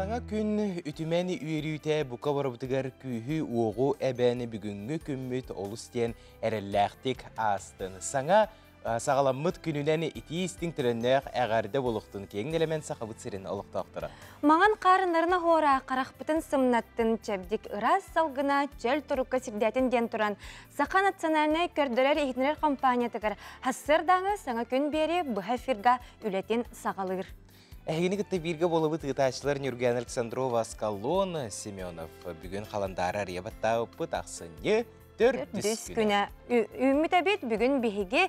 Саҥа күн үтүмэн үөрүүтэ бука барыбытыгар күүһү-уоҕу эбэн бүгүҥҥү күммүт олус диэн эрэллээхтик аастын. Саҥа саҕаламмыт күнүнэн итии истиҥ төлөннөөх эҕэрдэ буолуохтун киэҥ нэлэмэн Сахабыт сирин олохтоохторо. Маҥан хаарыннарын оһуора харахпытын сымнаттын, чэбдик ыраас салгына чөл турукка сирдээтин диэн туран, Саха национальнай көрдөрөр-иһитиннэрэр компаниятыгар сарсыардааҥы саҥа күн биэри быһа эфирга үлэтин саҕалыыр. Эһигини кытта бииргэ буолабыт ыытааччылар Нюрган Александрова, Аскалон Семенов. Бүгүн халандаары арыйа баттаабыппыт ахсынньы төрдүс күнэ. Үүммүт эбит бүгүн биһиги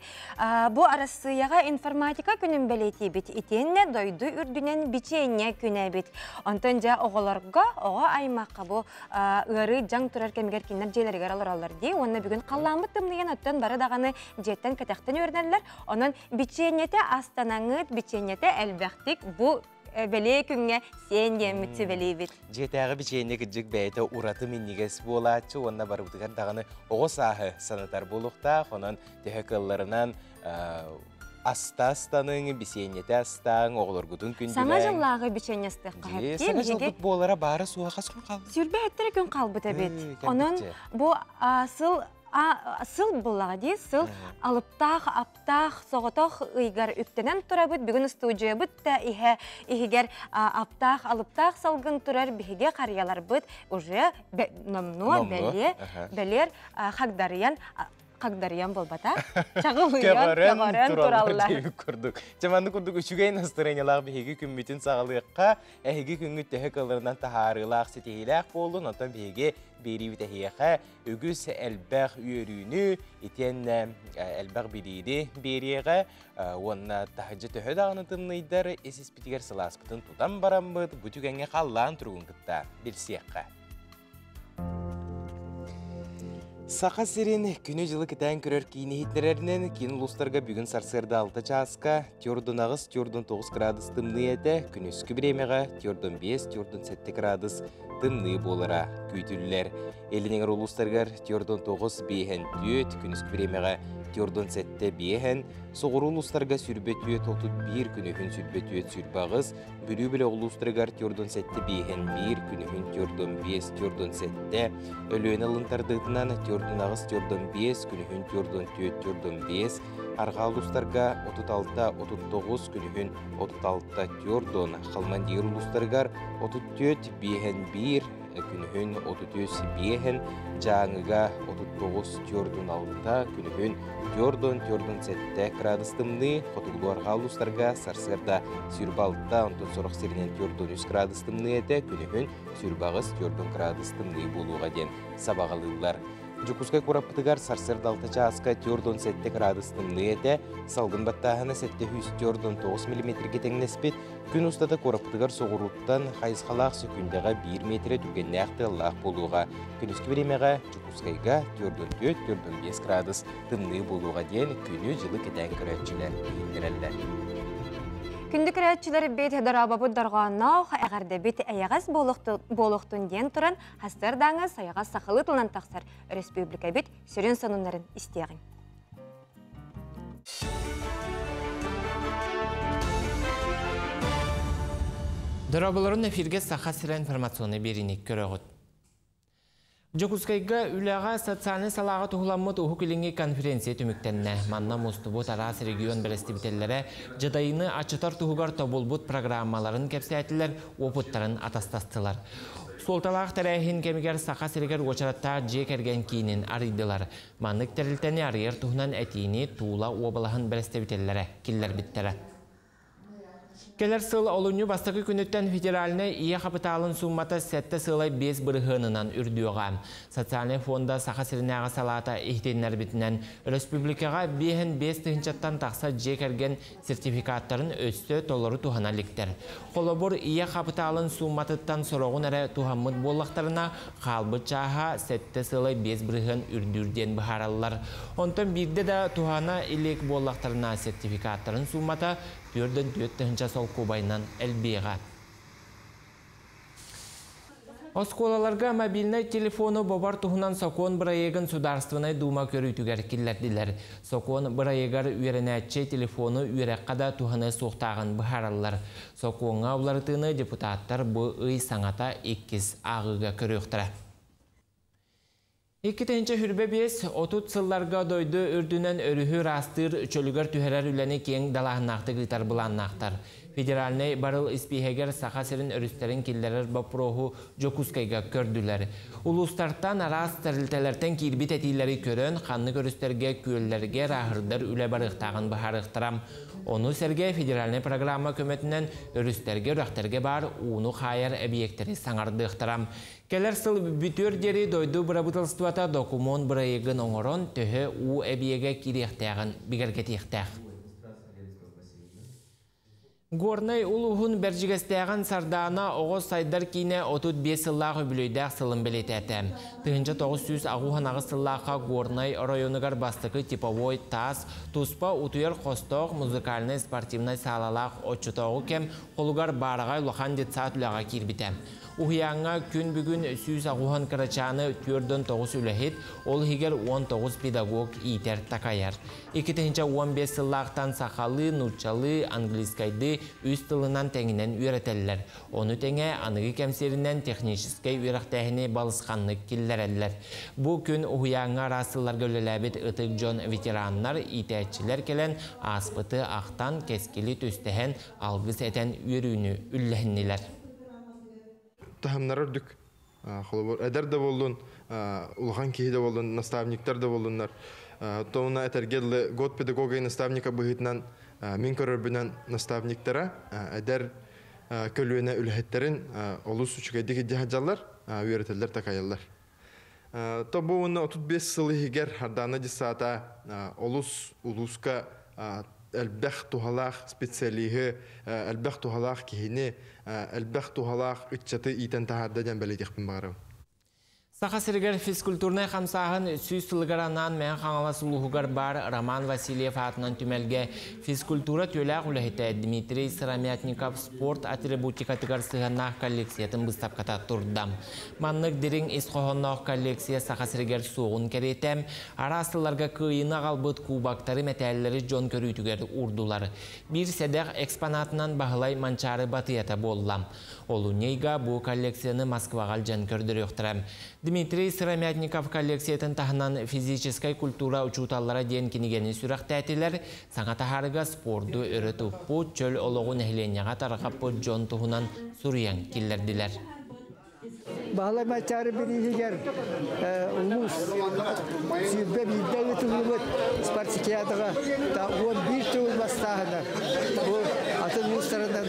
бу Арассыыйаҕа информатика күнүн бэлиэтиибит. Итиэннэ дойду үрдүнэн бичиэнньэ күнэ эбит. Онтон дьэ оҕолорго, оҕо аймахха бу ыарыы дьаҥ турар кэмигэр кинилэр дьиэлэригэр олороллор дии. Уонна бүгүн халлааммыт тымныйан оттон бары даҕаны дьиэттэн кэтэхтэн үөрэнэллэр. Онон бичиэнньэтэ астанаҥыт, бичиэнньэтэ элбэхтик бу бэлиэ күҥҥэ сиэн диэммит сүбэлиибит. Дьиэтээҕи бичиэнньэ кырдьык бэйэтэ ураты минньигэс буолааччы уонна барыбытыгар даҕаны оҕо сааһы санатар буолуохтаах. Онон төһө кыалларынан аста астаныҥ, бисиэнньэтэ астааҥ, оҕолоргутун күндүлээҥ. Саҥа дьыллааҕы бичиэнньэ астыахха Дьиэ, саҥа дьылбыт буолара баара суоҕа хас күн хаалбыт? Сүүрбэ күн хаалбыт эбит. Онон бу сыл сыл буллаҕа дии, сыл алыптаах, аптаах, соҕотох ыйгар үктэнэн турабыт. Бүгүн устуудьуйабыт да иһэ иһигэр аптаах, алыптаах салгын турар биһиги харыйаларбыт уже номнуо бэлиэ, бэлиэр хагдарыйан хагдарыйан буолбата. Чаҕылыйан, көҕөрөн тураллар. Курдук. Чэ маннык курдук үчүгэй настроениялаах биһиги күммүтүн саҕалыахха, эһиги күҥҥүт төһө кылырынан таһаарыылаах, ситиһиилээх буоллун, онтон биһиги биэриибит эһиэхэ үгүс элбэх үөрүүнү, итиэннэ элбэх билиини биэриэҕэ уонна таһырдьа төһө даҕаны тымныйдар ис-испитигэр сылааспытын тутан бараммыт бу түгэҥҥэ халлаан туругун кытта билсиэххэ. Саха сирин күнү-дьылы кэтээн көрөр киин иһитиннэрэринэн киин улуустарга бүгүн сарсыарда 6 чааска 4-8, 4-9 градус тымныы этэ, күнүскү бириэмэҕэ 4-5, 4-7 градус тымныы буолара күүтүллэр. Илин эҥэр улуустарыгар 49 биэһэн түөт, күнүскү бириэмэҕэ 47 биэһэн, соҕуруу улуустарга сүрбэ түөт 31, күнүһүн сүрбэ түөт сүрбэ аҕыс, Бүлүү бөлөх улуустарыгар 47 биэһэн биир, күнүһүн 45 47, Өлүөнэ ылын тардыытынан 48 45, күнүһүн 44 45, арҕаа улуустарга 36 39, күнүһүн 36 40, Халмандиир улуустарыгар 34 биэһэн биир, күнүһүн 33 биэһин, Дьааҥыга 39 46, күнүһүн 44 градус тымныы, хотугулуу-арҕаа улуустарга сарсыарда 26, онтон сорох сиринэн 43 градус тымныы этэ, күнүһүн 28 40 градус тымныы буолуоҕа диэн сабаҕалыыллар. Дьокуускай куораппытыгар сарсыарда 6 чааска 47 градус тымныы этэ, салгын баттааһына 749 миллиметргэ тэҥнэспит, Күн устата куораппытыгар соҕурууттан хайысхалаах сөкүүндэҕэ биир миэтэрэ түргэннээх тыаллаах буолуоҕа. Күнүскү бириэмэҕэ Дьокуускайга 44-45 градус тымныы буолуоҕа диэн күнү-дьылы кэтээн көрөөччүлэр иһитиннэрэллэр. Күндү көрөөччүлэрбит дорообобут дорҕоонноох, эҕэрдэбит эйэҕэс буолуохтун диэн туран, хастыардааҥы сайаҕас сахалыы тылынан тахсар өрөспүүбүлүкэбит сүрүн сонуннарын истиэҕиҥ. Дорооболорун эфиргэ Саха сирэ информационнай биэриини көрөҕүт. Дьокуускайга үлэҕэ социальнай салааҕа туһуламмыт Уһук Илиҥҥи конференция түмүктэннэ. Манна мустубут араас регион бэрэстэбиитэллэрэ дьадайыыны аччатар туһугар тобулбут программаларын кэпсээтилэр, опыттарын атастастылар. Суолталаах тэрээһин кэмигэр Саха сиригэр уочараттаах дьиэ кэргэн киинин арыйдылар. Маннык тэрилтэни арыйар туһунан этиини Тула уобалаһын бэрэстэбиитэллэрэ киллэрбиттэрэ. Кэлэр сыл олунньу бастакы күнүттэн федеральнай ийэ хапытаалын сууммата 7,5 бырыһыанынан үрдүөҕэ. Социальнай фонда Саха сиринээҕи салаата иһитиннэрбитинэн, өрөспүүбүлүкэҕэ 55 тыһыынчаттан тахса дьиэ кэргэн сертификаттарын өссө толору туһана иликтэр. Холобур, ийэ хапытаалын суумматыттан сороҕун эрэ туһаммыт буоллахтарына, хаалбыт чааһа 7,5% үрдүүр диэн быһаараллар. Онтон биирдэ да туһана илик буоллахтарына, сертификаттарын сууммата 4,4 тыһыынча солкуобайынан элбиэҕэ. Оскуолаларга мобильнай телефону бобор туһунан сокуон бырайыагын Судаарыстыбаннай Дуума көрүүтүгэр киллэрдилэр. Сокуон бырайыагар үөрэнээччи телефону үөрэххэ да туһаныа суохтааҕын быһаараллар. Сокуоҥҥа уларытыыны депутаттар бу ый саҥата иккис ааҕыыга көрүөхтэрэ. 2025, 30 сылларга дойду үрдүнэн өрүһү ыраастыыр, чөлүгэр түһэрэр үлэни киэҥ далааһыннаахтык ыытар былааннаахтар. Федеральнай барыл испииһэгэр Саха сирин өрүстэрин киллэрэр боппуруоһу Дьокуускайга көрдүлэр. Улуустартан, араас тэрилтэлэртэн киирбит этиилэри көрөн, ханнык өрүстэргэ, күөллэргэ ырааһырдар үлэ барыахтааҕын быһаарыахтара. Ону сэргэ федеральнай программа көмөтүнэн өрүстэргэ, үрэхтэргэ баар ууну хаайар эбийиэктэри саҥардыахтара. Кэлэр сыл бүтүөр диэри дойду бырабыыталыстыбата докумуон бырайыагын оҥорон, төһө уу эбийиэгэ киириэхтээҕин бигэргэтиэхтээх. Горнай улууһун Бэрдьигэстээҕин Сардаана оҕо сайдар киинэ 35 сыллаах үбүлүөйдээх сылын бэлиэтээтэ. 1998 сыллаахха Горнай оройуонугар бастакы типовой таас, туспа утуйар хостоох музыкальнай спортивнай саалалаах оччотооҕу кэм холугар баараҕай улахан детсад үлэҕэ киирбитэ. Уһуйааҥҥа күн бүгүн 180 кырачааны 49 үлэһит, ол иһигэр 19 педагог иитэр-такайар. 2015 сыллаахтан сахалыы, нууччалыы, английскайдыы үс тылынан тэҥинэн үөрэтэллэр. Ону тэҥэ аныгы кэм сиэринэн техническэй үөрэхтээһини балысханнык киллэрэллэр. Бу күн уһуйааҥҥа араас сылларга үлэлээбит ытык дьон ветераннар, иитээччилэр кэлэн ааспыты ахтан, кэскили түстэһэн, алгыс этэн үөрүүнү үллэһиннилэр. Таһымнара үрдүк. Холобур, эдэр да буоллун, улахан киһи да буоллун, наставниктар да буоллуннар. Тонна этэргэ дылы год педагога и наставника быһыытынан мин көрөрбүнэн наставниктара эдэр көлүөнэ үлэһиттэрин олус үчүгэйдик илдьэ сылдьаллар, үөрэтэллэр, такайаллар. То бу уонна 35 сыл иһигэр Сардаана дьыссаата олус улууска элбэх туһалаах специалиһы, элбэх туһалаах киһини, элбэх туһалаах ыччаты иитэн таһаарда диэн бэлиэтиэхпин баҕарабын. Саха сиригэр физкультурнай хамсааһын 100 сылыгар анаан Мэҥэ Хаҥалас улууһугар баар Роман Васильев аатынан түмэлгэ физкультура түөлээх үлэһитэ Дмитрий Сыромятников спорт атрибутикатыгар сыһыаннаах коллекциятын быыстапката турда. Маннык дириҥ ис хоһоонноох коллекция Саха сиригэр суоҕун кэриэтэ, араас сылларга кыайыыны аҕалбыт кубоктары, мэтээллэри дьон көрүүтүгэр уурдулар. Биир сэдэх экспонатынан Баһылай Манчаары батыйата буолла. Олунньу ыйга бу коллекцияны Москваҕа илдьэн көрдөрүөхтэрэ. Дмитрий Сыромятников коллекциятын таһынан «Физическэй культура учууталлара» диэн кинигэни сүрэхтээтилэр. Саҥа таһаарыга спорду өрө туппут, чөл олоҕу нэһилиэнньэҕэ тарҕаппыт дьон туһунан суруйан киллэрдилэр. Баһылай Манчаары бирииһигэр улуус 21 ыытыллыбыт спартакиадаҕа 11 төгүл бастааһына бу атын улуустарынан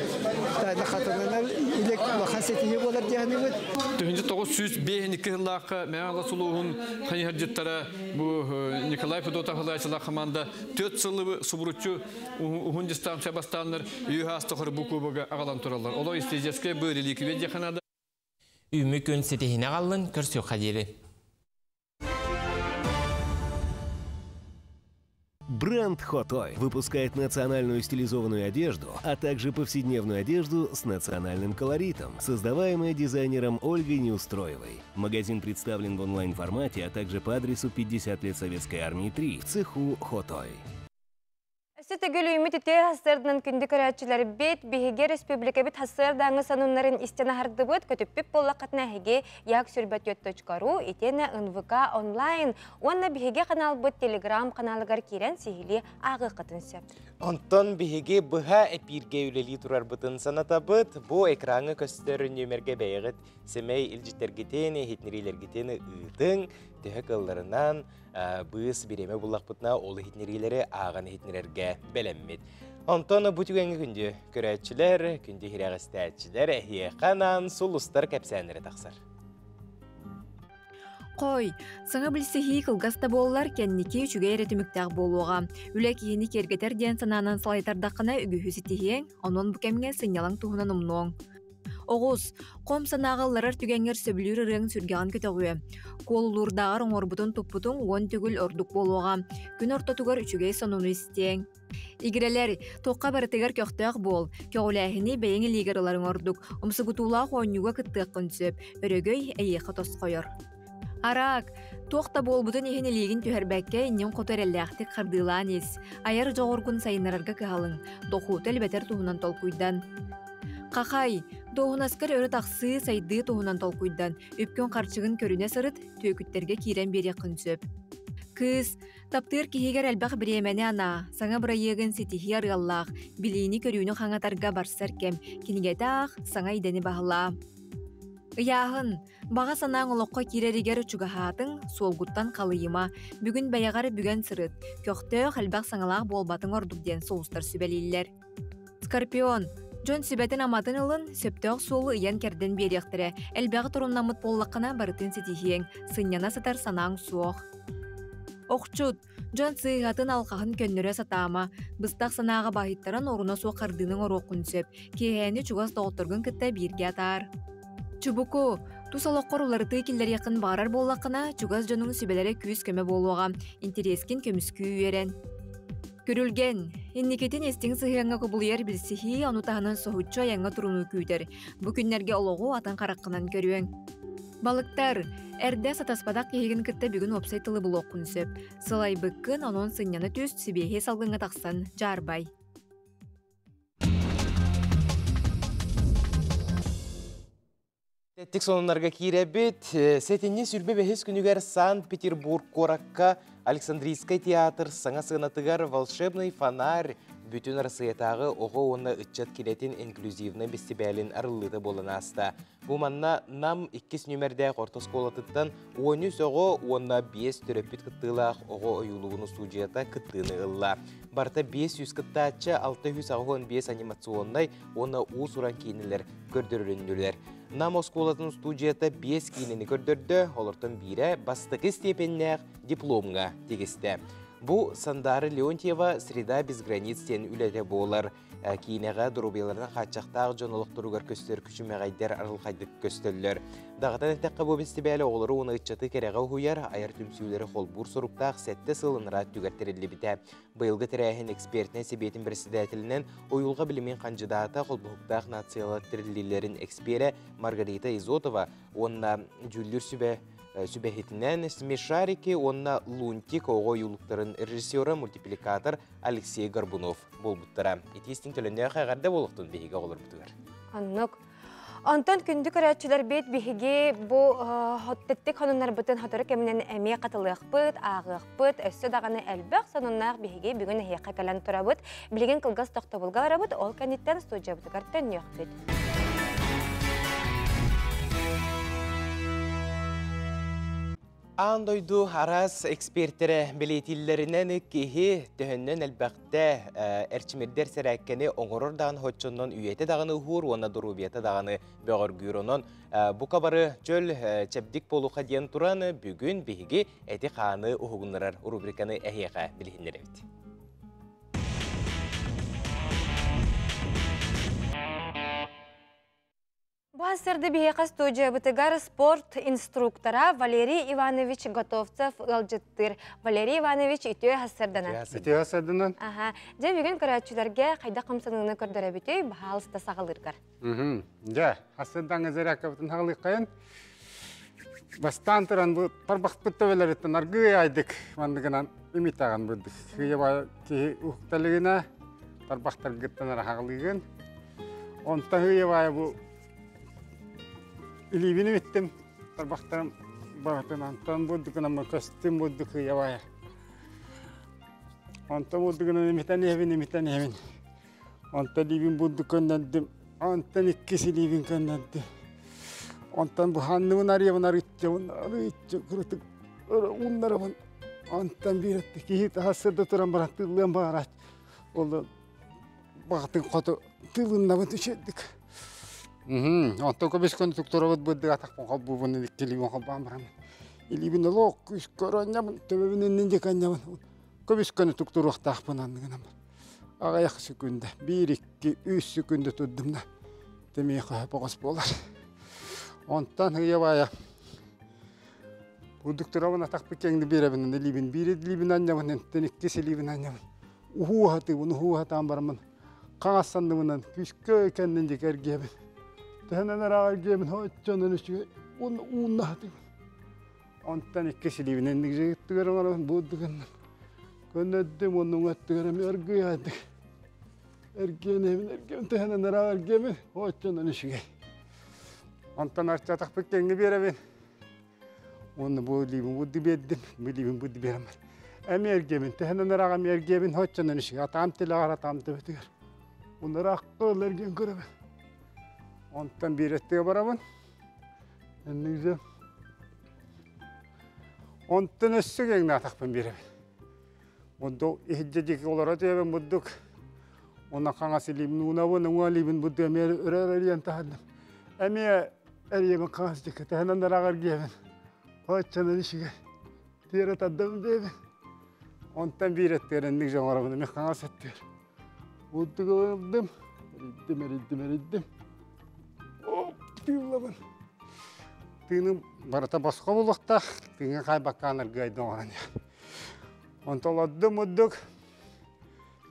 хатыланар илик улахан ситиһии буолар диэхинибит. 1905 сыллаахха Мэҥэ улууһун хайыһардьыттара бу Николай Федотов салайааччылаах команда 4 сылы субуруччу уһун дистанция бастааннар үһү аастахыр бу кубога аҕалан тураллар. Оло историческай бу реликвия диэхэ Үүмү күн ситиһине аҕаллын көрсүөххэ диэри. Бренд Хотой выпускает национальную стилизованную одежду, а также повседневную одежду с национальным колоритом, создаваемая дизайнером Ольгой Неустроевой. Магазин представлен в онлайн-формате, а также по адресу 50 лет Советской Армии 3 в цеху Хотой. Өссө төгүл үүммүт үтүө сарсыарданан күндү көрөөччүлэрбит, биһиги республикабыт сарсыардааҥы сонуннарын истэн аһардыбыт, көтүппүт буоллаххытына эһиги як ru итиэннэ НВК онлайн уонна биһиги каналбыт телеграм каналыгар киирэн сиһилии ааҕыаххытын сөп. Онтон биһиги быһа эпииргэ үлэлии турарбытын санатабыт. Бу экраҥҥа көстөр нүөмэргэ бэйэҕит сэмэй илдьиттэргитин, иһитиннэриилэргитин ыытыҥ, төһө кыалларынан быыс бириэмэ буллахпытына ол иһитиннэриилэри ааҕан иһитиннэрэргэ бэлэммит. Онтон бу түгэҥҥэ күндү көрөөччүлэр, күндү иһирэҕэстээччилэр эһиэхэ анаан сулустар кэпсээннэрэ тахсар. Хой, саҥа билсиһии кылгас да буоллар, кэнники үчүгэй эрэ түмүктээх буолуоҕа. Үлэ киһини киэргэтэр диэн санаанан салайтардаххына үгүһү ситиһиэҥ, онон бу кэмҥэ сынньалаҥ туһунан умнуоҥ. Оҕус, хом санааҕа ылларар түгэҥҥэр сөбүлүүр ырыаҥ сүргэҕин көтөҕүө. Куолулуурдааҕар оҥорбутун-туппутуҥ 10 төгүл ордук буолуоҕа. Күн ортотугар үчүгэй сонуну истиэҥ. Игирэлэр, туохха барытыгар көхтөөх буол. Көҕүлээһини бэйэҥ илиигэр ыларыҥ ордук. Умсугутуулаах оонньууга кыттыаххын сөп. Өрөгөй эйиэхэ тосхойор. Араак, туох да буолбутун иһин илиигин түһэрбэккэ, иннин хоту эрэллээхтик хардыылаан ис. Айар дьоҕургун сайыннарарга кыһалыҥ. Дохуоту элбэтэр туһунан толкуйдан. Хахай, дуоһунаскар өрө тахсыы, сайдыы туһунан толкуйдан. Үпкүн-харчыгын көрүнэ сырыт, түөкүттэргэ киирэн биэриэххин сөп. Кыыс, таптыыр киһигэр элбэх бириэмэни анаа, саҥа бырайыагын ситиһии арыаллаах, билиини-көрүүнү хаҥатарга барсар кэм, кинигэтэ аах, саҥа идэни баһылаа. Ыйааһын, баҕа санааҥ олоххо киирэригэр чугаһаатыҥ, суолгуттан халыйыма, бүгүн бэйэҕэр бүгэн сырыт, көхтөөх, элбэх саҥалаах буолбатыҥ ордук диэн сулустар сүбэлииллэр. Скорпион, дьон сүбэтин-аматын ылын, сөптөөх суолу ыйан-кэрдэн биэриэхтэрэ. Элбэҕи торумнаммыт буоллаххына, барытын ситиһиэҥ, сынньана сытар санааҥ суох. Охчут, дьон сыыһатын-алҕаһын көннөрө сатаама, быстах санааҕа баһыйтаран оруна суох хардыыны оҥоруоххун сөп. Киэһээни чугас доҕотторгун кытта бииргэ атаар. Чубуку, тус олоххор уларытыы киллэриэххин баҕарар буоллаххына, чугас дьонуҥ сүбэлэрэ күүс-көмө буолуоҕа, интэриэскин көмүскүү үөрэн. Күрүлгэн, инникитин истиҥ сыһыаҥҥа кубулуйар билсиһии, ону таһынан соһуччу айаҥҥа турунуу күүтэр. Бу күннэргэ олоҕу атын хараххынан көрүөҥ. Балыктар, эрдэ сатаспатах киһигин кытта бүгүн уопсай тылы булуоххун сөп. Сылайбыккын, онон сынньана түс, сибиэһэй салгыҥҥа тахсан дьаарбай. Тэттик сонуннарга киирэбит. Сэтинньи 25-ис күнүгэр Санкт-Петербург куоракка Александрийскай театр саҥа сыанатыгар «Волшебный фонарь» бүтүн Арассыыйатааҕы оҕо уонна ыччат киинэтин инклюзивнай бэстибээлин арыллыыта буолан ааста. Бу манна Нам иккис нүмердээх орто оскуолатыттан 13 оҕо уонна 5 төрөппүт кыттыылаах оҕо ойуулугун устуудьуйата кыттыыны ылла. Барыта 500 кыттааччы, 685 анимационнай уонна уус-уран киинэлэр көрдөрүлүннүлэр. Нам оскуолатын устуудьуйата 5 киинэни көрдөрдө, олортон биирэ бастакы степеннээх дипломҥа тигистэ. Бу Сандара Леонтьева «Среда без границ» диэн үлэтэ буолар. Киинэҕэ доруобуйаларынан хааччахтаах дьон олохторугар көстөр күчүмэҕэйдэр арылхайдык көстөллөр. Даҕатан эттэххэ, бу бэстибээл оҕолору уонна ыччаты кэрэҕэ уһуйар, айар түмсүүлэри холбуур соруктаах 7 сыл ынараа өттүгэр тэриллибитэ. Быйылгы тэрээһин экспертнэй сэбиэтин председателинэн уйулҕа билимин хандьыдаата, холбоһуктаах нациялар тэриллиилэрин эксперэ Маргарита Изотова уонна дьүүллүүр сүбэ сүбэһитинэн Смешарики уонна Лунтик оҕо ойуулуктарын режиссера, мультипликатор Алексей Горбунов буолбуттара. Итии-истиҥ төлөннөөх эҕэрдэ буолуохтун биһиги оҕолорбутугар. Оннук. Онтон күндү көрөөччүлэрбит биһиги бу тэттик сонуннарбытын сотору кэминэн эмиэ хатылыахпыт, ааҕыахпыт, өссө даҕаны элбэх сонуннаах биһиги бүгүн эһиэхэ кэлэн турабыт. Билигин кылгас тохтобулга барабыт, ол кэнниттэн студиябытыгар төннүөхпүт. Аан дойду араас экспертэрэ бэлиэтииллэринэн киһи төһөннөн элбэхтэ эрчимирдэр сэрээккэни оҥорор даҕаны оччоннон үйэтэ даҕаны уһуур уонна доруобуйата даҕаны бөҕөргүүр. Онон бука бары чөл чэбдик буолуха диэн туран бүгүн биһиги эти-хааны уһугуннарар рубриканы эһиэхэ билиһиннэрэбит. Бу сырды биһиэхэ студиябытыгар спорт инструктора Валерий Иванович Готовцев ыалдьыттыыр. Валерий Иванович, үтүө сарсыарданан. Үтүө сарсыарданан. Аха. Дьэ бүгүн көрөөччүлэргэ хайдах хамсаныыны көрдөрөбүтүй, баһаалыста саҕалыыргар. Дьэ, сарсыардааҥҥы зарядкабытын саҕалыаххайын. Бастаан туран бу тарбахпыт төбөлөрүттэн аргыый аайдык манныгынан имитаҕын бурдук. Кыйа киһи уһукталыгына тарбахтаргыттан араһаҕалыыгын. Онтон хыйа бу илиибин имиттим, тарбахтарым барытын онтон бурдугунан көстүм бурдук хыйа баайа. Онтон бурдугунан имитэн иһэбин, имитэн иһэбин. Онтон илиибин бурдук көннөрдүм, онтон иккис илиибин көннөрдүм. Онтон бу ханныбын арыйабын, арыйчабын, арыйча кырытык ууннарабын. Онтон биир киһи сырда туран баран тыллыан баҕараат. Ол баҕатын хоту тылыннабын үчүдүк. Онтон көбүс күн туктурабыт бырдык атахпын холбуубун иккилиибин холбоон баран. Илиибин олох күүс көрөнньабын, төбөбүн иннин дьэкэнньабын. Көбүс күнү туктуруохтаахпын анныгынан. Аҕыйах секунда, 1, 2, 3 секунда турдум да. Тэмиэхэ боҕос буолар. Онтон ыйабаайа Будуктурабын атахпыт кэҥни биэрэбин, илиибин биир илиибин анньабын, энтэн иккис илиибин анньабын. Уһуу хатыыбын, уһуу хатаан бараммын. Хаҥас санныбынан күүскэ кэннин диэки эргиэбин. Төһөнөн ыраах эргиэбин, оччонон үчүгэй уунна хатыыбын. Онтон иккис илиибин инник оҥоробун, буддугунан. Көннөддүм, оннуҥ өттүгэр эмиэ эргийээдик. Эргиэнэбин, эргиэн төһөнөн ыраах эргиэбин, оччонон үчүгэй. Онтон арчатахпыт кэҥни биэрэбин. Уонна бу илиибин будду биэрдим, бу илиибин будду биэрэммэр. Эми эргиэбин, төһөнөн ыраах эми эргиэбин, оччонон үчүгэй. Атаам тилэҕэр, атаам төбөтүгэр. Уонна ыраах эргиэн көрөбүн. Онтон биир өттүгэр барабын. Иннигизе. Онтон өссө кэҥнаатахпын биэрэбин. Мудду иһиддьэ диэки олоро түһэбин муддук. Уонна хаҥас илиибин уунабын, уҥа илиибин будду эмиэ өрө эрийэн таһардым. Эмиэ эрийэбин хаҥас диэки таһынан ыраах эргиэбин. Оччонон үчүгэй. Тиэрэ тардабын бэйэбин. Онтон биир өттүгэр инник дьоҥоробун эмиэ хаҥас өттүгэр. Буддук ылдым. Эрийдим, эрийдим, эрийдим. Оп, тыыллабын. Тыыным барыта босхо буолуохтаах. Тыыҥа хаайбаккаан аргыайдым оҥорон. Онтон олордум муддук.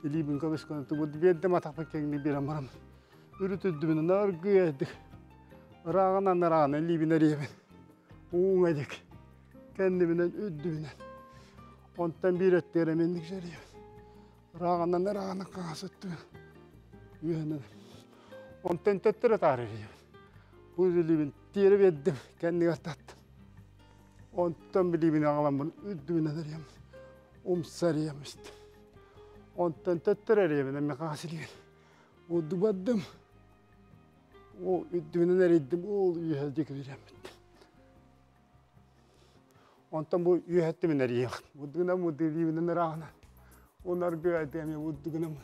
Илиибин көмүс көнөтү биэрдим атахпын кэҥни биэрэн барам. Үрүт үрдүбүнэн аргыйдык. Ырааҕынан ырааҕынан илиибин эрийэбин. Ууҥ эдик. Кэннибинэн үрдүбүнэн. Онтон биир өттүгэр эминник жарыйабын. Ырааҕынан ырааҕынан хаҥас өттүбүн. Үөһэнэн. Онтон төттөрү таары эрийэбин. Бу илиибин тиэрэ биэрдим, кэннигэр таттым. Онтон билиибин аҕаламмын үрдүбүнэн эрийэм. Умса эрийэм истим. Онтон төттөрү эрийэбин эмиэ хаҥас илиибин. Удду бардым. Ол үрдүбүнэн эрийдим, ол үөһэ диэки биэрэммиттим. Онтон бу үөһэттимин эрийэм. Уддугунан мудду илиибинэн ырааҕынан. Унаргы эмиэ уддугунан.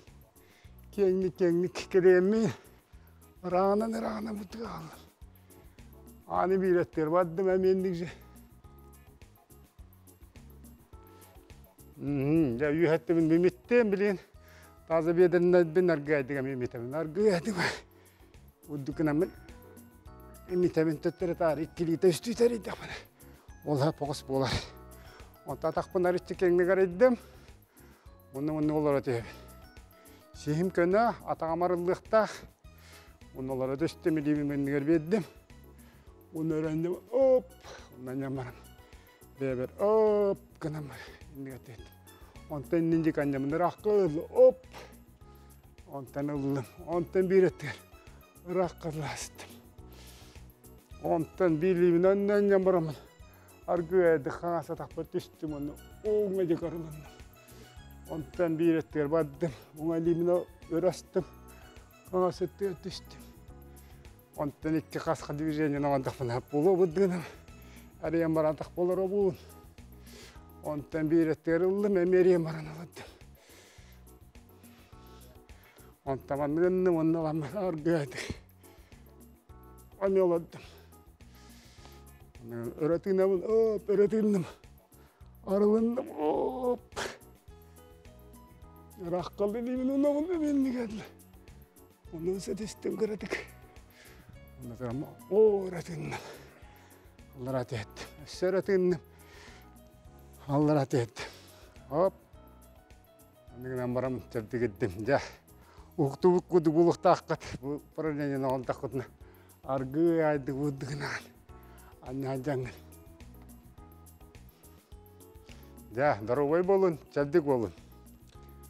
Киэҥник киэҥник кириэмми ырааҕынан ырааҕынан буддуга хааллым. Аны биир өттүгэр бардым эмиэнник же. Дьэ үөһэттибин бимиттиэн билин. Таза биэдэринэйбин аргыайдык эмиэ митэбин. Аргыайдык уддукунаммын имитэбин төттөрү таары иккилиитэ үстүүтэ эрийдэхпинэ. Ол поҕос буолар. Онто атахпын арыччы кэҥник арыйдым. Онно онно олоро түһэбин. Сиһим көнө, атаҕым арыллыахтаах. Онно олоро түстүм, илиибин иннигэр биэрдим. Оны өрөндүм, оп, онно ньамарым. Бэбэр, оп, гынам, иннигэр түһэттим. Онтон иннин дик анньамын ыраахха ыллым, оп. Онтон ыллым, онтон биир өттүгэр ыраахха ыластым. Онтон биир илиибин онно ньамарамын. Аргыайды хаҥас атахпар түстүм, онно ууҥа дик арылынным. Онтон биир өттүгэр бардым, уҥа илиибин өрө астым, хаҥас өттүгэр түстүм. Онтон икки хасха движение оҥордохпуна буолуо быддыгынан арыйан баран атах буолар обуун. Онтон биир өттүгэр ыллым, эмиэ арыйан баран ылардым. Онтон маннык гынным, онно ламмын аргыайдык. Эмиэ олордум. Өрө тыынабын, оп, өрө тыынным. Арылынным, оп. Ырааххалды диибин, унабын эмиэнник этилэ. Онон сэтистим кыратык. Онно турам, оо, өрө тыынным. Аллара түһэттим. Өссө өрө тыынным. Аллара түһэттим. Оп. Аныгынан барам чэбдигирдим. Дьэ, уһуктубут курдук булуохтааххыт. Бу управлениены оҥордоххутуна аргыый айды буддугунаан анньа дьаҥын. Дьэ, доруобай буолун, чэбдик буолун.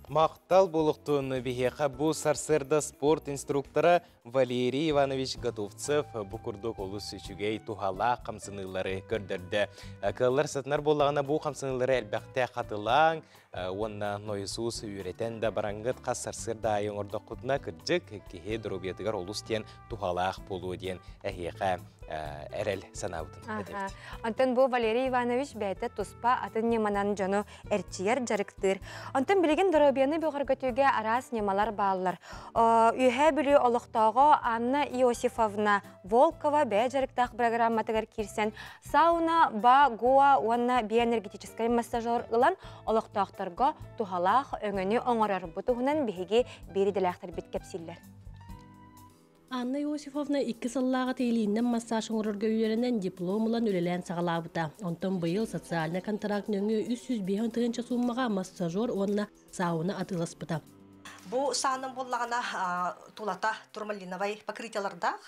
Махтал буолуохтун биһиэхэ бу сарсыарда спорт инструктора Валерий Иванович Готовцев бу курдук олус үчүгэй туһалаах хамсаныылары көрдөрдө. Кыаллар сатанар буоллаҕына бу хамсаныылары элбэхтэ хатылааҥ уонна нойусуус үөрэтэн да бараҥҥыт хас сарсыарда аайы оҥордоххутуна кырдьык киһи доруобуйатыгар олус диэн туһалаах буолуо диэн эһиэхэ эрэл санаабытын этэбит. Онтон бу Валерий Иванович бэйэтэ туспа атын ньыманан дьону эрчийэр, дьарыктыыр. Онтон билигин доруобуйаны бөҕөргөтүүгэ араас ньымалар бааллар. Үөһээ Бүлүү олохтооҕо Анна Иосифовна Волкова бэйэ дьарыктаах программатыгар киирсэн сауна, ба, гоа уонна биоэнергетическай массажер ылан олохтоохторго туһалаах өҥөнү оҥорор. Бу туһунан биһиги биир идэлээхтэрбит кэпсииллэр. Анна Иосифовна икки сыллааҕыта илиинэн массаж оҥорорго үөрэнэн диплом ылан үлэлээн саҕалаабыта. Онтон быйыл социальнай контракт нөҥүө 305 тыһыынча сууммаҕа массажер уонна сауна атыыласпыта. Бу саанан буоллаҕына тулата турмалиновай покрытиелардаах,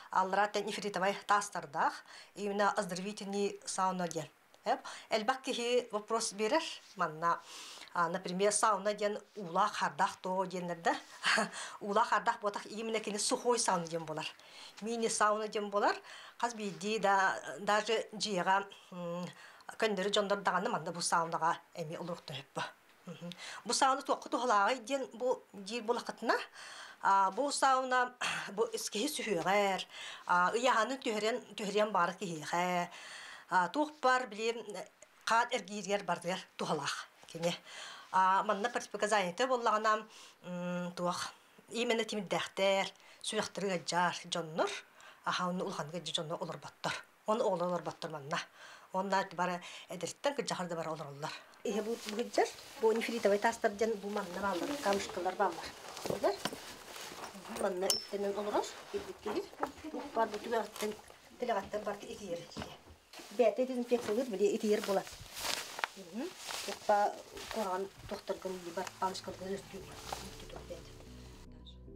аллара нефритовай таастардаах, именно оздоровительный сауна диэн. Элбэх киһи вопрос берер манна. Например, сауна диэн уулаах хардах то диэннэрдэ. Уулаах хардах буотах именно кини сухой сауна диэн болар. Мини сауна диэн болар. Хас биирдии да даже дьиэҕэ көннөрү дьоннор даҕаны манна бу саунаҕа эми олоруохтун сөп. Бу сауна туохха туһалааҕый диэн бу диир булахытына бу сауна бу киһи сүһүөҕэр ыйааһынын түһэрэн түһэриэн баара киһиэхэ туох бар били хаат эргииригэр бардыгар туһалаах кини манна противопоказаниета буоллаҕына туох именно тимирдээхтэр сүрэхтэри ыалдьар дьоннор аха онно улаханнык ыалдьар дьоннор олорботтор Оны оҕолор олорботтор манна. Онна бары эдэртэн кырдьахар да бары олороллор. Иһэ бу быһыджар, бу нефритовый тастар диэн бу манна бааллар, камушкалар бааллар. Билэр? Манна үктэнэн олорор, кирбит киһи. Бар бу түгэҕиттэн, тилэҕиттэн барыта итийэр итийэ. Бэйэтэ дезинфекциялыыр, били итийэр буолар. Тухта куһаҕан туохтаргын бар палочкаларгын өртүүр.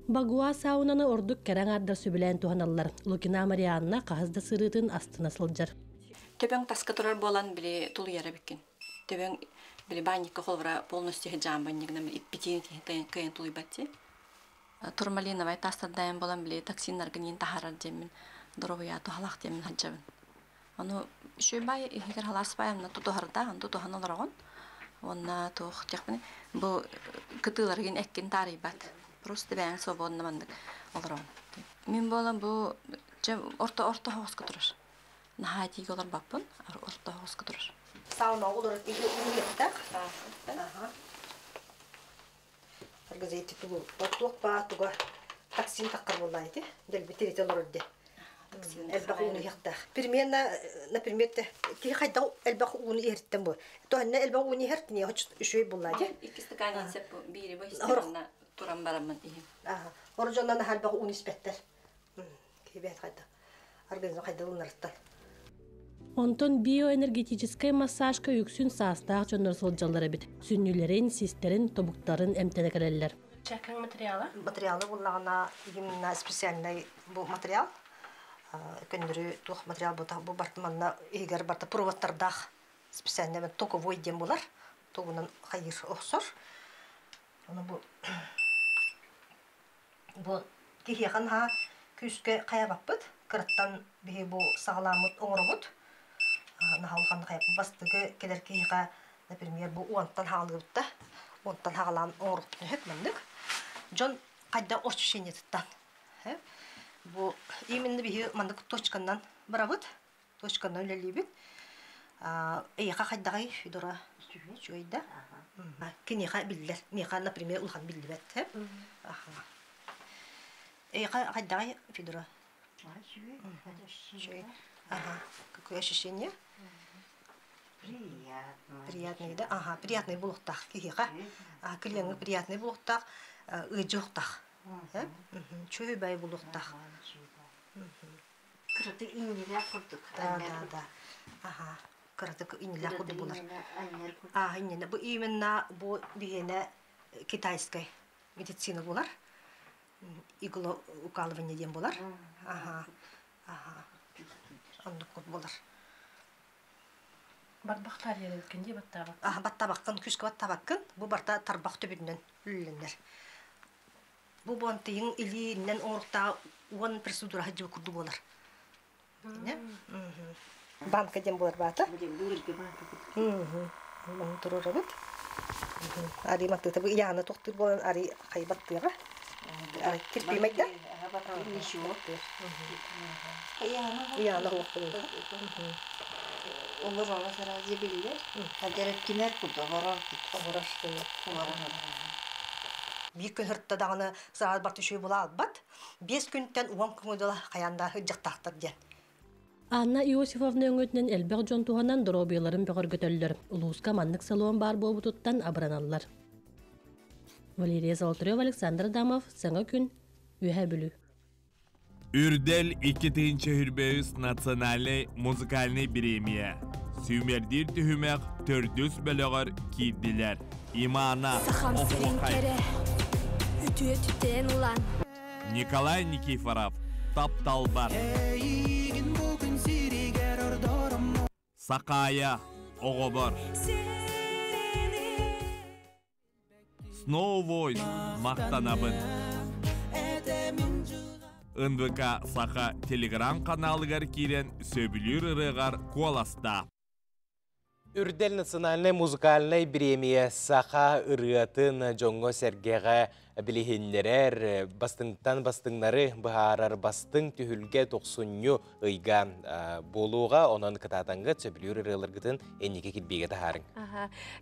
Багуа саунаны ордук кэрэ аҥаардар сөбүлээн туһаналлар. Лукина Марианна хаһыс да сырыытын астына сылдьар. Төбөҥ таска турар буолан били тулуйара биккин. Төбөҥ били баанньыкка холбура полностью жаан банньыгынан иппитиин кыйан тулуйбат ти. Турмалиновай тастардайан буолан били токсиннаргын иин таһаарар диэммин доруобуйа туһалаах диэммин сылдьабын. Ону үчүгэй баай иһигэр халаас баай онно тутуһардаах, онно тутуһан олороҕун. Уонна туох диэхпиний, бу кытыыларгын эккин таарыйбат. Просто бэйэҥ свободно маннык олороҕун. Мин буолан бу чэ орто орто оһоҕоско турар. Наһаа итиигэ олорбоппун, орто оһоҕоско турар. Сауна олорор киһи уһуйахтаах. Газети тугу туох баа туга токсин таххар буоллаа ити. Дэлби тиритэ олорор де. Элбэх ууну иһиэхтээх. Примерно, например, киһи хайдах элбэх ууну иһэриттэн бу. Тоһонно элбэх ууну иһэр, не үчүгэй буоллаа дии. Икки стакан иһсеп биири бу истерна туран бараммын иһим. Аха. Орожоннон элбэх ууну испэттэр. Киһи бэйэт хайдах организм хайдах ылынарыттан. Онтон биоэнергетическэй массажка үксүн саастаах дьоннор сылдьаллар эбит. Сүнньүлэрин, систэрин, тобуктарын эмтэнэ кэлэллэр. Чекинг материала? Материалы буллаҕына именно специальный бу материал. Көннөрү туох материал бу бу барта манна иһигэр барта проводтардаах специальный токовой диэн булар. Тугунан хайыр охсор. Ону бу Бу киһиэхэ наһаа күүскэ хайабаппыт. Кыраттан биһи бу саҕалааммыт оҥоробут. Наһаа улахан хайаппыт. Бастакы кэлэр киһиэхэ, например, бу уонтан хаалыыбыт да, уонтан хаалаан оҥоруохпутун сөп маннык. Дьон хайдах ощущениетыттан. Бу именно биһи маннык точканан барабыт. Точканан үлэлиибит. Эйиэхэ хайдаҕый, Федора? Үчүгэй да? Киниэхэ биллэр. Миэхэ, например, улахан биллибэт. Эйиэхэ хайдаҕый, Федора? Үчүгэй. Ага. Какое ощущение? Приятный. Приятный, да? Ага, приятный булуктаах киһиэхэ. Клиеҥҥа приятный булуктаах, ыдьыохтаах. Чүөй булуктаах. Кыратык иннилээх курдук. Да, да, да. Ага. Кыратык иннилээх курдук булар. Аа, иннинэ. Бу именно бу биһиэнэ китайскай медицина булар. Иглоукалывание диэн булар. Ага. Ага. Оннук булар. Барбахтар ерелкен дии баттаабак. Аха, баттаабаккын, күскэ баттаабаккын. Бу барта тарбах төбүнэн үллэнэр. Бу буонтыйын илиинэн оҥоруктаах уон процедура сылдьыбыт курдук буолар. Банка диэн буолар баата. Маны туруорабыт. Ари маттыыта бу ыйаана тохтуур буолан ари хайбаттыаҕа. Кирпиимэй да? Ничего. Ыйаана хуох Олор ала сразу биллэр. Хадьараккинер курдук олорор Олорор. Биир күн сырытта даҕаны саас барта үчүгэй була албат. Биэс күнтэн уон күҥҥэ дылы хайаан да сылдьахтаахтар диэн. Анна Иосифовна өҥөтүнэн элбэх дьон туһанан доруобуйаларын бөҕөргөтөллөр. Улууска маннык салон баар буолбутуттан абыраналлар. Валерия Золотарева, Александр Адамов, Саҥа күн, Үөһээ Бүлүү. Үрдэл 2-тыһыынча национальнай музыкальнай бириэмийэ. Сүүмэрдиир түһүмэх төрдүс бөлөҕөр киирдилэр. Имана Оһуохай. Үтүө түтэн улан. Николай Никифоров Тапталбар. Сакая Оҕобор. Snow Voice Махтанабын. НВК Саха телеграм-каналыгар киирэн сөбүлүүр ырыаҕар куоластаа. Үрдэл национальнай музыкальнай бириэмийэ саха ырыатын дьоҥҥо-сэргэҕэ билиһиннэрэр, бастыҥтан бастыҥнары быһаарар бастыҥ түһүлгэ тохсунньу ыйга буолуоҕа. Онон кытаатаҥҥыт сөбүлүүр ырыаларгытын инники кирбиигэ таһаарыҥ.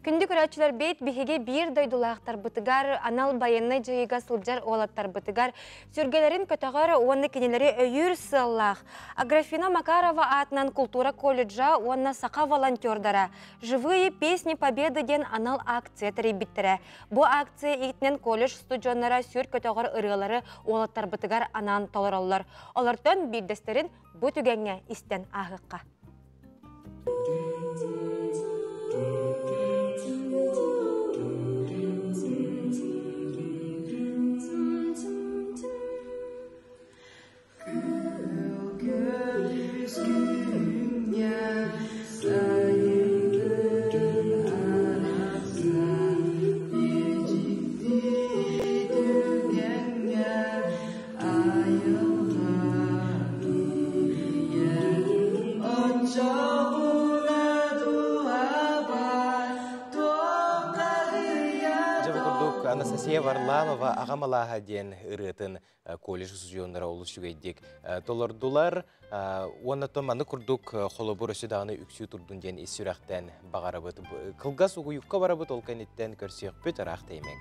Күндү көрөөччүлэр бит биһиги биир дойдулаахтарбытыгар, анал байыаннай дьайыыга сылдьар уолаттарбытыгар сүргэлэрин көтөҕөр уонна кинилэри өйүүр сыаллаах Аграфена Макарова аатынан култуура колледжа уонна саха волонтердара «Живые песни Победы» диэн анал акция тэрийбиттэрэ. Бу акция иитинэн колледж студеннара сүр көтөҕөр ырыалары уолаттарбытыгар анаан толороллор. Олортон биирдэстэрин бу түгэҥҥэ истэн ааһыахха. Дьэ бу курдук Анастасия Варламова «Аҕам алааһа» диэн ырыатын колледж устудьуоннара олус үчүгэйдик толордулар. Уонна то маны курдук холобур өссө даҕаны үксүү турдун диэн ис сүрэхтэн баҕарабыт. Кылгас угуйукка барабыт, ол кэнниттэн көрсүөхпүт, ыраах тэйимэҥ.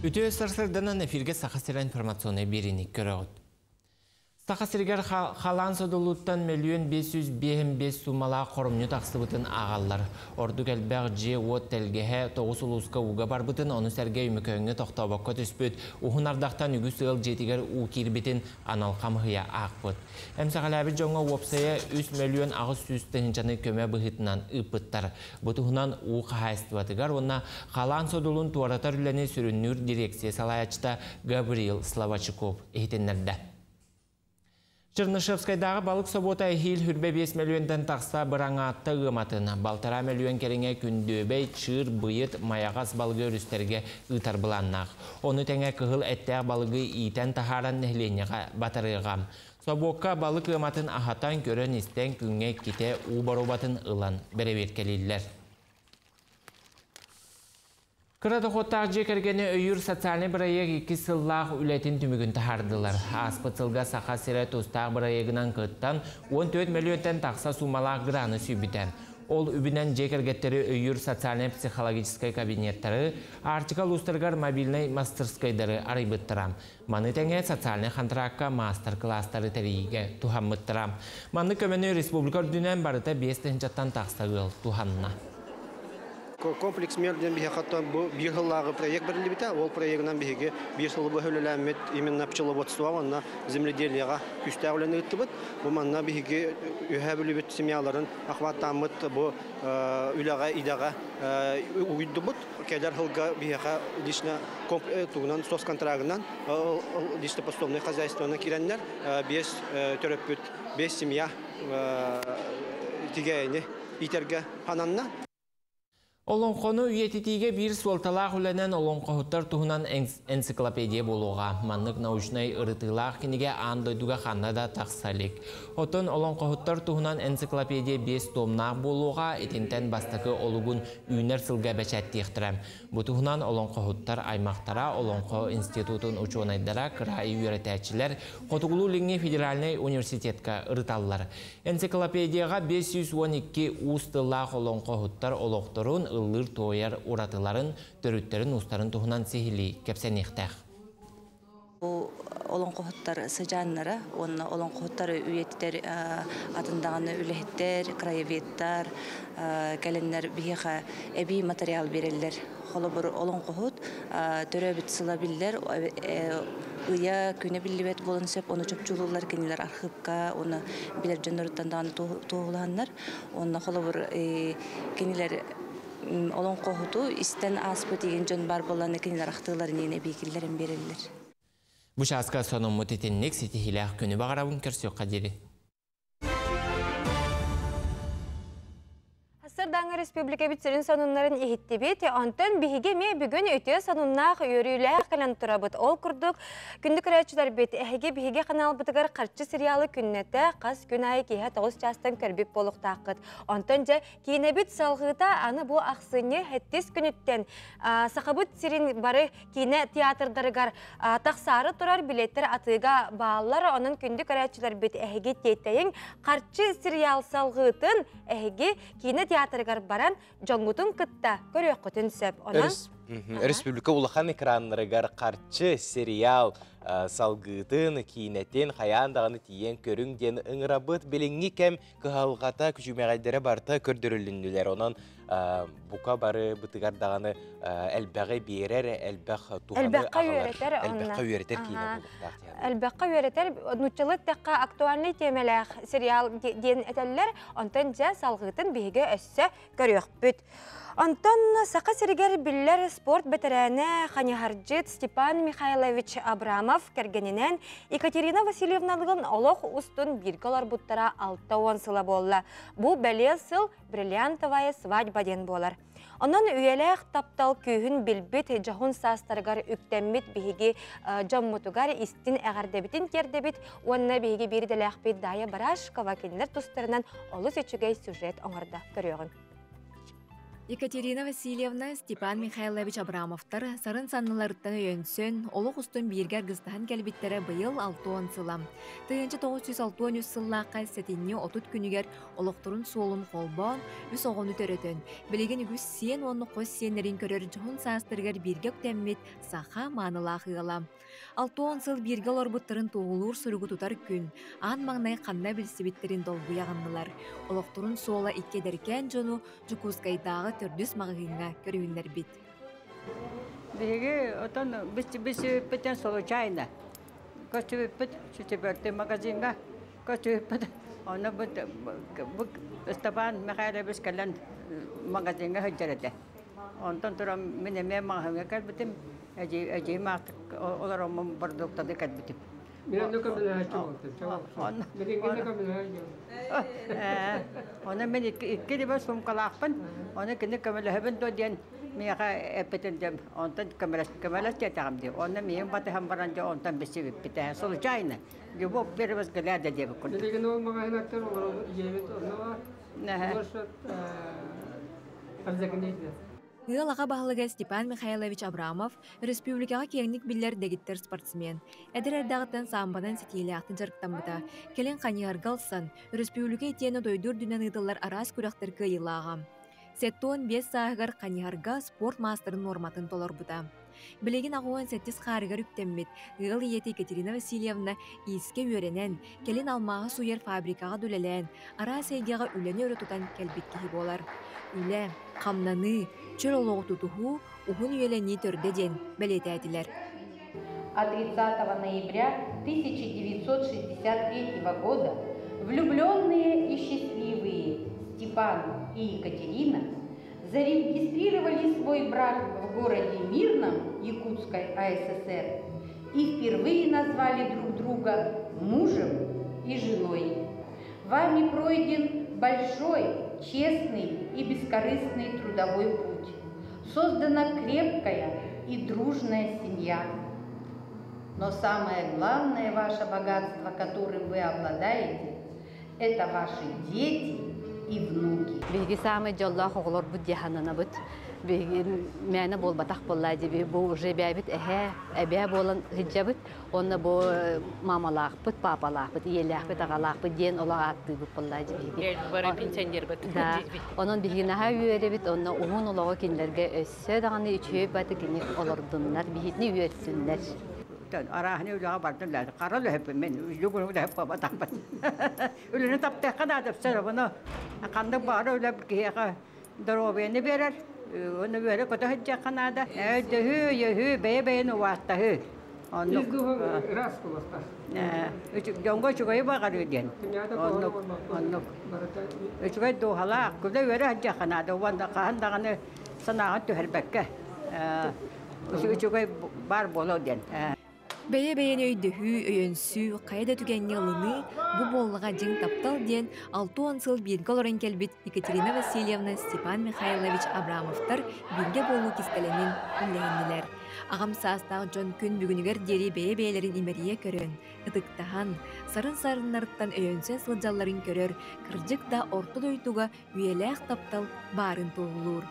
Үтүө сарсырданан эфирге Саха сирэ информационнай биэриини көрөҕүт. Саха сиригэр халаан содулуттан мөлүйүөн 555 суумалаах хоромньу тахсыбытын ааҕаллар. Ордук элбэх дьиэ-уот тэлгэһэ тоҕус улууска ууга барбытын, ону сэргэ Өймөкөөҥҥө тохтообокко түспүт уһун ардахтан үгүс ыал дьиэтигэр уу киирбитин анал хамыһыйа аахпыт. Эмсэҕэлээбит дьоҥҥо уопсайа 3 мөлүйүөн 800 тыһыынчаны көмө быһыытынан ыыппыттар. Бу туһунан уу хаһаайыстыбатыгар уонна халаан содулун туоратар үлэни сүрүннүүр дирекция салайааччыта Гаврил Словачуков иһитиннэрдэ. Чернышевскайдааҕы балык собуота эһиил хүрбэ 5 мөлүйүөнтэн тахса быраҥаатта ыаматын, балтараа мөлүйүөн кэриҥэ күндүөбэй, чыыр, быйыт, майаҕас балыгы өрүстэргэ ыытар былааннаах. Ону тэҥэ кыһыл эттээх балыгы иитэн таһааран нэһилиэнньэҕэ батарыаҕа. Собуокка балык ыаматын аһатан, көрөн-истэн күҥҥэ иккитэ уу боруобатын ылан бэрэбиэркэлииллэр. Кыра дохуоттаах дьиэ кэргэни өйүүр социальнай бырайыак иккис сыллаах үлэтин түмүгүн таһаардылар. Ааспыт сылга Саха сирэ тустаах бырайыагынан кыттан 14 мөлүйүөнтэн тахса суумалаах граны сүүйбүтэ. Ол үбүнэн дьиэ кэргэттэри өйүүр социальнай-психологическай кабинеттары, Арктика улуустарыгар мобильнай мастерскайдары арыйбыттара. Маны тэҥэ социальнай хантыраакка маастар-кылаастары тэрийиигэ туһаммыттара. Маннык көмөнү республика үрдүнэн барыта 5 тыһыынчаттан тахса ыал туһанна. Комплекс мер диэн биһиэхэ бу биир сыллааҕы проект бэриллибитэ. Ол проегынан биһиги биир сылы быһа үлэлээммит именно пчеловодство уонна земледелиеҕа күүстээх үлэни ыыттыбыт. Бу манна биһиги үөһээ бүлүүбүт семьяларын охваттааммыт бу үлэҕэ, идэҕэ угуйдубут. Кэлэр сылга биһиэхэ лично тугунан соцконтрагынан лично подсобное хозяйствоны киирэннэр биэс төрөппүт, биэс семья тигээйини иитэргэ хананна. Олоҥхону үйэтитиигэ биир суолталаах үлэнэн олоҥхоһуттар туһунан энциклопедия буолуоҕа. Маннык научнай ырытыылаах кинигэ аан дойдуга ханна да тахса илик. Оттон олоҥхоһуттар туһунан энциклопедия биэс томнаах буолуоҕа, итинтэн бастакы олугун үүнэр сылга бэчээттиэхтэрэ. Бу туһунан олоҥхоһуттар аймахтара, Олоҥхо институтун учуонайдара, кыраайы үөрэтээччилэр Хотугулуу-Илиҥҥи федеральнай университетка ырыталлар. Энциклопедияҕа 512 уус тыллаах олоҥхоһуттар олохторун, ыллыыр-туойар уратыларын, төрүттэрин-уустарын туһунан сиһилии кэпсэниэхтээх. Бу Олоҥхоһуттар сыдьааннара уонна олоҥхоһуттары үйэтитэр атын даҕаны үлэһиттэр, краеведтар кэлэннэр биһиэхэ эбии материал биэрэллэр. Холобур, олоҥхоһут төрөөбүт сыла биллэр, ыйа, күнэ биллибэт буолан сөп, ону чопчулууллар кинилэр архыыпка, уонна билэр дьонноруттан даҕаны туоһулаһаннар. Уонна холобур, кинилэр олоҥхоһуту истэн ааспыт игин дьон бар буолланы кинилэр ахтыыларын иин эбии киллэрэн биэрэллэр. Бу чааска сонуммут итинник ситиһиилээх күнү баҕарабын көрсүөххэ диэри. Сырдаҥа республикабыт сүрүн сонуннарын иһиттибит. Онтон биһиги эмиэ бүгүн үтүө сонуннаах, үөрүүлээх кэлэн турабыт. Ол курдук, күндү көрөөччүлэрбит, эһиги биһиги ханаалбытыгар харчы сериалы күннэтэ хас күн аайы киэһэ 9 чаастан көрбүт буолуохтааххыт. Онтон дьэ, киинэбит салҕыыта аны бу ахсынньы сэттис күнүттэн Сахабыт сирин бары киинэ театрдарыгар тахсаары турар билеттэр атыыга бааллар. Онон күндү көрөөччүлэрбит эһиги тиэтэйиҥ харчы сериал салҕыытын эһиги киинэ театрыгар баран дьоҥҥутун кытта көрүөххүтүн сөп. Онон Республика улахан экраннарыгар харчы сериал салгыытын, киинэтин хайаан даҕаны тиийэн көрүҥ диэн ыҥырабыт. Билиҥҥи кэм кыһалҕата, күчүмэҕэйдэрэ барыта көрдөрүлүннүлэр. Онон бука бары бытыгар даҕаны элбэҕи биэрэр, элбэх туһаны Элбэххэ үөрэтэр элбэххэ үөрэтэр киинэ буолуохтаах диэн. Элбэххэ үөрэтэр, нууччалыы эттэххэ актуальный тиэмэлээх сериал диэн этэллэр. Онтон дьэ салҕыытын биһиги өссө көрүөхпүт. Онтон Саха сиригэр биллэр спорт бэтэрээнэ Ханьаһардьыт Степан Михайлович Абрамов кэргэнинэн Екатерина Васильевналыын олох устун бииргэ олорбуттара 60 сыла буолла. Бу бэлиэ сыл бриллиантовая свадьба диэн буолар. Онон үйэлээх таптал күүһүн билбит дьоһун саастарыгар үктэммит биһиги дьоммутугар истин эҕэрдэбитин тиэрдэбит уонна биһиги биир идэлээхпит Дая Барашкова кинилэр тустарынан олус үчүгэй сюжет оҥордо. Көрүөҕүҥ. Екатерина Васильевна, Степан Михайлович Абрамовтар сарын санныларыттан өйөнсөн, олох устун бииргэ аргыстаһан кэлбиттэрэ быйыл 60 сыла. 1963 сыллаахха сэтинньи 30 күнүгэр олохторун суолун холбоон, үс оҕону төрөтөн, билигин үгүс сиэн уонна хос сиэннэрин көрөр дьоһун саастарыгар бииргэ үктэммит саха маанылаах ыала. 60 сыл бииргэ олорбуттарын туоһулуур суругу тутар күн, аан маҥнай ханна билсибиттэрин долгуйа аҕыннылар. Олохторун суола икки эдэркээн дьону Дьокуускайдааҕы төрдүс маҕаһыыҥҥа көрүһүннэрбит. Биһиги отон билсибиппитин случайно көстүбүппүт четвертый магазиҥҥа көстүбүппүт. Ону бу Степан Михайлович кэлэн магазиҥҥа сылдьар этэ. Онтон туран мин эмиэ маҕаһыыҥҥа кэлбитим. Эдьиийим аахтык олороммун бородууктаны кэлбитим. Мен онно көмөлөһөөччү буолтум. Билиҥҥи да көмөлөһөр Ону мен икки либо сумкалаахпын, ону кини көмөлөһөбүн дуо диэн миэхэ эппитин дьэ онтон көмөлөс көмөлөс диэтэҕим дии. Онно миигин батыһан баран дьэ онтон билсибиппит ээ. Случайно. Любовь первого взгляда диэбит курдук. Билигин ол маҕаһыынаттан олоробут дьиэбит онно баар. Площадь Ыал аҕа баһылыга Степан Михайлович Абрамов республикаҕа киэҥник биллэр дэгиттэр спортсмен. Эдэр эрдэҕиттэн саамбанан ситиилээхтик дьарыктаммыта. Кэлин хайыһарга ылсан, республика итиэннэ дойду үрдүнэн ыытыллар араас күрэхтэр кыайыылааҕа. 75 сааһыгар хайыһарга спорт маастарын нуорматын толорбута. Билигин 87 хаарыгар үктэммит ыал ийэтэ Екатерина Васильевна иискэ үөрэнэн, кэлин алмааһы сууйар фабрикаҕа да үлэлээн, араас эйгэҕэ үлэни өрө тутан кэлбит киһи буолар. Үлэ, хамнаныы, чөл олоҕу тутуһуу уһун үйэлэнии төрдө диэн бэлиэтээтилэр. А 30 ноября 1963 года влюбленные и счастливые Степан и Екатерина зарегистрировали свой брак в городе Мирном Якутской АССР и впервые назвали друг друга мужем и женой. Вами пройден большой, честный и бескорыстный трудовой путь. Создана крепкая и дружная семья. Но самое главное ваше богатство, которым вы обладаете, это ваши дети и внуки. Биһиги саамай дьоллоох оҕолорбут дии сананабыт. Биһиги мээнэ буолбатах буолла дии бу уже бэйэбит эһээ, эбээ буолан сылдьабыт. Уонна бу мамалаахпыт, папалаахпыт, ийэлээхпит, аҕалаахпыт диэн олох ааттыыбыт буолла дии биһиги. Бары пенсионербыт. Да. Онон биһиги наһаа үөрэбит, онно уһун олоҕу кинилэргэ өссө даҕаны үчүгэй баты кини олордуннар, биһитини үөрсүннэр. Арааһыны үлэҕэ бардым да хара үлэһиппин мен үлүгүн үлэһип буолбатахпын. Үлэни таптыахха наада все равно. Ханнык баҕара үлэ киһиэхэ доруобуйаны биэрэр. Оны үөрэ көтө сылдьыахха наада. Өйдөһүү, өйөһүү, бэйэ-бэйэни убаастаһыы. Оннук. Ыраас куластас. Дьоҥҥо үчүгэйи баҕарыы диэн. Оннук, оннук. Үчүгэй дууһалаах, күлэ-үөрэ сылдьыахха наада. Уонна хаһан даҕаны санааҕын түһэрбэккэ үчүгэй баар буолуо диэн. Бэйэ-бэйэни өйдөһүү, өйөнсүү, хайа да түгэҥҥэ ылыныы бу буоллаҕа дьиҥ таптал диэн 60 сыл бииргэ олорон кэлбит Екатерина Васильевна, Степан Михайлович Абрамовтар бииргэ буолуу кистэлэҥин үллэһиннилэр. Аҕам саастаах дьон күн бүгүнүгэр диэри бэйэ-бэйэлэрин имэрийэ көрөн, ытыктаһан, сарын-сарыннарыттан өйөнсөн сылдьалларын көрөр, кырдьык да орто дойдуга үйэлээх таптал баарын туоһулуур.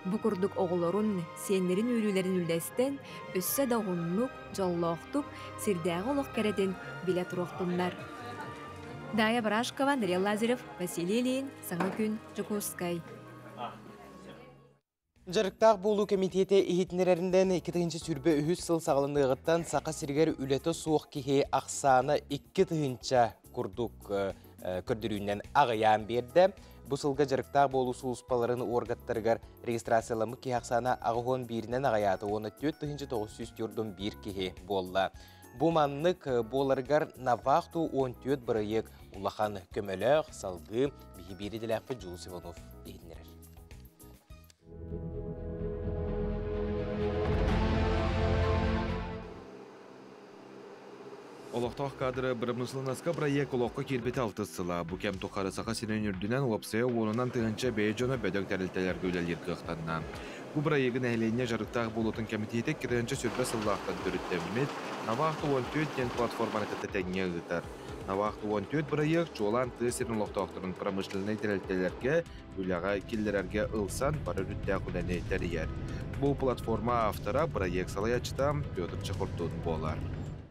Бу курдук оҕолорун, сиэннэрин үөрүүлэрин үллэстэн, өссө да уһуннук, дьоллоохтук, сирдээҕи олох кэрэтин билэ туруохтуннар. Дая Барашкова, Андрей Лазарев, Василий Ильин, Саҥа күн, Дьокуускай. Дьарыктаах буолуу кэмитиэтэ иһитиннэрэринэн 2023 сыл саҕаланыаҕыттан Саха сиригэр үлэтэ суох киһи ахсаана 2000 курдук көрдөрүүнэн аҕыйаан биэрдэ. Бу сылга дьарыктаах буолуу сулууспаларын уоргаттарыгар регистрацияламмыт киһи ахсаана 81-инэн аҕыйаата уонна 4941 киһи буолла. Бу маннык буоларыгар Навахту 14 бырайыак улахан көмөлөөх салгыы биһи биир идэлээхпит Дьулус Иванов иһитиннэрэр. Олохтоох кадры бырамыысыланаска бырайыак олоххо киирбитэ алтыс сыла. Бу кэм тухары Саха сирин үрдүнэн уопсайа уонунан тыһыынча бэйэ дьоно бөдөҥ тэрилтэлэргэ үлэлиир кыахтанна. Бу бырайыагы нэһилиэнньэ дьарыктаах буолуутун кэмитиэтэ 2 сүүрбэ сыллаахтан төрүттэммит Навахта 14 диэн платформаны кытта тэҥҥэ ыытар. Навахта 14 бырайыак чуолаан тыа сирин олохтоохторун промышленнай тэрилтэлэргэ үлэҕэ киллэрэргэ ылсан бары өрүттээх үлэни тэрийэр. Бу платформа автора, бырайыак салайааччыта Петр Чехордун буолар.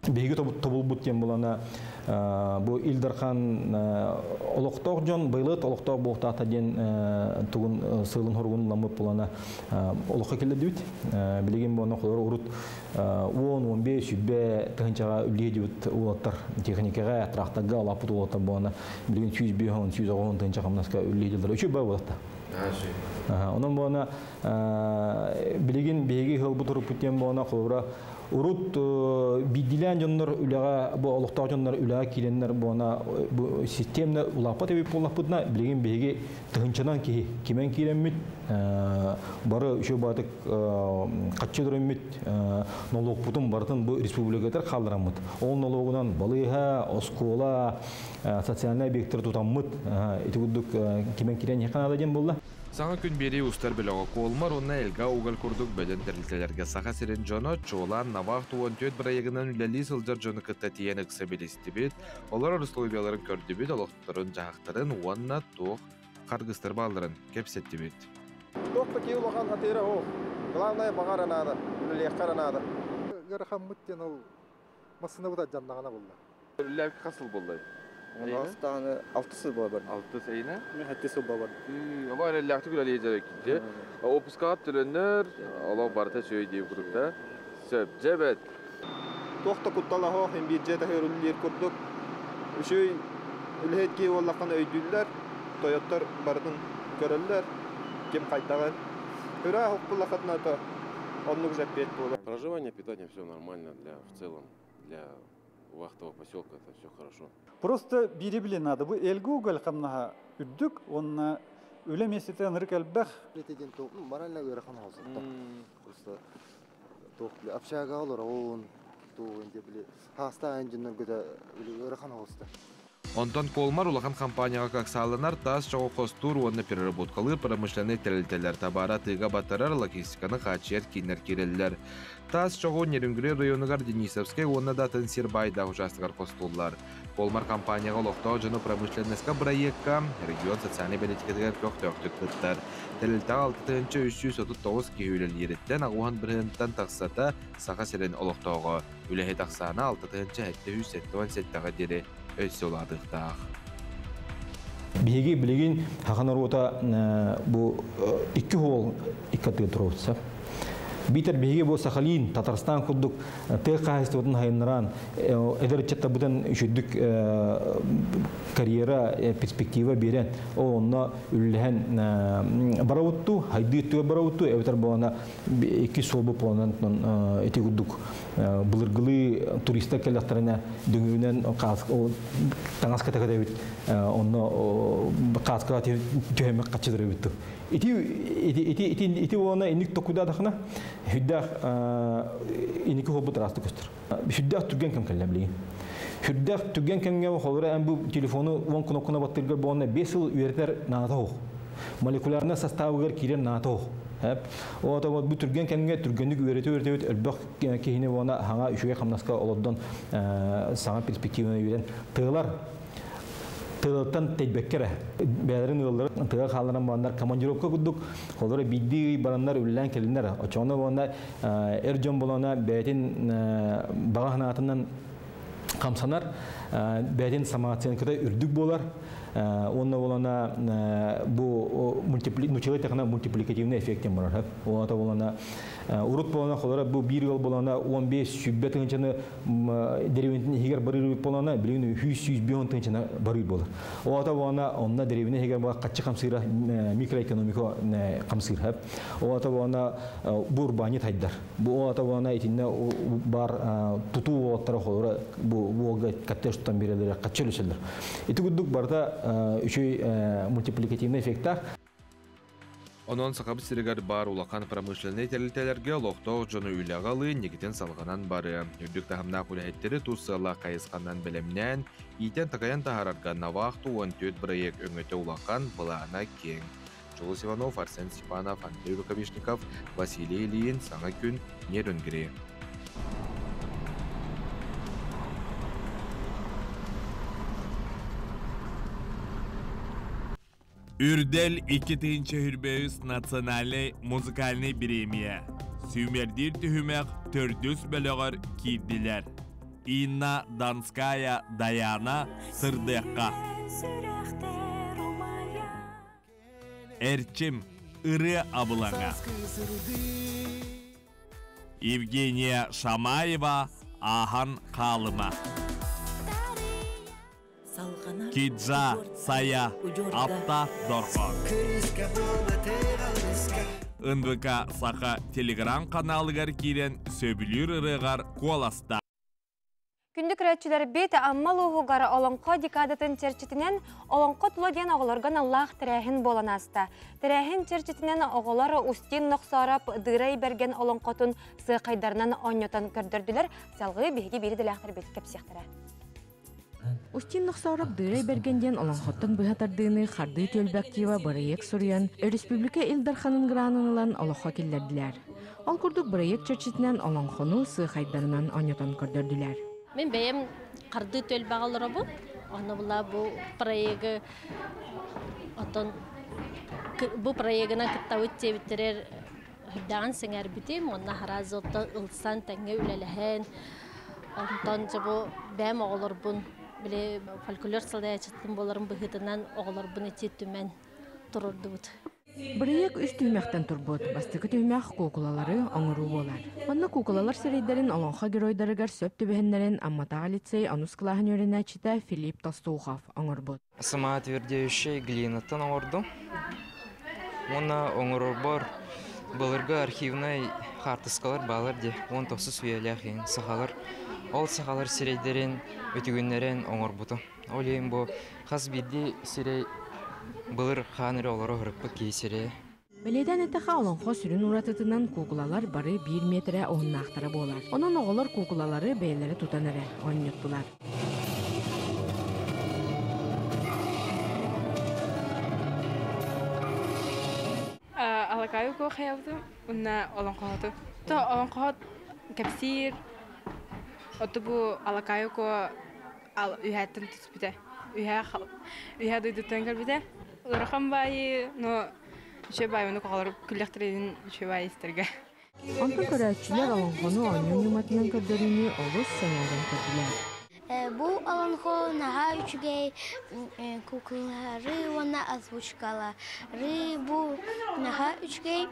Биһиги тобулбут диэн булана бу Ил Дархан олохтоох дьон быйлыт олохтоох буолтаата диэн тугун сыылын хоругун ламмыт булана олоххо киллэрдибит. Билигин буона холор урут 10-15 сүбэ тыһынчаға үллиһи уолаттар техникаға тракторга алаппыт уолаттар буона билигин 105 110 тыһынча хамнаска үллиһи үчү бай уолатта. Онон буона билигин биһиги хылбут уруппут диэн буона холора урут бидилэн дьоннор үлэҕэ бу олохтоох дьоннор үлэҕэ киирэннэр буона бу системна улааппат эбит буоллахпытына билигин биһиги тыһынчанан киһи кимэн киирэммит бары үчү баатык каччы көрөммүт нолуокпутун барытын бу республикатар хааллараммыт. Ол нолуогунан балыыһа, оскуола, социальный объекттар тутаммыт ити курдук кимэн киирэн ханаада диэн буолла. Саҥа күн биэрии устар бөлөҕө Колмар уонна Элга угал курдук бөдөҥ тэрилтэлэргэ Саха сирин дьоно чуолаан Навахта 14 бырайыагынан үлэлии сылдьар дьону кытта тиийэн ыкса билистибит, олорор условияларын көрдүбүт, олохторун-дьаһахтарын уонна туох харгыстар баалларын кэпсэттибит. Туох да улахан хатыыра суох. Главное баҕара наада, үлэлиэххэ наада. Ыарахаммыт диэн ол массыына алдьаннаҕына буолла. Үлэлээбит хас сыл буолла? Астааны 6 сыл буолар. 6 эйиэнэ? Мен 7 сыл буолар. Оба эрэллээхтик үлэлии дьарык. Отпускаҕа төлөнөр, олох барыта үчүгэй дии курдук да. Сөп, дьэбет. Туох да куттала суох, бирже таһыр курдук. Үчүгэй үлэһит киһи буоллаххына өйдүүллэр, тойоттор барытын көрөллөр, ким хайдаҕын. Ыраах укпуллахатына то оннук заппет буолар. Проживание, питание, все нормально для, в целом, для вахтового поселка это все хорошо. Просто биири билиэн наада. Бу Элга-Уголь хамнаһа үрдүк, онна үлэ миэстэтэ ынырык элбэх. Морально ыарахан хаалсытта. Просто туох общага олорон, туох били хаста энжиннер көтө ыарахан хаалсытта. Онтон Колмар улахан компанияға каксаланар таас чоҕу хостуур уонна переработкалыыр промышленнай тэрилтэлэр табаара тыыга батарар логистиканы хааччыйар кииннэр киирэллэр. Таас чоҕу Нерюнгри районугар Денисовскай уонна да атын сир баайдаах учаастагар хостууллар. Колмар компанияға олохтоох дьону промышленноска бырайыакка регион социальнай бэлиитикэтигэр көхтөөхтүк кыттар. Тэрилтэҕэ 6339 киһи үлэлиириттэн 81-тан тахсата Саха сирин олохтооҕо. Үлэһит ахсаана 6777-ҕэ диэри өссө улаатыахтаах. Биһиги билигин саха норуота бу икки суол икки аттыгар туруохса. Биитэр биһиги бу Сахалин, Татарстан курдук тыа хаһаайыстыбатын сайыннаран, эдэр ыччаттарбытын үчүгдүк карьера, перспектива биэрэн, ол онно үллэһэн барабыттуу, хайдыы өттүгэр барабыттуу, эбэтэр буолана икки суолбу буоланан ити курдук былыргылыы туристар кэллэхтэринэ дүҥүрүнэн таҥас кэтэкэтэбит, онно кааскаҕа түһэммит хаччыдырыбыт. Ити ити ити ити ити уона инник токудаатахына сүрдээх инники холбут ыраастык көстөр. Сүрдээх түргэн кэм кэллэ билигин. Сүрдээх түргэн кэмҥэ холобура эн бу телефону уон кнопканы баттыыргар буолна 5 сыл үөрэтэр наада суох. Молекулярнай составыгар киирэр наада суох. Оото бу түргэн кэмҥэ түргэнник үөрэтэ үөрэтэбит элбэх киһини уона хаҥа үчүгэй хамнаска олордон саҥа перспективаны үөрэн тыалар тыалыттан тэйбэккэ эрэ бэйэлэрин ыалларын тыа хаалларан бараннар командировка курдук олоро биирдии ый бараннар үлэлээн кэлиннэр очоҕуна уонна эр дьон болона бэйэтин баҕа санаатынан хамсанар бэйэтин самооценката үрдүк буолар уонна болона бу мультипликативный техна мультипликативный эффект диэн барар уонна болона урут болона холоро бу биир ыал болона 15 сүүрбэ тыһыынчаны деревнятын иһигэр барыыр буолана билигин 100 тыһыынчаны барыыр буолар. Оата буолана онно деревня иһигэр була хаччы хамсыыра микроэкономика хамсыыр. Оата буолана бу урбаанньыт хайдар. Бу оата буолана итиннэ бар тутуу уолаттара холоро бу буолга коттедж тутан биэрэллэр хаччы өлүсэллэр. Ити курдук барыта үчүгэй мультипликативный эффектаах. Онон Сахабыт сиригэр баар улахан промышленнай тэрилтэлэргэ олохтоох дьону үлэҕэ ылыы инникитин салҕанан барыа. Үрдүк таһымнаах үлэһиттэри тус сыаллаах хайысханан бэлэмнээн, иитэн-такайан таһаарарга Навахту 14 бырайыак өҥөтө улахан, былаана киэҥ. Дьулус Иванов, Арсен Степанов, Андрей Рукавишников, Василий Ильин, Саҥа күн, Нерюнгри. Үрдэл 2023 национальнай музыкальнай бириэмийэ сүүмэрдиир түһүмэх төрдүс бөлөҕөр киирдилэр. Инна Донская Даяна Сырдыахха. Эрчим ырыа абылаҥа. Евгения Шамаева Ааһан хаалыма. Киджа, Сая, Апта, Дорҕоон. НВК Саха телеграм-каналыгар киирэн сөбүлүүр ырыаҕар куоласта. Күндү көрөөччүлэрбит, Амма улууһугар Олоҥхо декадатын чэрчитинэн Олоҥхо тула диэн оҕолорго аналлаах тэрээһин буолан ааста. Тэрээһин чэрчитинэн оҕолор Устин Нохсоороп Дыырай Бэргэн олоҥхотун сыахайдарынан оонньотон көрдөрдүлэр. Салгыы биһиги биир идэлээхтэрбит кэпсиэхтэрэ. Устин Нохсоороп Дыырай Бэргэн диэн олоҥхоттон быһа тардыыны Хардыы түөлбэ актива бырайыак суруйан, өрөспүүбүлүкэ Ил Дарханын гранын ылан олоххо киллэрдилэр. Ол курдук бырайыак чэрчитинэн олоҥхону сыахайдарынан оонньотон көрдөрдүлэр. Мин бэйэм Хардыы түөлбэҕэ олоробун. Онно була бу проегы оттон бу проегынан кыттабыт диэбиттэрэр үрдээҕин сэҥээрбитим уонна хараазылта ылсан тэҥҥэ үлэлэһэн онтон дьэ бу бэйэм оҕолорбун били фольклор салайааччытын буоларым быһыытынан оҕолорбун ити түмэн турурдубут. Бырайыак үс түһүмэхтэн турбут. Бастакы түһүмэх куукулалары оҥоруу буолар. Манна куукулалар сирэйдэрин олоҥхо геройдарыгар сөп түбэһиннэрин Амматааҕы лицей онус кылааһын үөрэнээччитэ Филипп Толстоухов оҥорбут. Самоотвердеющай глинаттан оҥордум. Уонна оҥорорбор былыргы архивнай хаартыскалар баалар дии. 19 үйэлээх иһин сахалар. Ол сахалар сирэйдэрин, үтүгүннэрин оҥорбутум. Ол иһин бу хас биирдии сирэй былыр хаан эрэ олоро сырыппыт киһи сирэйэ. Бэлиэтээн эттэххэ, олоҥхо сүрүн уратытынан куукулалар бары биир миэтэрэ уһуннаахтара буолар. Онон оҕолор куукулалары бэйэлэрэ тутан эрэ оонньоттулар. Алакайы куохайабытым уонна олоҥхоһоту. То олоҥхоһот кэпсиир, оту бу Алакайы куо үһээттэн түспүтэ. Үһээ үһээ дойдуттан кэлбитэ. Ыарахан баайы, но үчүгэй баайы ону оҕолор күллэхтэрин үчүгэй баайы истэргэ. Онтон көрөөччүлэр олоҥхону оонньуу ньыматынан көрдөрүүнү олус сэҥээрэн көрдүлэр. Бу олоҥхо наһаа үчүгэй куклалары уонна озвучкалары бу наһаа үчүгэй.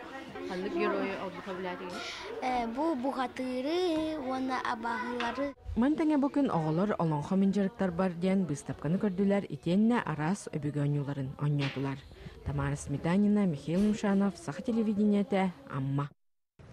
Ханнык геройу олбутабылаатыгын? Бу бухатыыры уонна абаһылары. Маны тэҥэ бу күн оҕолор Олоҥхо мин дьарыктарбар диэн быыстапканы көрдүлэр итиэннэ араас өбүгэ оонньууларын оонньоотулар. Тамара Сметанина, Михаил Юмшанов, Саха телевидениетэ, Амма.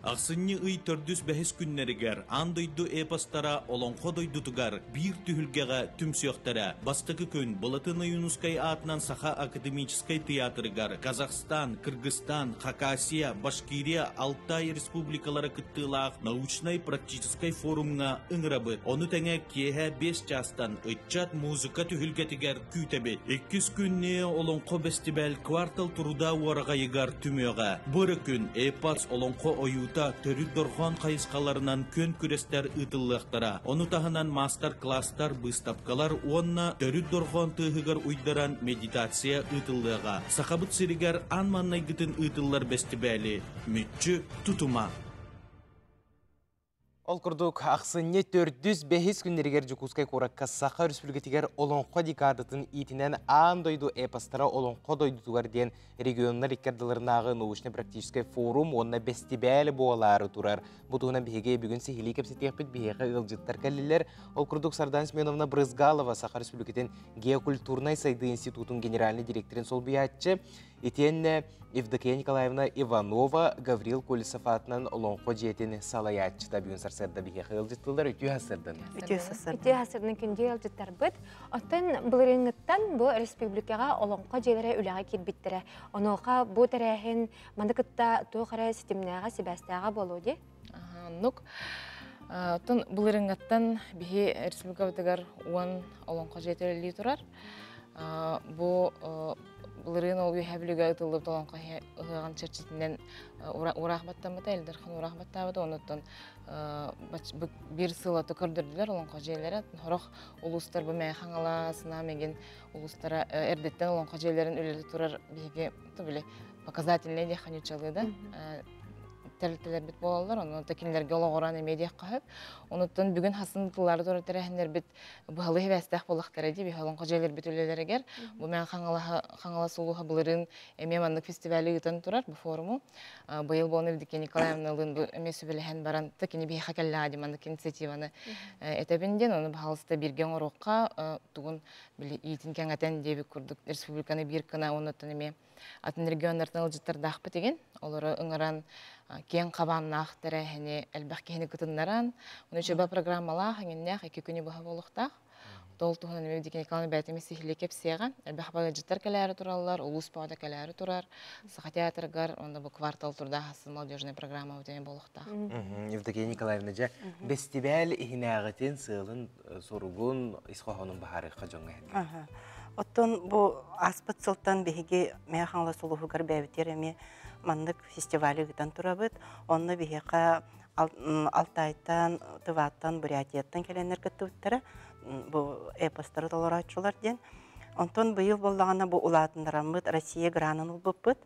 Ахсынньы ый төрдүс-бэһис күннэригэр аан дойду эпостара Олоҥхо дойдутугар биир түһүлгэҕэ түмсүөхтэрэ. Бастакы күн Былатын Ойуунускай аатынан Саха академическай тыйаатырыгар Казахстан, Кыргызстан, Хакасия, Башкирия, Алтай республикалара кыттыылаах научнай-практическай форумҥа ыҥырабыт. Ону тэҥэ киэһэ 5 чаастан ыччат музыка түһүлгэтигэр күүтэбит. Иккис күннээ Олоҥхо бэстибээл квартал труда уораҕайыгар түмүөҕэ. Бу эрэ күн эпос, олоҥхо ойуута, төрүт дорҕоон хайысхаларынан күөн күрэстэр ыытыллыахтара. Ону таһынан маастар-класстар, быыстапкалар уонна төрүт дорҕоон тыаһыгар уйдаран медитация ыытыллыаҕа. Сахабыт сиригэр аан маҥнайгытын ыытыллар бэстибээли мүччү тутума. Ол курдук, ахсынньы төрдүс бэһис күннэригэр Дьокуускай куоракка Саха Өрөспүүбүлүкэтигэр Олоҥхо декадатын иитинэн аан дойду эпостара Олоҥхо дойдутугар диэн регионнар икки ардыларынааҕы научно-практическай форум уонна бэстибээл буолаары турар. Бу туһунан биһиги бүгүн сиһилии кэпсэтиэхпит, биһиэхэ ыалдьыттар кэллилэр. Ол курдук Сардаана Семеновна Брызгалова Саха Өрөспүүбүлүкэтин геокультурнай сайдыы институтун генеральнай директорын солбуйааччы, Итиэннэ Евдокия Николаевна Иванова Гаврил Колесов аатынан Олоҥхо дьиэтин салайааччыта бүгүн сарсыарда биһиэхэ ыалдьыттыылар. Үтүө сарсыардан. Үтүө сарсыардан. Үтүө сарсыардан күндү ыалдьыттарбыт. Оттон былырыыҥҥыттан бу республикаҕа Олоҥхо дьиэлэрэ үлэҕэ киирбиттэрэ. Онуоха бу тэрээһин маны кытта туох эрэ ситимнээҕэ, сибээстээҕэ буолуо дии? Оннук. Оттон былырыыҥҥыттан биһи республикабытыгар 10 Олоҥхо дьиэтэ үлэлии турар. Бу былырыын ол Үөһээ Бүлүүгэ ытыллыбыт олоҥхо ыһыаҕын чэрчитинэн ураах баттаммыта, Ил Дархан ураах баттаабыта. Онуттан биир сыл ото көрдөрдүлэр олоҥхо дьиэлэрэ. Сорох улуустар бу Мэҥэ Хаҥалас, Нам игин улуустара эрдэттэн олоҥхо дьиэлэрин үлэлии турар биһиги били показательнай диэххэ ньуччалыы да тэрилтэлэрбит буолаллар. Онон кинилэргэ олоҕуран эмиэ диэххэ сөп. Онуттан бүгүн хасын тыллары турар тэрээһиннэрбит быһалыы хибээстээх буоллахтара дии биһи олоҥхо дьиэлэрбит үлэлэригэр. Бу мен Хаҥалас улууһа былырыын эмиэ маннык фестивали ыытан турар бу форуму. Быйыл буолан Евдокия Николаевналыын бу эмиэ сүбэлэһэн баран кини биһиэхэ кэллэҕэ дии маннык инициативаны этэбин диэн ону баһаалыста бииргэ оҥоруохха тугун били иитин кэҥэтэн диэбит курдук республиканы биир гына оннуттан эмиэ атын регионнартан ыалдьыттардаахпыт игин олору ыҥыран киэҥ хабааннаах тэрээһини элбэх киһини кытыннаран ону үчүгэй программалаах эҥиннээх икки күнү быһа буолуохтаах. Ол туһунан Евдокия Николаевна бэйэтэ сиһилии кэпсиэҕэ. Элбэх ыалдьыттар кэлээри тураллар, улуус бөҕөтө кэлээри турар. Саха театрыгар онно бу квартал турдаах асы молодежная программа үтүө буолуохтаах. Евдокия Николаевна, дьэ, бэстибээл иһинээҕитин сыалын, суругун, ис хоһоонун баһаарыахха дьоҥҥо эһэргэ. Оттон бу ааспыт сылтан биһиги Мэҥэ Хаҥалас улууһугар бэйэбитигэр эмиэ маннык фестивали ыытан турабыт. Онно биһиэхэ Алтайтан, Тываттан, Бурятияттан кэлэннэр кыттыбыттара. Бу эпостары толорооччулар диэн. Онтон быйыл буоллаҕына бу улаатыннараммыт Россия гранын ылбыппыт.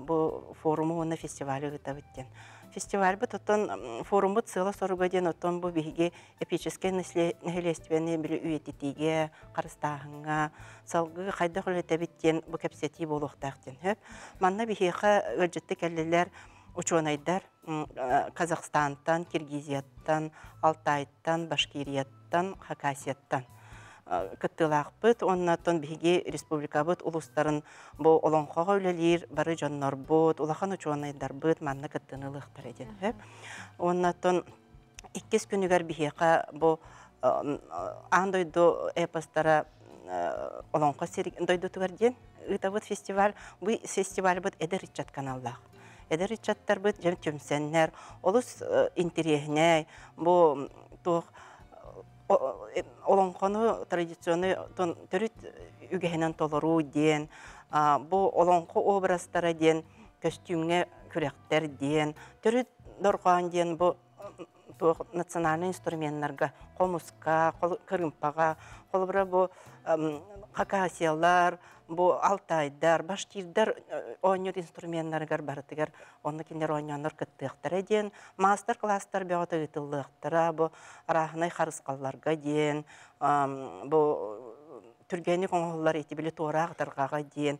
Бу форуму уонна фестивали ыытабыт диэн. Фестивальбыт оттон форуммут сыала-соруга диэн оттон бу биһиги эпическэй нэһилиэстибэни били үйэтитиигэ, харыстааһыҥҥа, салгыы хайдах үлэтэбит диэн бу кэпсэтии буолуохтаах диэн сөп. Манна биһиэхэ ыалдьытты кэллилэр учуонайдар Казахстантан, Киргизияттан, Алтайтан, Башкирияттан, Хакасияттан кыттыылаахпыт уонна оттон биһиги республикабыт улуустарын бу олоҥхоҕо үлэлиир бары дьоннорбут, улахан учуонайдарбыт манна кыттыыны ылыахтара диэн сөп. Уонна оттон иккис күнүгэр биһиэхэ бу аан дойду эпостара Олоҥхо дойдутугар диэн ыытабыт фестиваль. Бу фестивальбыт эдэр ыччат каналлаах. Эдэр ыччаттарбыт дьон түмсэннэр олус интэриэһинэй бу туох олоҥхону традиционный төрүт үгэһинэн толоруу диэн бу олоҥхо образтара диэн көстүүмҥэ күрэхтэр диэн төрүт дорҕоон диэн бу туох национальный инструменнарга хомуска, кырыымпаҕа, холобура бу хакасиялар, бу алтайдар, башкирдар оонньуур инструменнарыгар барытыгар онно кинилэр оонньооннор кыттыахтара диэн маастар-класстар бөҕөтө ыытыллыахтара, бу арааһынай харысхалларга диэн, бу түргэнник оҥоһуллар ити били туораах ытарҕаҕа диэн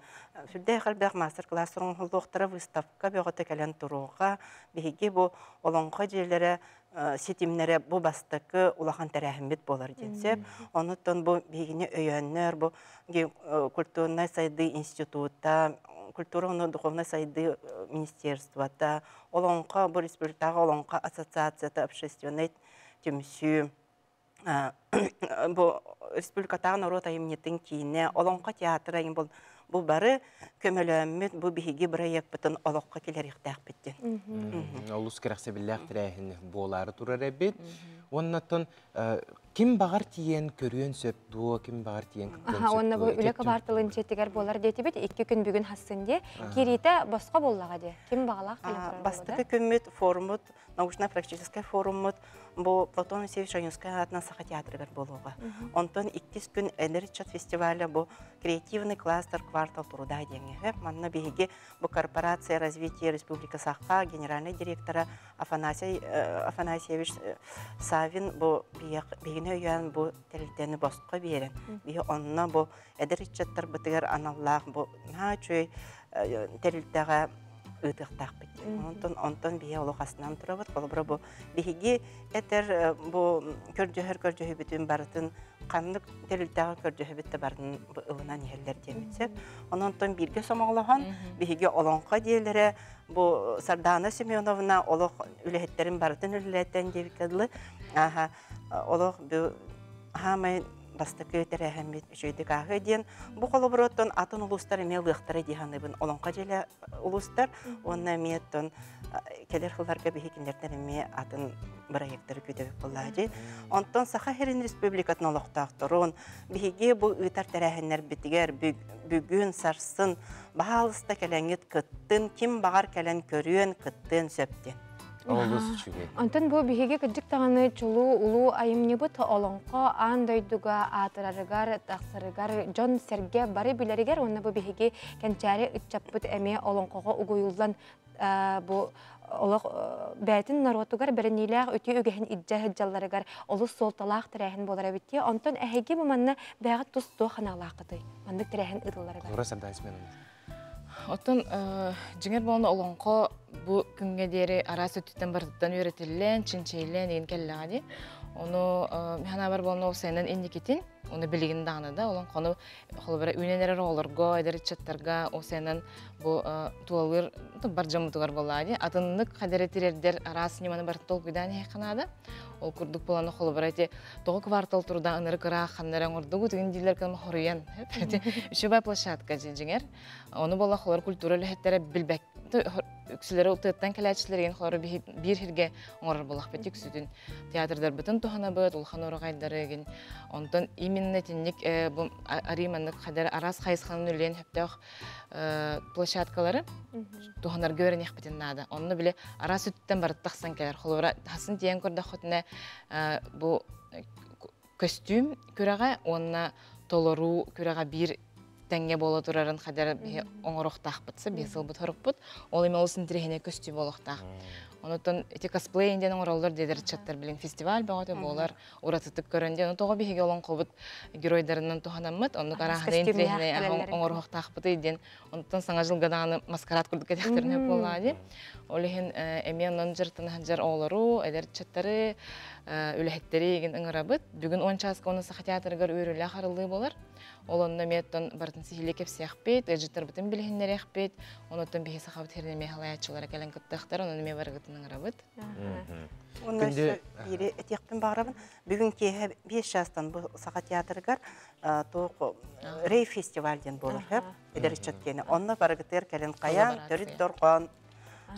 сүрдээх элбэх маастар-класстар оҥоһуллуохтара, выставка бөҕөтө кэлэн туруоҕа. Биһиги бу Олоҥхо дьиэлэрэ ситимнэрэ бу бастакы улахан тэрээһиммит буолар диэн сөп. Онуттан бу биһигини өйөөннөр бу культурнай сайдыы института, культура уонна духовнай сайдыы министерствота, Олоҥхо бу республикатааҕы Олоҥхо ассоциацията общественнай түмсүү, бу республикатааҕы норуот айымньытын киинэ, Олоҥхо театра бу бу бары көмөлөөммүт бу биһиги бырайыакпытын олоххо киллэриэхтээхпит диэн. Олус кэрэхсэбиллээх тэрээһин буолаары турар эбит. Уоннаттан ким баҕар тиийэн көрүөн сөп дуо, ким баҕар тиийэн кыттыан сөп Уонна бу үлэ кыбаарталын дьиэтигэр буолар диэтибит, икки күн бүгүн хассын дии. Киириитэ босхо буоллаҕа дии. Ким баҕалаах кэлэн көрөр Бастакы күммүт форуммут научно-практическай форуммут бу Платон Алексеевич Ойуунскай аатынан Саха театрыгар буолуоҕа. Онтон иккис күн Эдэр ыччат фестиваля бу креативный кластер квартал труда диэҥҥэ. Манна биһиги бу корпорация развития Республика Саха генеральный директора Афанасий Афанасьевич Савин бу биһигини өйөөн бу тэрилтэни босхо биэрэн биһи онно бу эдэр ыччаттарбытыгар аналлаах бу наһаа үчүгэй тэрилтэҕэ ыытыахтаахпыт диэн. Онтон онтон биһи олох астынан турабыт. Холобура бу биһиги этэр бу көрдөһөр көрдөһүбүтүн барытын ханнык тэрилтэҕэ көрдөһөбүт да барытын ылынан иһэллэр диэммит сөп. Онон бииргэ сомоҕолоһон биһиги олоҥхо диэлэрэ бу Сардаана Семеновна олох үлэһиттэрин барытын үлэлэтэн диэбиккэ дылы аха олох бу хаамай бастакы тэрээһиммит үчүгэйдик ааһыа диэн бу холобуруттан атын улуустар эмиэ ылыахтара дии саныыбын олоҥхо дьиэлэ улуустар уонна эмиэ оттон кэлэр сылларга биһи кинилэртэн эмиэ атын бырайыактары күүтэбит буоллаа дии. Онтон Саха сирин Республикатын олохтоохторун биһиги бу ыытар тэрээһиннэрбитигэр бүгүн, сарсын баһаалыста кэлэҥҥит кыттын, ким баҕар кэлэн көрүөн, кыттыан сөп диэн. Олус үчүгэй. Онтон бу биһиги кырдьык даҕаны чулуу улуу айымньыбыт олоҥхо аан дойдуга аатырарыгар, тахсарыгар дьон-сэргэ бары билэригэр уонна бу биһиги кэнчээри ыччаппыт эмиэ олоҥхоҕо угуйуллан бу олох бэйэтин норуотугар бэриниилээх үтүө үгэһин илдьэ сылдьалларыгар олус суолталаах тэрээһин буолар эбит дии. Онтон эһиги бу манна бэйэҕит тус туох санаалааххытый? Маннык тэрээһин ыытылларыгар. Лора Сардаана Семеновна. Оттон дьиҥэр буолан олоҥхо бу күҥҥэ диэри араас өттүттэн барытыттан үөрэтиллэн, чинчийиллэн игин кэллэҕэ дии. Ону санаабар буолан ол сайынан инникитин, уну билигин даҕаны да олоҥхону холобура үүнэн эрэр оҕолорго, эдэр ыччаттарга ол сайынан бу тулалыыр бар дьоммутугар буоллаҕа дии. Атыннык хадары тириэрдэр араас ньыманы барытын толкуйдаан иһиэххэ наада. Ол курдук буолан холобура ити тоҕо квартал турда ынырык ыраах ханна эрэ оҥордугут игин дииллэр кэлэн хоруйан үчүгэй площадка дьиҥэр ону буолла холор культура үлэһиттэрэ билбэк үксүлэри тыаттан кэлээччилэр игин холору биир сиргэ оҥорор буолахпыт үксүтүн театрдарбытын туһанабыт улахан ураҕайдары игин онтон именно итинник бу арыы маннык хадэр араас хайысханан үлэлиэн сөптөөх площадкалары туһанарга үөрэниэхпитин наада. Онно били араас өттүттэн барыта тахсан кэлэр. Холобура, хасын тиийэн көрдөххүтүнэ бу көстүүм күрэҕэ уонна толоруу күрэҕэ биир тэҥҥэ буола турарын хадара биһи оҥоруохтаахпыт, биһи сылбыт хорукпут. Ол эми олус интэриэһинэй көстүү буолуохтаах. Онотон ити косплей диэн оҥороллор диэдэр ыччаттар билин фестиваль бөҕөтө буолар уратытык көрөн диэн тоҕо биһиги олоҥхобут геройдарынан туһанаммыт оннук арааһынай интэриэһинэй оҥоруохтаахпытый диэн онтон саҥа жылга даҕаны маскарад курдук кэтэхтэринэ буоллаҕа дии ол иһин эмиэ онон дьарыктана сылдьар оҕолору эдэр ыччаттары үлэһиттэри игин ыҥырабыт бүгүн 10 чааска уонна саха театрыгар үөрүүлээх арыллыы буолар Ол онно эмиэ оттон барытын сиһилии кэпсиэхпит, ыалдьыттарбытын билиһиннэриэхпит. Онуттан биһи сахабыт сирин эмиэ халайааччылара кэлэн кыттыахтар, онон эмиэ барыгытын ыҥырабыт. Онно өссө биири этиэхпин баҕарабын. Бүгүн киэһэ 5 чаастан бу Саха театрыгар туох рейв фестиваль диэн буолар, эдэр ыччат киэнэ. Онно барыгытыгар кэлэн хайаан, төрүт дорҕоон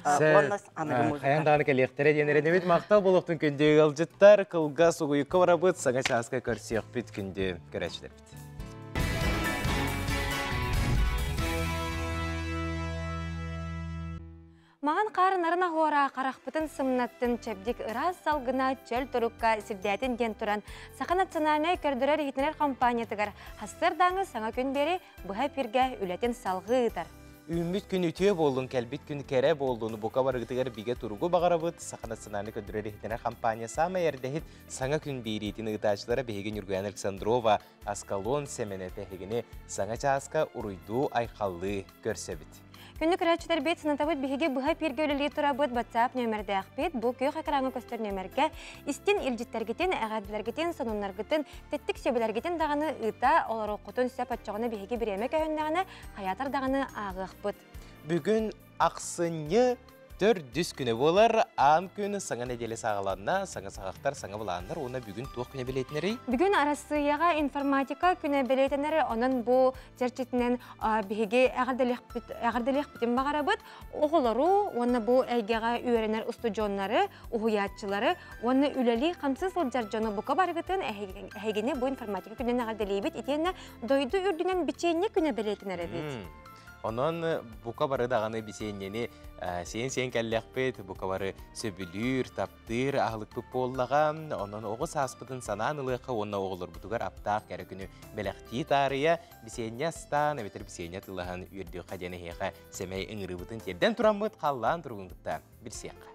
Хайан даҕаны кэлиэхтэрэ диэн эрэнэбит. Махтал буолуохтун күндү ыалдьыттар, кылгас угуйукка барабыт, саҥа чааска көрсүөхпүт күндү көрөөччүлэрбит. Маҕан хаар нарын оһуора харахпытын сымнаттын, чэбдик ыраас салгына чөл турукка сирдээтин диэн туран, Саха национальнай көрдөрөр-иһитинэр компаниятыгар сарсыардааҥы саҥа күн биэри быһа эфиргэ үлэтин салҕыы ыытар. Үүммүт күн үтүө буоллун, кэлбит күн кэрэ буоллун, бука барыгытыгар бигэ туругу баҕарабыт. Саха национальнай көрдөрөр-иһитинэр компания саамай эрдэһит саҥа күн биэриитин ыытааччылара биһиги Ньургуяна Александрова, Аскалон Сэмэнэп эһигини саҥа чааска уруйдуу-айхаллыы көрсөбүт. Күндү көрөөччүлэрбит, санатабыт биһиги быһа эфиргэ үлэлии турабыт WhatsApp нүөмэрдээхпит. Бу күөх экраҥҥа көстөр нүөмэргэ истин илдьиттэргитин, эҕэрдэлэргитин, сонуннаргытын, тэттик сүбэлэргитин даҕаны ыыта олоруоххутун сөп оччоҕуна биһиги бириэмэ көһүннэҕинэ хайаатар даҕаны ааҕыахпыт. Бүгүн ахсынньы төрдүс күнэ буолар. Аан күн саҥа нэдиэлэ саҕаланна, саҥа саҕахтар, саҥа былааннар уонна бүгүн туох күнэ бэлиэтэнэрий? Бүгүн Арассыыйаҕа информатика күнэ бэлиэтэнэр, онон бу чэрчитинэн биһиги эҕэрдэлиэхпитин баҕарабыт. Оҕолору уонна бу эйгэҕэ үөрэнэр устудьуоннары, уһуйааччылары уонна үлэлии-хамсыы сылдьар дьону бука барыгытын эһигини бу информатика күнүн эҕэрдэлиибит. Итиэннэ дойду үрдүнэн бичиэнньэ күнэ бэлиэтэнэр эбит. Онон бука бары даҕаны бисиэнньэни сиэн-сиэн кэллэхпит, бука бары сөбүлүүр, таптыыр аһылыкпыт буоллаҕа. Онон оҕо сааспытын санаан ылыахха уонна оҕолорбутугар аптаах кэрэ күнү бэлэхтии таарыйа, бисиэнньэ астаан эбэтэр бисиэнньэ тыллаһан үөрдүөххэ диэн эһиэхэ сэмэй ыҥырыыбытын тиэрдэн тураммыт халлаан туругун кытта билсиэххэ.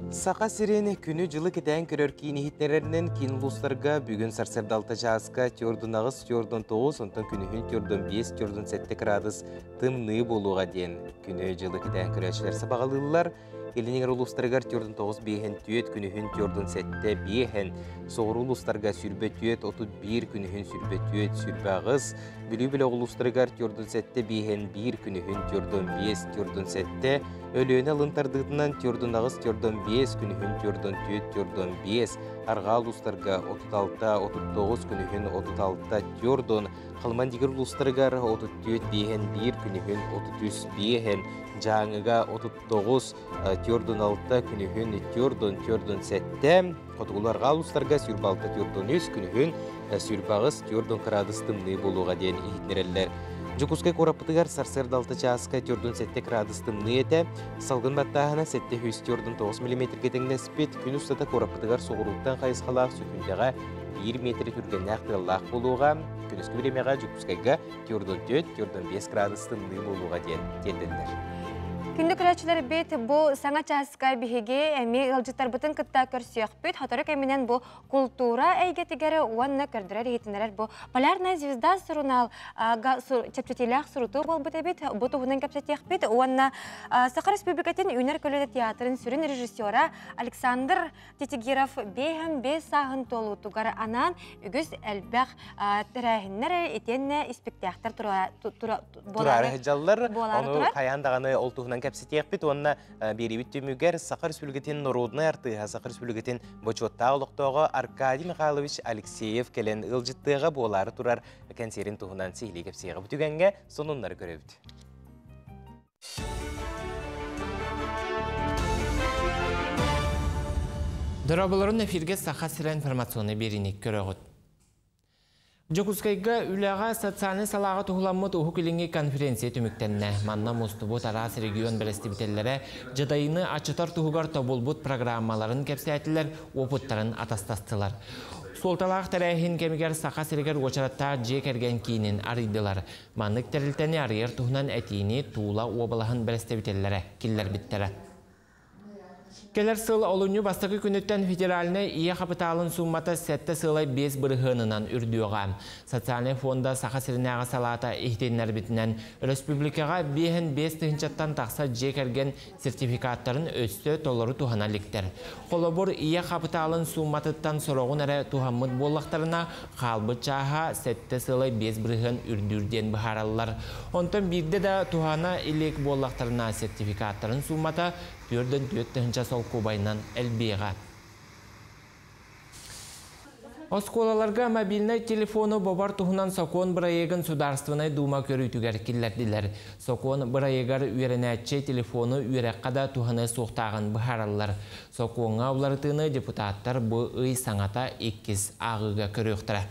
Саха сирин күнү-дьылы кэтээн көрөр киин иһитиннэрэринэн киин улуустарга бүгүн сарсыарда 6 чааска 4-8, 4-9, онтон күнүһүн 4-5, 4-7 кыраадыс тымныы буолуоҕа диэн күнү-дьылы кэтээн көрөөччүлэр сабаҕалыыллар. Илин улуустарыгар 49 биэһин түөт, күнүһүн 47 биэһин, соҕуруу улуустарга сүрбэ түөт, 31 күнүһүн сүрбэ түөт, сүрбэ аҕыс, Бүлүү бөлөх улуустарыгар 47 биэһин биир күнүһүн 45, 47, Өлүөнэ алын тардыытынан 48, 45, күнүһүн 44, 45, Арҕаа улуустарга 36, 39, күнүһүн 36, 4, Халыман Дигир улуустарыгар 34 биэһин биир күнүһүн 33 биэһин, Дьааҥыга 39, 46, күнүһүн 4, 47, Хотугулуу арҕаа улуустарга 26 43, күнүһүн 28 40 кыраадыс тымныы буолуоҕа диэн иһитиннэрэллэр. Дьокуускай куораппытыгар сарсыарда 6 чааска 47 кыраадыс тымныы этэ. Салгын баттааһына 749 миллиметргэ тэҥнэспит. Күн устата куораппытыгар соҕурууттан хайысхалаах сөкүүндэҕэ 1 метр түргэннээх тыаллаах буолуоҕа. Күнүскү бириэмэҕэ Дьокуускайга 44 45 градус тымныы буолуоҕа диэн тиэрдэллэр. Күндү көрөөччүлэрбит, бу саҥа чааска биһиги эмиэ ыалдьыттарбытын кытта көрсүөхпүт. Сотору кэминэн бу култуура эйгэтигэр уонна көрдөрөр-иһитиннэрэр бу Полярная звезда сурунаал чэпчэтиилээх сурутуу буолбут эбит. Бу туһунан кэпсэтиэхпит уонна Саха Республикатын Үүнэр көлүөнэ театрын сүрүн режиссера Александр Титигиров биэһэн биэс сааһын туолуутугар анаан үгүс элбэх тэрээһиннэр итиэннэ испиктээхтэр тураары сылдьаллар. Ону хайаан даҕаны ол туһунан кэпсэтиэхпит уонна биэриибит түмүгэр Саха Республикатын норуодунай артыыһа, Саха Республикатын бочуоттаах олохтооҕо Аркадий Михайлович Алексеев кэлэн ыалдьыттыаҕа буолаары турар кэнсиэрин туһунан сиһилии кэпсиэҕэ. Бу түгэҥҥэ сонуннары көрөбүт. Дорооболорун эфиргэ Саха сирэ информационнай биэриини көрөҕүт. Дьокуускайга үлэҕэ социальнай салааҕа туһуламмыт Уһук Илиҥҥи конференция түмүктэннэ. Манна мустубут араас регион бэрэстэбиитэллэрэ дьадайыыны аччатар туһугар тобулбут программаларын кэпсээтилэр, уопуттарын атастастылар. Суолталаах тэрээһин кэмигэр Саха сиригэр уочараттаах дьиэ кэргэн киинин арыйдылар. Маннык тэрилтэни арыйар туһунан этиини Тула уобалаһын бэрэстэбиитэллэрэ киллэрбиттэрэ. Кэлэр сыл олунньу бастакы күнүттэн федеральнай ийэ хапытаалын сууммата 7,5 бырыһыанынан үрдүөҕэ. Социальнай фонда Саха сиринээҕи салаата иһитиннэрбитинэн, өрөспүүбүлүкэҕэ 55 тыһыынчаттан тахса дьиэ кэргэн сертификаттарын өссө толору туһана иликтэр. Холобур, ийэ хапытаалын суумматыттан сороҕун эрэ туһаммыт буоллахтарына, хаалбыт чааһа 7,5% үрдүүр диэн быһаараллар. Онтон биирдэ да туһана илик буоллахтарына, сертификаттарын сууммата 4 тыһыынча солкуобайынан элбиэҕэ. Оскуолаларга мобильнай телефону бобор туһунан сокуон бырайыагын Судаарыстыбанай Дума көрүүтүгэр киллэрдилэр. Сокуон бырайыагар үөрэнээччи телефону үөрэххэ да туһаныа суохтааҕын быһаараллар. Сокуоҥҥа уларытыыны депутаттар бу ый саҥата иккис ааҕыыга көрүөхтэрэ.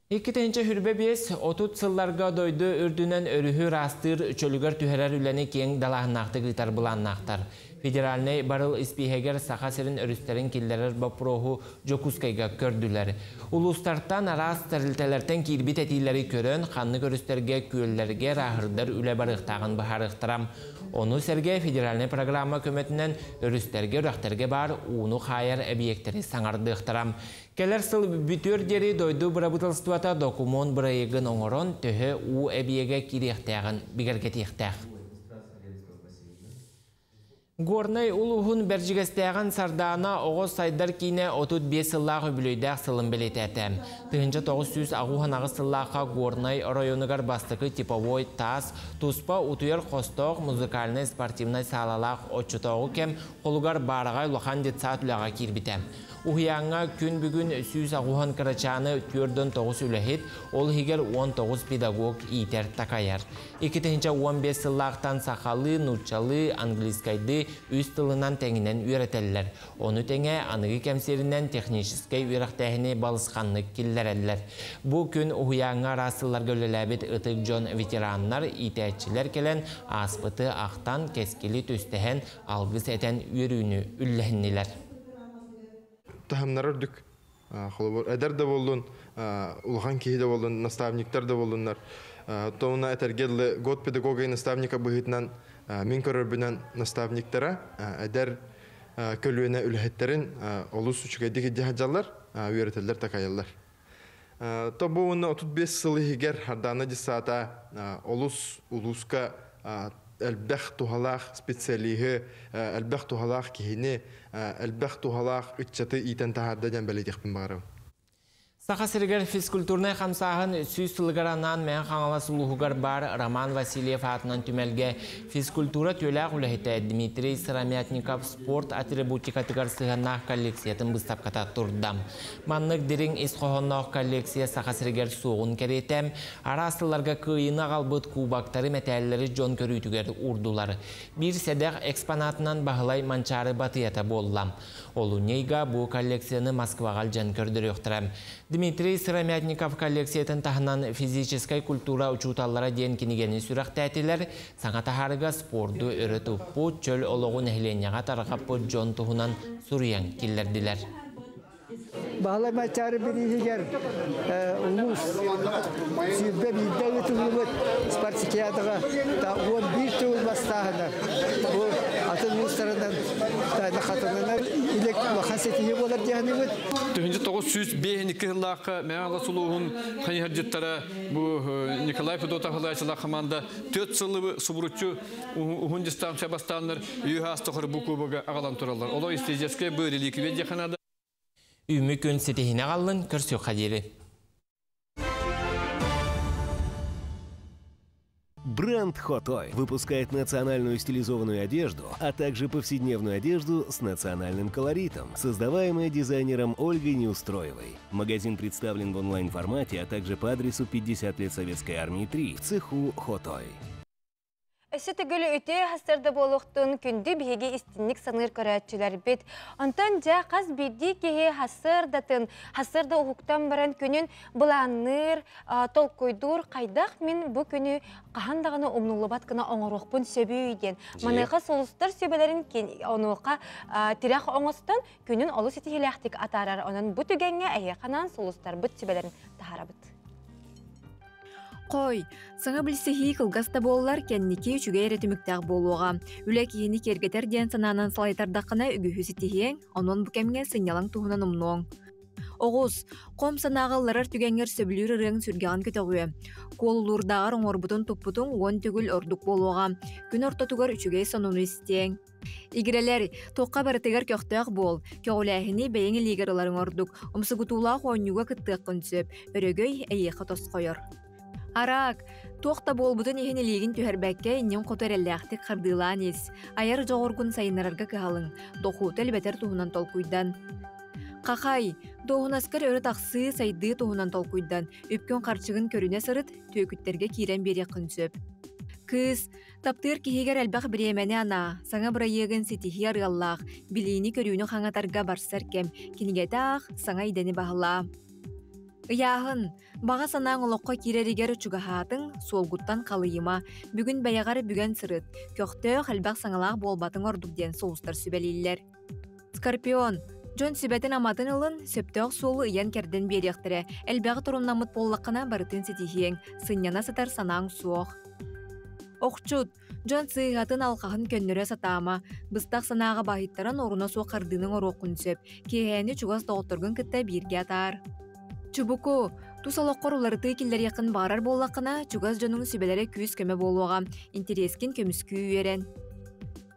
2 тыһыынча 25-30 сылларга дойду үрдүнэн өрүһү ыраастыыр, чөлүгэр түһэрэр үлэни киэҥ далааһыннаахтык ыытар былааннаахтар. Федеральнай барыл испииһэгэр Саха сирин өрүстэрин киллэрэр боппуруоһу Дьокуускайга көрдүлэр. Улуустартан, араас тэрилтэлэртэн киирбит этиилэри көрөн, ханнык өрүстэргэ, күөллэргэ ырааһырдар үлэ барыахтааҕын быһаарыахтара. Ону сэргэ федеральнай программа көмөтүнэн өрүстэргэ, үрэхтэргэ баар ууну хаайар эбийиэктэри саҥардыахтара. Кэлэр сыл бүтүөр диэри дойду бырабыыталыстыбата докумуон бырайыагын оҥорон, төһө уу эбийиэгэ киириэхтээҕин бигэргэтиэхтээх. Горнай улууһун Бэрдьигэстээҕин Сардаана оҕо сайдар киинэ 35 сыллаах үбүлүөйдээх сылын бэлиэтээтэ. 1998 сыллаахха Горнай оройуонугар бастакы типовой таас, туспа утуйар хостоох, музыкальнай спортивнай саалалаах оччотооҕу кэм холугар баараҕай улахан детсад үлэҕэ киирбитэ. Уһуйааҥҥа күн бүгүн 180 кырачааны 49 үлэһит, ол иһигэр 19 педагог иитэр такайар. 2015 сыллаахтан сахалыы, нууччалыы, английскайдыы үс тылынан тэҥинэн үөрэтэллэр. Ону тэҥэ аныгы кэм сиэринэн техническэй үөрэхтээһини балысханнык киллэрэллэр. Бу күн уһуйааҥҥа араас сылларга үлэлээбит ытык дьон, ветераннар, иитээччилэр кэлэн ааспыты ахтан, кэскили түстэһэн, алгыс этэн үөрүүнү үллэһиннилэр. Таһымнара үрдүк. Холобур, эдэр да буоллун, улахан киһи да буоллун, наставниктар да буоллуннар. Тоуна этэргэ дылы, год педагога и наставника быһыытынан мин көрөрбүнэн наставниктара эдэр көлүөнэ үлэһиттерин олус үчүгэйдик илдьэ үөрэтэллэр, такайаллар. Тобу уонна 35 сыл иһигэр Сардаана детсада олус улууска элбэх туһалаах специалиһы, элбэх туһалаах киһини, элбэх туһалаах ыччаты иитэн таһаарда диэн бэлиэтиэхпин баҕарабын. Саха сиригэр физкультурнай хамсааһын 100 сылыгар анаан Мэҥэ Хаҥалас улууһугар баар Роман Васильев аатынан түмэлгэ физкультура үтүөлээх үлэһитэ Дмитрий Сыромятников спорт атрибутикатыгар сыһыаннаах коллекциятын быыстапката турда. Маннык дириҥ ис хоһоонноох коллекция Саха сиригэр суоҕун кэриэтэ. Араас сылларга кыайыыны аҕалбыт кубоктары, мэтээллэри дьон көрүүтүгэр уурдулар. Биир сэдэх экспонатынан Баһылай Манчаары батыйата буолла. Олунньу ыйга бу коллекцияны Москваҕа илдьэн көрдөрүөхтэрэ. Дмитрий Сыромятников коллекциятын таһынан «Физическэй культура учууталлара» диэн кинигэни сүрэхтээтилэр. Саҥа таһаарыыга спорду өрө туппут, чөл олоҕу нэһилиэнньэҕэ тарҕаппыт дьон туһунан суруйан киллэрдилэр. Баһылай Манчаары бирииһигэр улуус 21-дэ ыытыллыбыт спартакиадаҕа 11 төгүл бастааһына. Бу атын улуустарынан хатыланар илик улахан ситиһии буолар диэхинибит. 1952 сыллаахха Мэҥэ Хаҥалас улууһун хайыһардьыттара бу Николай Федотов салайааччылаах команда 4 сылы субуруччу уһун дистанция бастааннар үһү астохор бу кубогы аҕалан тураллар. Оло историческай бу реликвия диэххэ наада. Үүммүт күн ситиһиини аҕаллын, көрсүөххэ диэри. Бренд Хотой выпускает национальную стилизованную одежду, а также повседневную одежду с национальным колоритом, создаваемая дизайнером Ольгой Неустроевой. Магазин представлен в онлайн-формате, а также по адресу 50 лет Советской Армии 3 в цеху Хотой. Өссө төгүл үтүө сарсыарда буолуохтун, күндү биһиги истиҥник саныыр көрөөччүлэрбит. Онтон дьэ хас биирдии киһи сарсыардатын, сарсыарда уһуктан баран күнүн былаанныыр, толкуйдуур, хайдах мин бу күнү хаһан даҕаны умнуллубат гына оҥоруохпун сөбүй диэн. Маныаха сулустар сүбэлэрин онуоха тирэх оҥостон күнүн олус ситиһиилээхтик атаарар. Онон бу түгэҥҥэ эһиэхэ анаан сулустарбыт сүбэлэрин таһаарабыт. Хой, саҥа билсиһии кылгас да буоллар, кэнники үчүгэй эрэ түмүктээх буолуоҕа. Үлэ киһини киэргэтэр диэн санаанан салайтардаххына үгүһү ситиһиэҥ, онон бу кэмҥэ сынньалаҥ туһунан умнуоҥ. Оҕус, хом санааҕа ылларар түгэҥҥэр сөбүлүүр ырыаҥ сүргэҕин көтөҕүө. Куолулуурдааҕар оҥорбутун туппутуҥ 10 төгүл ордук буолуоҕа. Күн ортотугар үчүгэй сонуну истиэҥ. Игирэлэр, туохха барытыгар көхтөөх буол. Көҕүлээһини бэйэҥ илиигэр ыларыҥ ордук. Умсугутуулаах оонньууга кыттыаххын сөп. Өрөгөй эйиэхэ тосхойор. Араак, туох да буолбутун иһин илиигин түһэрбэккэ инниҥ хоту эрэллээхтик хардыылаан ис. Айар дьоҕургун сайыннарарга кыһалын. Дохуоту элбэтэр туһунан толкуйдан. Хахай, дуоһунаскар өрө тахсыы, сайдыы туһунан толкуйдан. Үпкүн харчыгын көрүнэ сырыт, түөкүттэргэ киирэн биэриэххин сөп. Кыыс, таптыыр киһигэр элбэх бириэмэни анаа, саҥа бырайыагын ситиһии арыаллаах, билиини көрүүнү хаҥатарга барсар кэм, кинигэтэ аах, саҥа идэни баһылаа. Ыйааһын, баҕа санааҥ олоххо киирэригэр чугаһаатыҥ, суолгуттан халыйыма, бүгүн бэйэҕэр бүгэн сырыт, көхтөөх, элбэх саҥалаах буолбатыҥ ордук диэн сулустар сүбэлииллэр. Скорпион, дьон сүбэтин-аматын ылын, сөптөөх суолу ыйан-кэрдэн биэриэхтэрэ, элбэҕи торумнаммыт буоллаххына барытын ситиһиэҥ, сынньана сытар санааҥ суох. Охчут, Дьон сыыһатын-алҕаһын көннөрө сатаама, быстах санааҕа баһыйтаран оруна суох хардыыны оҥоруоххун сөп, киэһээни чугас доҕотторгун кытта бииргэ атаар. Чубуку, тус олоххор уларытыы киллэриэххин баҕарар буоллаххына, чугас дьонуҥ сүбэлэрэ күүс-көмө буолуоҕа, интэриэскин көмүскүү үөрэн.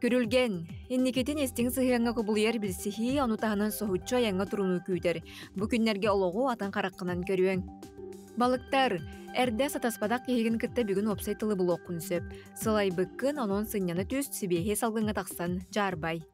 Күрүлгэн, инникитин истиҥ сыһыаҥҥа кубулуйар билсиһии, ону таһынан соһуччу айаҥҥа турунуу күүтэр. Бу күннэргэ олоҕу атын хараххынан көрүөҥ. Балыктар, эрдэ сатаспатах киһигин кытта бүгүн уопсай тылы булуоххун сөп. Сылайбыккын, онон сынньана түс, сибиэһэй салгыҥҥа тахсан дьаарбай.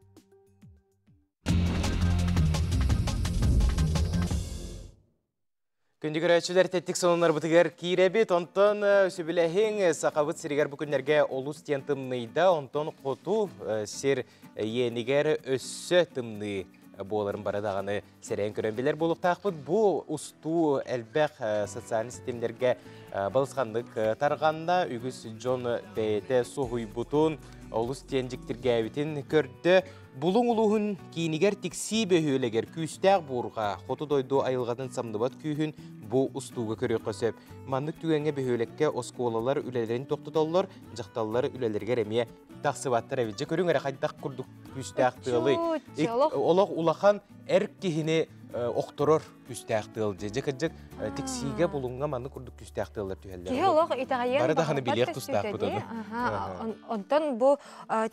Күндү көрөөччүлэр тэттик сонуннарбытыгар киирэбит. Онтон сөбүлэһиҥ Сахабыт сиригэр бу күннэргэ олус диэн тымныйда. Онтон хоту сир иэнигэр өссө тымныы буоларын бары даҕаны сэрэйэн көрөн билэр буолуохтаахпыт. Бу устуу элбэх социальнай ситимнэргэ балысханнык тарҕанна. Үгүс дьон бэйэтэ соһуйбутун, олус диэн дьиктиргээбитин көрдө. Булуҥ улууһун киинигэр Тиксии бөһүөлэгэр күүстээх буурҕа хоту дойду айылҕатын самныбат күүһүн бу устууга көрүөххэ сөп. Маннык түгэҥҥэ бөһүөлэккэ оскуолалар үлэлэрин тохтотоллор, дьахталлар үлэлэригэр эмиэ тахсыбаттар эбит. Дьэ көрүҥ эрэ хайдах курдук күүстээх тыалы. Олох улахан эр киһини охторор күүстээх тыал дьэ. Дьэ кырдьык тиксиигэ булуҥҥа маннык курдук күүстээх тыаллар түһэллэр. Киһи олох итэҕэйиэн Бары даҕаны билиэх тустаахпыт ону. Онтон бу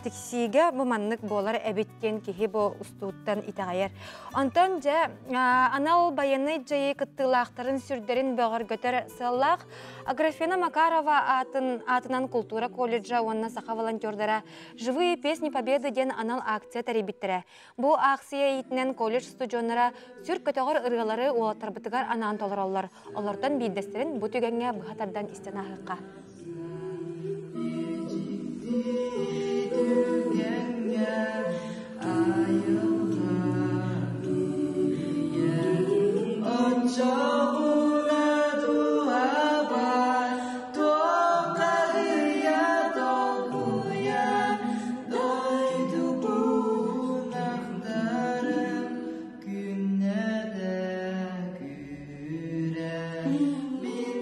тиксиигэ бу маннык буолар эбит диэн киһи бу устууттан итэҕэйэр. Онтон дьэ анал байыаннай дьайыы кыттыылаахтарын сүрдэрин бөҕөргөтөр сыаллаах Аграфена Макарова атын аатынан култуура колледжа уонна саха волонтердара «Живые песни Победы» диэн анал акция тэрийбиттэрэ. Бу аахсыйа иитинэн колледж студеннара сүр көтөҕөр ырыалары уолаттарбытыгар анаан толороллор. Олортон биирдэстэрин бу түгэҥҥэ быһа тардан истэн ааһыахха.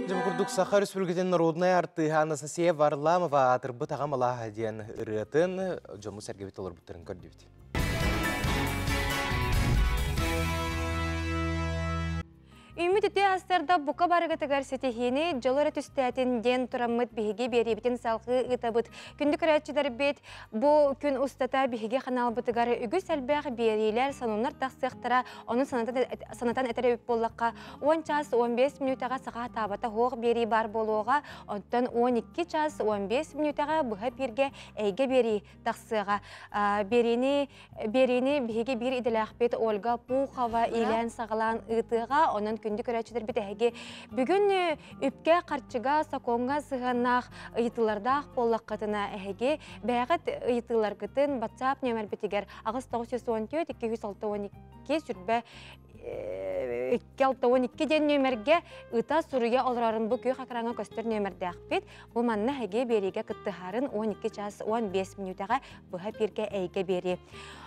Дьэ бу курдук Саха Өрөспүүбүлүкэтин норуодунай артыыһа Анастасия Варламова аатырбыт аҕам алааһа диэн ырыатын дьоммут-сэргэбит толорбуттарын көрдүбүт. Үүммүт үтүө астарда бука барыгытыгар ситиһиини дьол эрэ түстээтин диэн тураммыт биһиги биэриибитин салҕыы ыытабыт. Күндү көрөөччүлэрбит, бу күн устата биһиги ханаалбытыгар үгүс элбэх биэриилэр, сонуннар тахсыахтара. Ону санатан этэр эбит буоллахха, 10 чаас 15 мүнүүтэҕэ саха таабата суох биэрии баар буолуоҕа. Оттон 12 чаас 15 мүнүүтэҕэ быһа эпииргэ эйгэ биэрии тахсыаҕа. Биэриини Биэриини биһиги биир идэлээхпит Ольга Пухова иилээн-саҕалаан ыытыаҕа. Онон күндү көрөөччүлэрбит эһиги бүгүн үпкэ-харчыга, сокуоҥҥа сыһыаннаах ыйытыылардаах буоллаххытына эһиги бэйэҕит ыйытыыларгытын WhatsApp нүөмэрбитигэр 8914 262 сүрбэ 262 диэн нүөмэргэ ыта суруйа олорорун бу күөх экраҥҥа көстөр нүөмэрдээхпит. Бу манна эһиги биэриигэ кыттыһарын 12 час 15 мүнүүтэҕэ быһа эпииргэ эйгэ биэрии.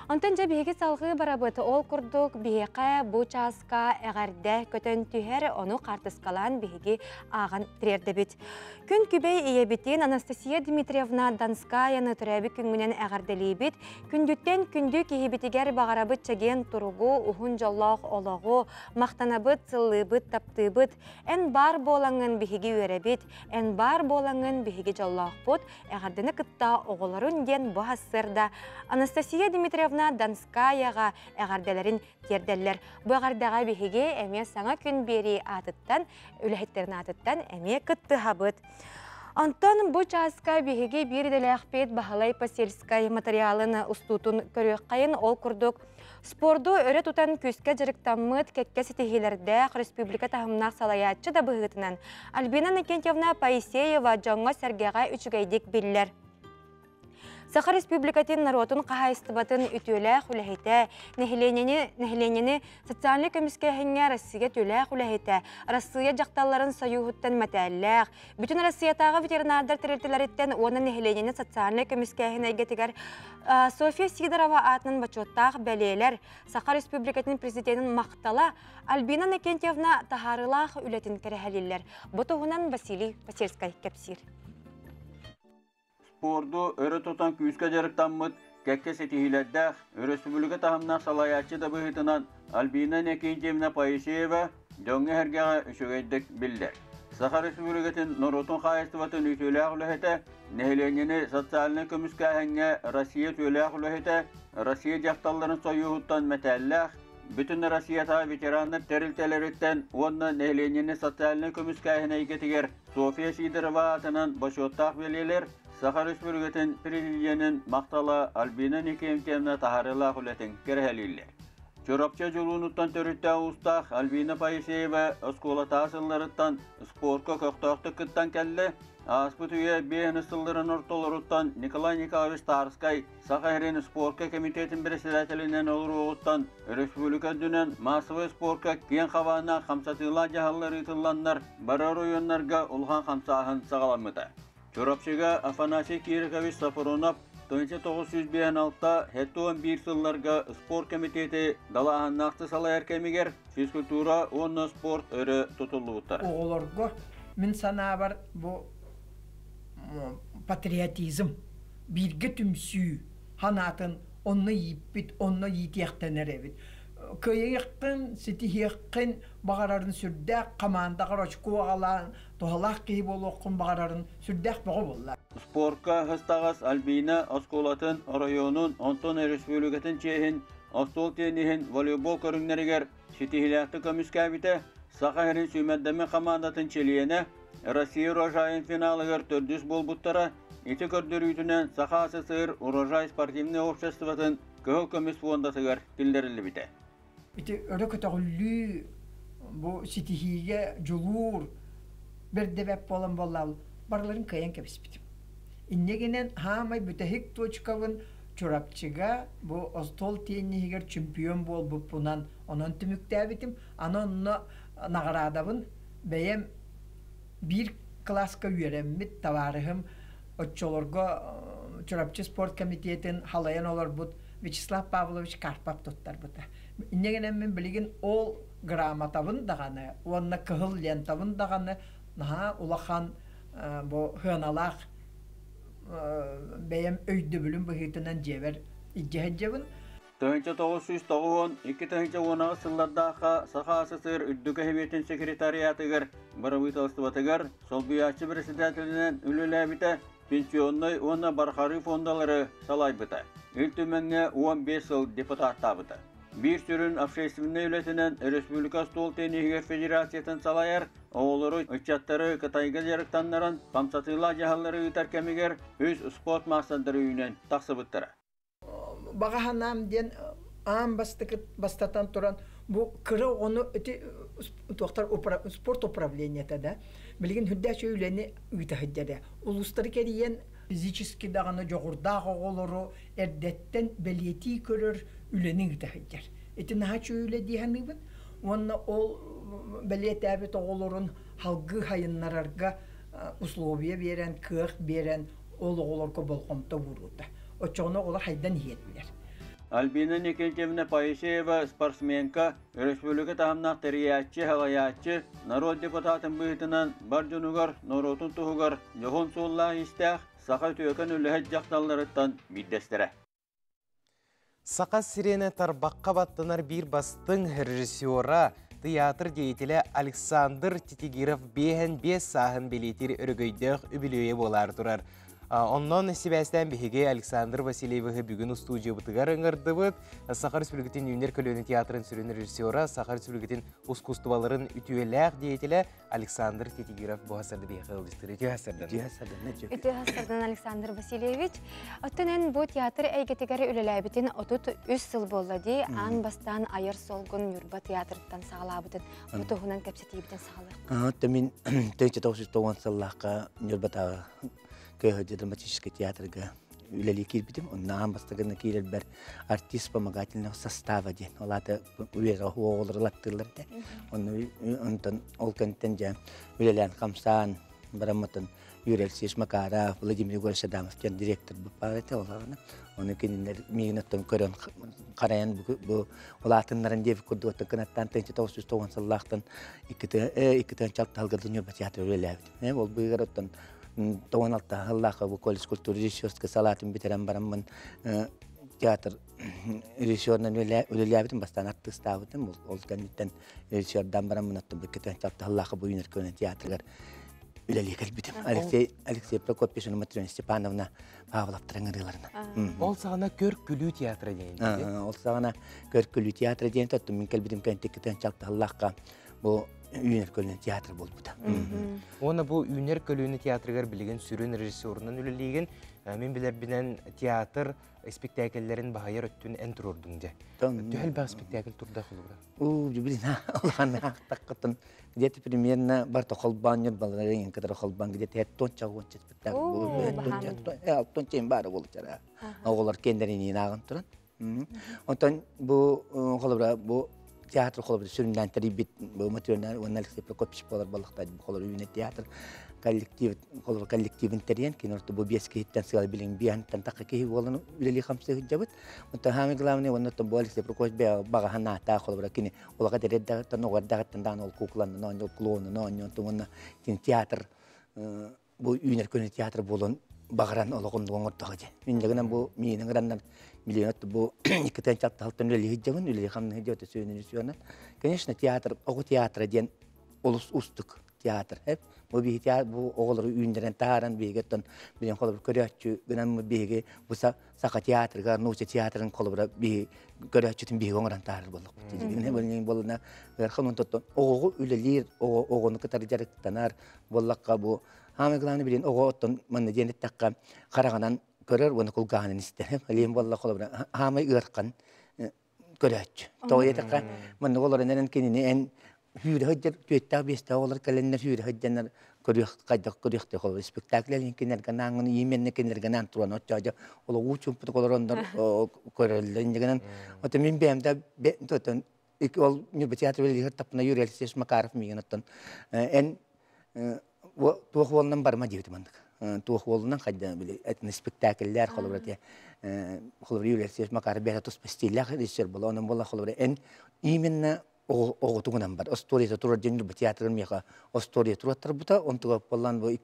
Онтон дьэ биһиги салҕыы барабыт. Ол курдук биһиэхэ бу чааска эҕэрдэ көтөн түһэр, ону хаартыскалаан биһиги ааҕан тириэрдэбит. Күн күбэй ийэбитин Анастасия Дмитриевна Донскаяны төрөөбүт күҥҥүнэн эҕэрдэлиибит. Күндүттэн күндү киһибитигэр баҕарабыт чэгиэн туругу, уһун дьоллоох олоҕу, махтанабыт, сыллыыбыт, таптыыбыт. Эн баар буолаҥҥын биһиги үөрэбит, эн баар буолаҥҥын биһиги дьоллоохпут, Эҕэрдэни кытта оҕолорун диэн бу сарсыарда Анастасия Дмитриевна Донскаяҕа эҕэрдэлэрин тиэрдэллэр. Бу эҕэрдэҕэ биһиги эмиэ саҥа күн биэрии аатыттан, үлэһиттэрин аатыттан эмиэ кыттыһабыт. Онтон бу чааска биһиги биир идэлээхпит Баһылай Посельскай материалын устуутун көрүөххэйин. Ол курдук Спорду өрө тутан күүскэ дьарыктаммыт кэккэ ситиһиилэрдээх республика таһымнаах салайааччы да быһыытынан Альбина Иннокентьевна Поисеева дьоҥҥо-сэргэҕэ үчүгэйдик биллэр. Саха Республикатын норуотун хаһаайыстыбатын үтүөлээх үлэһитэ, нэһилиэнньэни социальнай көмүскээһиҥҥэ Россия үтүөлээх үлэһитэ, Арассыыйа дьахталларын сойууһуттан мэтээллээх, Бүтүн Россиятааҕы ветеринардар тэрилтэлэриттэн уонна нэһилиэнньэни социальнай көмүскээһин эйгэтигэр Софья Сидорова аатынан бочуоттаах бэлиэлэр, Саха Республикатын президенин махтала Альбина Накентьевна таһаарыылаах үлэтин кэрэһэлииллэр. Бу туһунан Василий Посельскай кэпсиир. Спорду өрө тутан күүскэ дьарыктаммыт кэккэ ситиһиилэрдээх өрөспүүбүлүкэ таһымнаах салайааччы да быһыытынан Альбина Иннокентьевна Поисеева дьоҥҥо-сэргэҕэ үчүгэйдик биллэр. Саха Республикатын норуотун хаһаайыстыбатын үтүөлээх үлэһитэ, нэһилиэнньэни социальнай көмүскээһиҥҥэ Россия үтүөлээх үлэһитэ, Россия дьахталларын сойууһуттан мэтээллээх, Бүтүн Россиятааҕы ветераннар тэрилтэлэриттэн уонна нэһилиэнньэни социальнай көмүскээһин эйгэтигэр Софья Сидорова аатынан бочуоттаах бэлиэлэр Саха Республикатын Президенин махтала Альбина Никентьевна таһаарыылаах үлэтин кэрэһэлииллэр. Чурапчы дьулуунуттан төрүттээх уустаах Альбина Поисеева оскуолатааҕы сылларыттан спорка көхтөөхтүк кыттан кэллэ. Ааспыт үйэ биэһин сылларын ортолоруттан Николай Николаевич Тарскай Саха сирин спорка комитетин председателинэн олоруоҕуттан өрөспүүбүлүкэ үрдүнэн массовай спорка киэҥ хабааннаах хамсатыылаах дьаһаллар ыытылланнар, бары оройуоннарга улахан хамсааһын саҕаламмыта. Чурапчыга Афанасий Кирикович Сафронов 1956-71 сылларга спорт комитети далааһыннаахты салайар кэмигэр физкультура уонна спорт өрө тутуллубуттара. Оҕолорго мин санаабар бу патриотизм бииргэ түмсүү санаатын онно ииппит, онно иитиэхтэнэр эбит. Кыайыаххын, ситиһиэххин баҕарарын сүрдээх, хамаандаҕар очко аҕалаан, туһалаах киһи буолуоххун баҕарарын сүрдээх бөҕө буолла. Спорка хыстаҕас Альбина оскуолатын, оройуонун, онтон өрөспүүбүлүкэтин чиэһин остуол тенниһин, волейбол көрүҥнэригэр ситиһиилээхтик көмүскээбитэ, Саха сирин сүүмэрдэммит хамаандатын чилиэнэ, Россия урожайын финалыгар төрдүс буолбуттара. Ити көрдөрүүтүнэн Саха СССР Урожай спортивнай обществотын Кыһыл көмүс фондатыгар киллэриллибитэ. Ити өрө көтөҕүллүү бу ситиһиигэ дьулуур бэрдэбэп буолан буоллаал барыларын кыайан кэбиспитим. Инньэ гинэн хаамай бүтэһик точкабын Чурапчыга бу остуол тенниһигэр чемпион буолбуппунан онон түмүктээбитим. Аны онно наҕараадабын бэйэм биир кылааска үөрэммит табаарыһым оччолорго Чурапчы спорт комитетин халайан олорбут Вячеслав Павлович Карпов туттарбыта. Инньэ гынан мин билигин ол грамотабын даҕаны уонна кыһыл лентабын даҕаны наһаа улахан бу сыаналаах бэйэм өйдөбүлүм быһыытынан дьиэбэр илдьэ сылдьабын. 1992-2010 сыллардаахха Саха СССР Үрдүкү Сэбиэтин секретариатыгар, бырабыыталыстыбатыгар солбуйааччы председателинэн үлэлээбитэ, пенсионнай уонна бархарыы фондалары салайбыта. Ил Түмэҥҥэ 15 сыл депутаттаабыта. Биир сүрүн общественнай үлэтинэн республика остуол тенниһигэр федерациятын салайар, оҕолору, ыччаттары Кытайга дьарыктаннаран хамсатыылаах дьаһаллары ыытар кэмигэр үс спорт маастардара үүнэн тахсыбыттара. Баҕа санаам диэн аан бастакы бастатан туран бу кыра оҕону ити туохтар спорт управлениета да билигин үрдээх үлэни ыыта сылдьар улуустары кэрийэн физически даҕаны дьоҕурдаах оҕолору эрдэттэн бэлиэтии көрөр үлэни ыыта сылдьар. Ити наһаа үчүгэй үлэ дии саныыбын. Уонна ол бэлиэтээбит оҕолорун салгыы сайыннарарга условия биэрэн, кыах биэрэн ол оҕолорго болҕомто ууруута. Оччоҕуна оҕолор хайдан иһиэтилэр. Альбина Никитьевна Поисеева спортсменка, өрөспүүбүлүкэ таһымнаах тэрийээччи, салайааччы, норуот депутатын быһыытынан бар дьонугар, норуотун туһугар дьоһун суоллаах-иистээх саха үтүөкэн үлэһит дьахталларыттан биирдэстэрэ. Саха сирин тарбахха баттанар биир бастыҥ режиссера, тыйаатыр деятелэ Александр Титигиров биэһэн биэс сааһын бэлиэтиир өрөгөйдөөх үбүлүөйэ буолаары турар. Оннон сибээстээн биһиги Александр Васильевиһы бүгүн устуудьуйабытыгар ыҥырдыбыт. Саха Республикатын Үүнэр көлүөнэ театрын сүрүн режиссера, Саха Республикатын ускуустубаларын үтүөлээх деятелэ Александр Титигиров бу хасарды биһиэхэ ыалдьыттыыр. Үтүө хасардан. Үтүө хасардан. Үтүө хасардан Александр Васильевич. Оттон эн бу театр эйгэтигэр үлэлээбитин 33 сыл буолла дии. Аан бастаан айар солгун Ньурба театрыттан саҕалаабытын бу туһунан кэпсэтиибитин саҕалыах. Оттон мин 1990 сыллаахха Ньурбатааҕы КХД драматическай театрга үлэлии киирбитим. Онно аан бастакына киирэрбэр артист вспомогательного состава диэн. Ол аата үөрэх оҕолору латтыыллар этэ. Онно онтон ол кэнниттэн дьэ үлэлээн хамсаан бараммытын Юрий Алексеевич Макаров, Владимир Егорович Адамов диэн директор баар этэ ол аҕана. Ону кинилэр миигин оттон көрөн харайан бу улаатыннаран диэбит курдук оттон кынаттаан 1990 сыллаахтан 2 тыһыынча алта сылга Ньурба театр үлэлээбитим. Ол быыгар оттон 96 сыллаахха бу колледж культуры режиссерскай салаатын бүтэрэн бараммын театр режиссерынан үлэлээбитим, бастаан артыыстаабытым. Ол кэнниттэн режиссердаан бараммын оттон бу 2 тыһыынча алта сыллаахха бу Үүнэр көлүөнэ театрыгар үлэлии кэлбитим. Алексей Прокопьевич уонна Матрена Степановна Павловтарын ырыаларынан. Ол саҕана көр күлүү театра диэн. Ол саҕана көр күлүү театра диэн тоттум мин кэлбитим кэнниттэн 2 тыһыынча алта сыллаахха бу Үүнэр көлүөнэ театр буолбута. Уонна бу Үүнэр көлүөнэ театрыгар билигин сүрүн режиссерунан үлэлиигин. Мин билэрбинэн театр спектакльлерин баһыйар өттүн эн туруордуҥ дьэ. Төһө элбэх спектакль турда холобура? У, билин улахан аахтаххытын где-то примерно барта холбаан ньурбаларын кытары холбаан где-то тонча уонча спектакль буолуп тонча баара болучара. Оҕолор кендеринин ааҕан туран. Онтон бу холобура бу театр холобура сүрүннээн тэрийбит бу Матрена уонна Алексей Прокопьевич буолар балыктар бу холобура Үүнэр театр коллектив холобура коллективин тэрийэн кинилэр бу биэс киһиттэн сыала билин биэһэнтэн тахха киһи буолан үлэлии хамсыы сылдьабыт. Онтон самое главное уонна бу Алексей Прокопьевич баҕаһан аата холобура кини улаха дэрэрдэҕиттэн оҕордэҕиттэн даҕаны ол куукуланан оонньуу клоунун оонньуу уонна кини театр бу Үүнэр көлүөнэ театр буолан баҕаран олоҕун оҥордоҕо дии. Инньэ бу миинин ыраннар миллионат бу 2 тыһыынча алта сылтан үлэлии сылдьабын, үлэлии хамнаһы дьиэ сүүнүн сүүнэн. Конечно, театр, оҕо театра диэн олус уустук театр. Бу биһи театр бу оҕолору үүннэрэн таһааран биһиги оттон билен холобур көрөөччү гынан биһиги бу саха театрыгар, нуучча театрын холобура биһи көрөөччүтүн биһиги оҥорон таһаарар буоллахпыт. Болуна ыархан онтон оҕоҕу үлэлиир, оҕону кытары дьарыктанар буоллахха бу самое главное билин оҕо оттон манна диэн эттэххэ хараҕынан көрөр уонна кулгааҕынан истэр. Илиим буолла холобура хаамай ыархан көрөөччү. Тоҕо диэтэххэ маннык олорон эрэн кинини эн хүүрэ сылдьар түөттээх биэстээх оҕолор кэлэннэр хүүрэ сылдьаннар көрүөх хайдах көрүөхтэй холобур спектакль кинилэргэ нааңын именно кинилэргэ наан туран оччоожо ол уу чумпутук олороннор көрөллөр иннигинэн ото мин бэйэм да тотон ол Ньурба театр үлэлиир таппына Юрий Алексеевич Макаров миигин оттон эн туох уолунан барма диэбитим маннык туох уолунан хайда били этин спектакльлэр холобура те холобура Юрий Алексеевич Макаров бэйэтэ туспа стиллээх режиссер буола онон буола холобура эн именно оҕотугунан бар остуоруйата турар дьон Ньурба театрын миэхэ остуоруйа туруоттарбыта онтуга боллан бу 2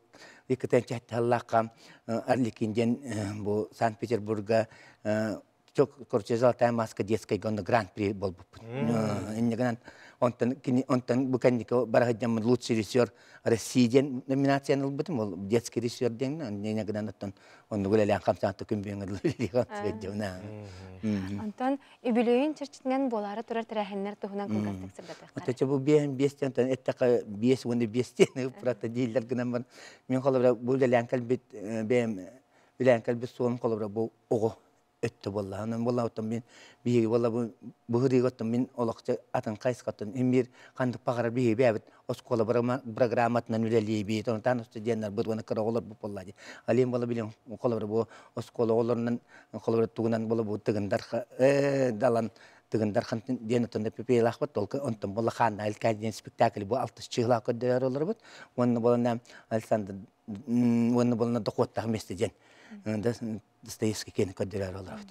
тыһыынча сыллаахха Арлекин диэн бу Санкт-Петербурга короче, «Золотая маска» детской гонна гран-при болбуппут. Иннигинэн онтон кини онтон бу кэнники бараһыдьаммын лучший режиссер России диэн номинацияны ылбытым. Ол детский режиссер диэн иннигинэн оттон оннугу үлэлээн хамсаанта күн бүгүн Онтон үбүлүөйүн чэрчитинэн буолаары турар тэрээһиннэр туһунан кылгастык сырдатыахха. Оточо бу биэһин биэстен эттэхэ 55 тен просто дииллэр гынан бар. Мин холобура бу үлэлээн кэлбит бэйэм үлэлээн кэлбит суолум холобура бу оҕо өттө буолла. Онон буолла оттон мин биһиги буолла бу быһырыыга оттон мин олохча атын хайысхаттан имир ханнык баҕарар биһиги бэйэбит оскуола программатынан үлэлиибит. Онтон студеннарбыт уонна кыра оҕолор бу буолла ди. Алим буолла билим холобура бу оскуола оҕолорунан холобура тугунан буолла бу тыгындар далан тыгындар хантын диэн оттон пепелахпыт толку онтон буолла хаанна Илкай диэн спектакль бу алтыс чыылаа көрдөрөр олорбут. Уонна буолна Александр уонна буолна дохуоттаах месте диэн Достоевский киэн көрдөрөр олорбут.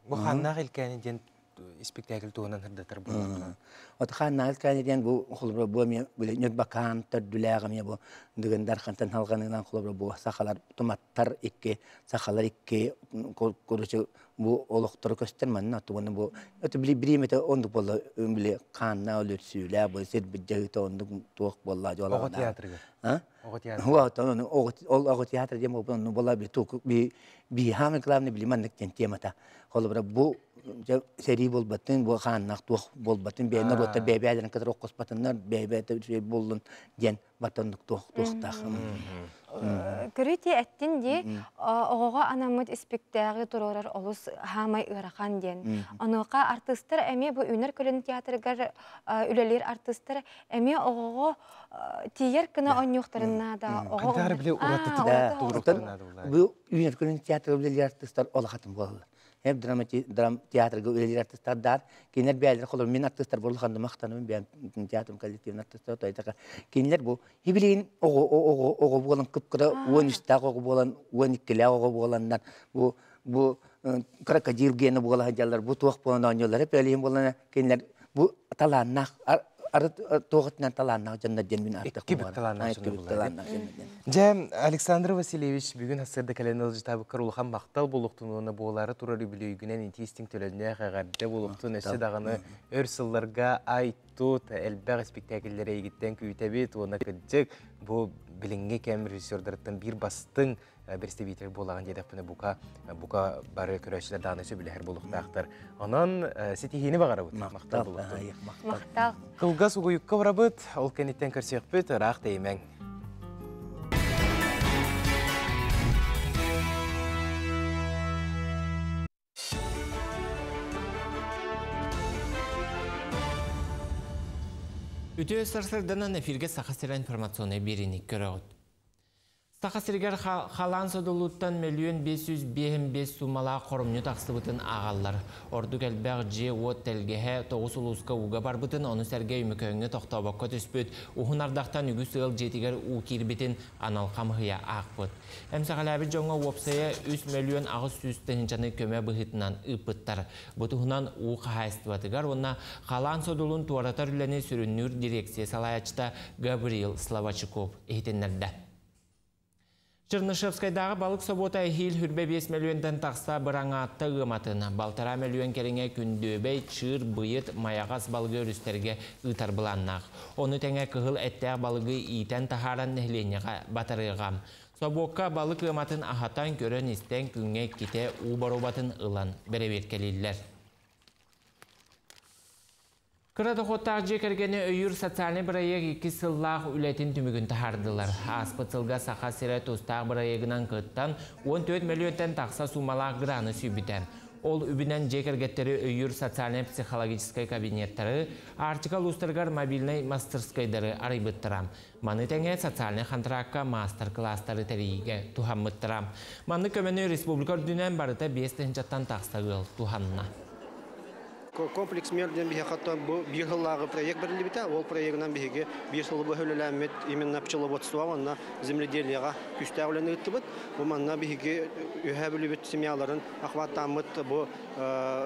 Бу Хааннаах Илкээни диэн спектакль туһунан сырдатар буолла. От Хааннаах Илкээни диэн бу холобура бу эмиэ били Ньурбакаан төрдүлээх эмиэ бу Дыгындар хантан халҕанынан холобура бу сахалар туматтар икки сахалар икки короче бу олохтору көстөр манна тугуна бу это били биримете ондук болла били хаанна өлөрсүүлээ бу сир быдьаһыта ондук туох болла Оҕо театрыгар. А? Оҕо театры. Вот, ол оҕо театр диэн бу онну бола би тук би би самое главное били маннык диэн темата. Холобура бу сэрии буолбатын, бу хааннах туох буолбатын, бэйэ норуоттар бэйэ-бэйэлэрин кытары оккоспатыннар, бэйэ-бэйэтэ боллун диэн. Батоннук туохтаах. Көрүти эттин ди оҕоҕо анаммыт испиктээҕи туруорар олус хаамай ыарахан диэн. Онуоха артыыстар эмиэ бу Үүнэр көлүн театрыгар үлэлиир артыыстар эмиэ оҕоҕо тиийэр гына оонньуохтарын наада. Оҕо Бу Үүнэр көлүн театрга үлэлиир артыыстар олохатын буолаллар. Хеп драма театрга үлэлиир артыыстардар кинилэр бэйэлэрэ холобур мин артыыстар буоллаханна махтанабын бэйэм театрым коллективын артыыстара тойтака кинилэр бу хибилигин оҕо оҕо оҕо буолан кып-кыра 13-тээх оҕо буолан 12-лээх оҕо буоланнар бу бу крокодил гена буола сылдьаллар бу туох буолан оонньууллар пэлиһин буолан кинилэр бу талааннаах арыт туох өттүнэн талааннаах дьоннор диэн мин артык талааннаах Дьэ, Александр Васильевич бүгүн сарсыарда кэлэн ыалдьытаабыккар улахан махтал буолуохтун уонна буолаары турар үбүлүөйгүнэн итии-истиҥ төлөннөөх эҕэрдэ буолуохтун өссө даҕаны өр сылларга ай-тут элбэх испиктээкиллэри эйигиттэн күүтэбит уонна кырдьык бу билиҥҥи кэм режиссердарыттан биир бастыҥ представитель буолаҕын диэтэхпинэ бука бука бары көрөөччүлэр даҕаны сөбүлэһэр буолуохтаахтар. Онон ситиһиини баҕарабыт. Махтал буолуохтун. Махтал. Кылгас угуйукка барабыт, ол кэнниттэн көрсүөхпүт, ыраах тэйимэҥ. Үтүө сарсырданан эфиргэ Саха сирэ информационнай биэриини көрөҕүт. Саха сиригэр халаан содулуттан мөлүйүөн 555 суумалаах хоромньу тахсыбытын ааҕаллар. Ордук элбэх дьиэ-уот тэлгэһэ тоҕус улууска ууга барбытын, ону сэргэ Өймөкөөҥҥө тохтообокко түспүт уһун ардахтан үгүс ыал дьиэтигэр уу киирбитин анал хамыһыйа аахпыт. Эмсэҕэлээбит дьоҥҥо уопсайа 3 мөлүйүөн 800 тыһыынчаны көмө быһыытынан ыыппыттар. Бу туһунан уу хаһаайыстыбатыгар уонна халаан содулун туоратар үлэни сүрүннүүр дирекция салайааччыта Гаврил Словачуков иһитиннэрдэ. Чернышевскайдааҕы балык собуота эһиил хүрбэ 5 мөлүйүөнтэн тахса быраҥаатта ыаматын, балтараа мөлүйүөн кэриҥэ күндүөбэй, чыыр, быйыт, майаҕас балыгы өрүстэргэ ыытар былааннаах. Ону тэҥэ кыһыл эттээх балыгы иитэн таһааран нэһилиэнньэҕэ батарыаҕа. Собуокка балык ыаматын аһатан, көрөн-истэн күҥҥэ иккитэ уу боруобатын ылан бэрэбиэркэлииллэр. Кыра дохуоттаах дьиэ кэргэни өйүүр социальнай бырайыак икки сыллаах үлэтин түмүгүн таһаардылар. Ааспыт сылга Саха сирэ тустаах бырайыагынан кыттан, 14 мөлүйүөнтэн тахса суумалаах граны сүүйбүтэ. Ол үбүнэн дьиэ кэргэттэри өйүүр социальнай-психологическай кабинеттары, Арктика улуустарыгар мобильнай мастерскайдары арыйбыттара. Маны тэҥэ социальнай хантыраакка маастар-кылаастары тэрийиигэ туһаммыттара. Маннык көмөнү республика үрдүнэн барыта 5 тыһыынчаттан тахса ыал туһанна. Комплекс мер диэн биһиэхэ бу биир сыллааҕы проект бэриллибитэ. Ол проегынан биһиги биир сылы быһа үлэлээммит именно пчеловодство уонна земледелиеҕа күүстээх үлэни ыыттыбыт. Бу манна биһиги үөһээ бүлүүбүт семьяларын охваттааммыт бу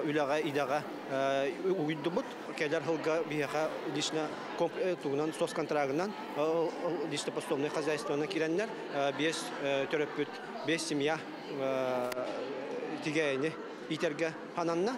үлэҕэ, идэҕэ угуйдубут. Кэлэр сылга биһиэхэ лично тугунан соцконтрагынан лично подсобное хозяйствоны киирэннэр биэс төрөппүт, биэс семья тигээйини иитэргэ хананна.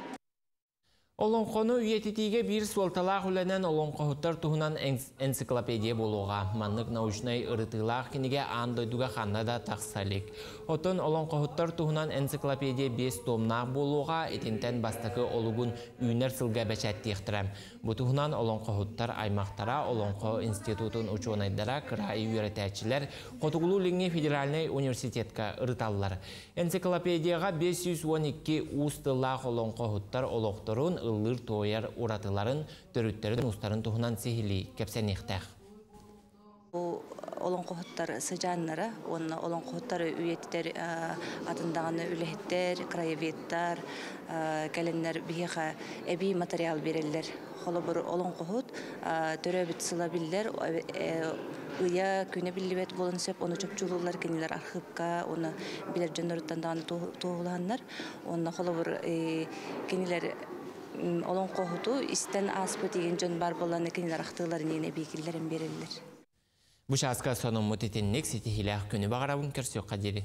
Олоҥхону үйэтитиигэ биир суолталаах үлэнэн олоҥхоһуттар туһунан энциклопедия буолуоҕа. Маннык научнай ырытыылаах кинигэ аан дойдуга ханна да тахса илик. Оттон олоҥхоһуттар туһунан энциклопедия биэс томнаах буолуоҕа, итинтэн бастакы олугун үүнэр сылга бэчээттиэхтэрэ. Бу туһунан олоҥхоһуттар аймахтара, Олоҥхо институтун учуонайдара, кыраайы үөрэтээччилэр Хотугулуу-Илиҥҥи федеральнай университетка ырыталлар. Энциклопедияҕа 512 уус тыллаах олоҥхоһуттар олохторун, ыллыыр-туойар уратыларын, төрүттэрин-уустарын туһунан сиһилии кэпсэниэхтээх. Бу олоҥхоһуттар сыдьааннара уонна олоҥхоһуттар үйэтитэр атын даҕаны үлэһиттэр, краеведтар кэлэннэр биһиэхэ эбии материал биэрэллэр. Холобур, олоҥхоһут төрөөбүт сыла биллэр, ыйа, күнэ биллибэт буолан сөп, ону чопчулууллар кинилэр архыыпка, уонна билэр дьонноруттан даҕаны туоһулаһаннар. Уонна холобур, кинилэр олоҥхоһуту истэн ааспыт игин дьон бар буоллаҕына кинилэр ахтыыларын иһин эбии киллэрэн биэрэллэр. Бу чааска сонуммут итинник ситиһиилээх күнү баҕарабын көрсүөххэ диэри.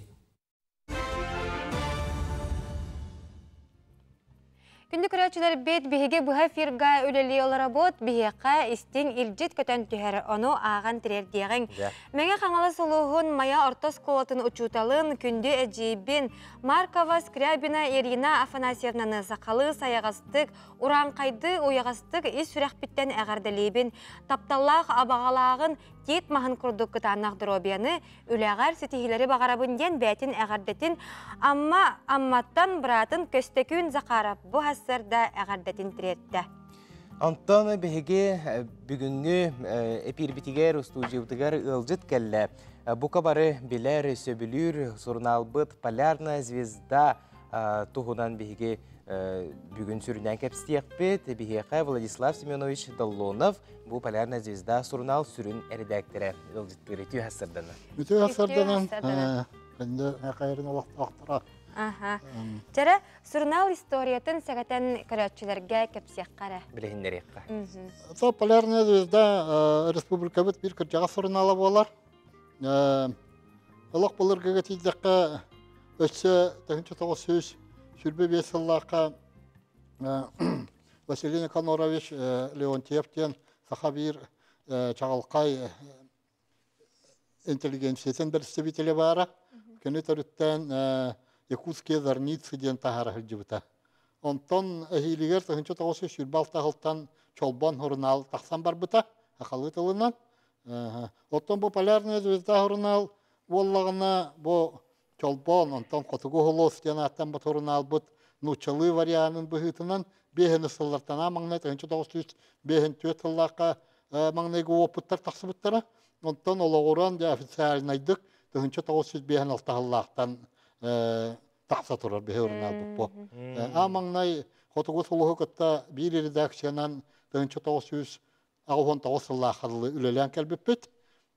Күндү көрөөччүлэрбит, биһиги быһа эфирга үлэлии олоробут, биһиэхэ истиҥ илдьит көтөн түһэр, ону ааҕан тириэрдиэҕиҥ. Мэҥэ Хаҥалас улууһун Майа орто оскуолатын учууталын, күндү эдьиийбин Маркова Скрябина Ирина Афанасьевнаны сахалыы сайаҕастык, урааҥхайдыы уйаҕастык ис сүрэхпиттэн эҕэрдэлиибин. Тапталлаах абаҕалааҕын тиит маһын курдук кытаанах доруобуйаны, үлэҕэр ситиһиилэри баҕарабын диэн бэйэтин эҕэрдэтин Амма Амматтан быраатын Көстөкүүн Захаров бу сарсыарда эҕэрдэтин тириэртэ. Онтон биһиги бүгүҥҥү эпиирбитигэр, устуудьуйабытыгар ыалдьыт кэллэ. Бука бары билэр, сөбүлүүр сурунаалбыт «Полярная звезда» туһунан биһиги бүгүн сүрүннээн кэпсиэхпит. Биһиэхэ Владислав Семенович Доллонов бу «Полярная звезда» сурунаал сүрүн эрэдээктэрэ ыалдьыттыыр. Үтүө сарсыарданан. Үтүө сарсыарданан. Күндү Мэхээйрин олохтоохторо. Аха. Чэрэ, сурунаал историятын сэгэтэн көрөөччүлэргэ кэпсиэххэ эрэ. Билиһиннэриэххэ. Со «Полярная звезда» республикабыт биир кырдьаҕас сурунаала буолар. Олох былыргыга тиийдэххэ, өссө 1925 сыллаахха Василий Никанорович Леонтьев диэн саха биир чаҕылхай интеллигенциятын представителэ баара. Кини төрүттээн Якутские зарницы диэн таһаара сылдьыбыта. Онтон эһиилигэр 1926 сылтан Чолбон сурунаал тахсан барбыта, сахалыы тылынан. Оттон бу «Полярная звезда» сурунаал буоллаҕына, бу Чолбон, онтон Хотугу Холуос диэн ааттаммыт сурунаалбыт нууччалыы варианын быһыытынан биэһин сыллартан маҥнай 1954 сыллаахха маҥнайгы уопуттар тахсыбыттара. Онтон олоҕуран дьэ официальнайдык 1956 сыллаахтан тахса турар биһи сурунаалбыт бу. Аа маҥнай Хотугу сулуһу кытта биир редакциянан 1989 сыллаахха дылы үлэлээн кэлбиппит.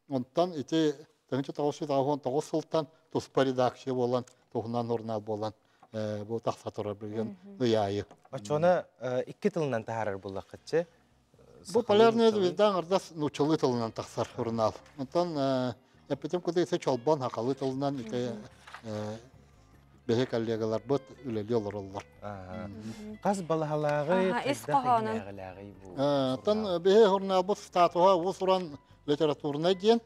Онтон ити 1989 сылтан туспа редакция буолан, туһунан журнал буолан бу тахса турар билигин ый аайы. Оччоҕуна икки тылынан таһаарар буоллаххытчы? Бу «Полярная звезда» аҥардас нууччалыы тылынан тахсар журнал. Онтон эппитим курдук ити Чолбон сахалыы тылынан ити биһи коллегаларбыт үлэлии олороллор. Хас балаһалааҕый, ис хоһоонун. бу? Оттон биһи журналбыт статуһа уус-уран литературнай диэн.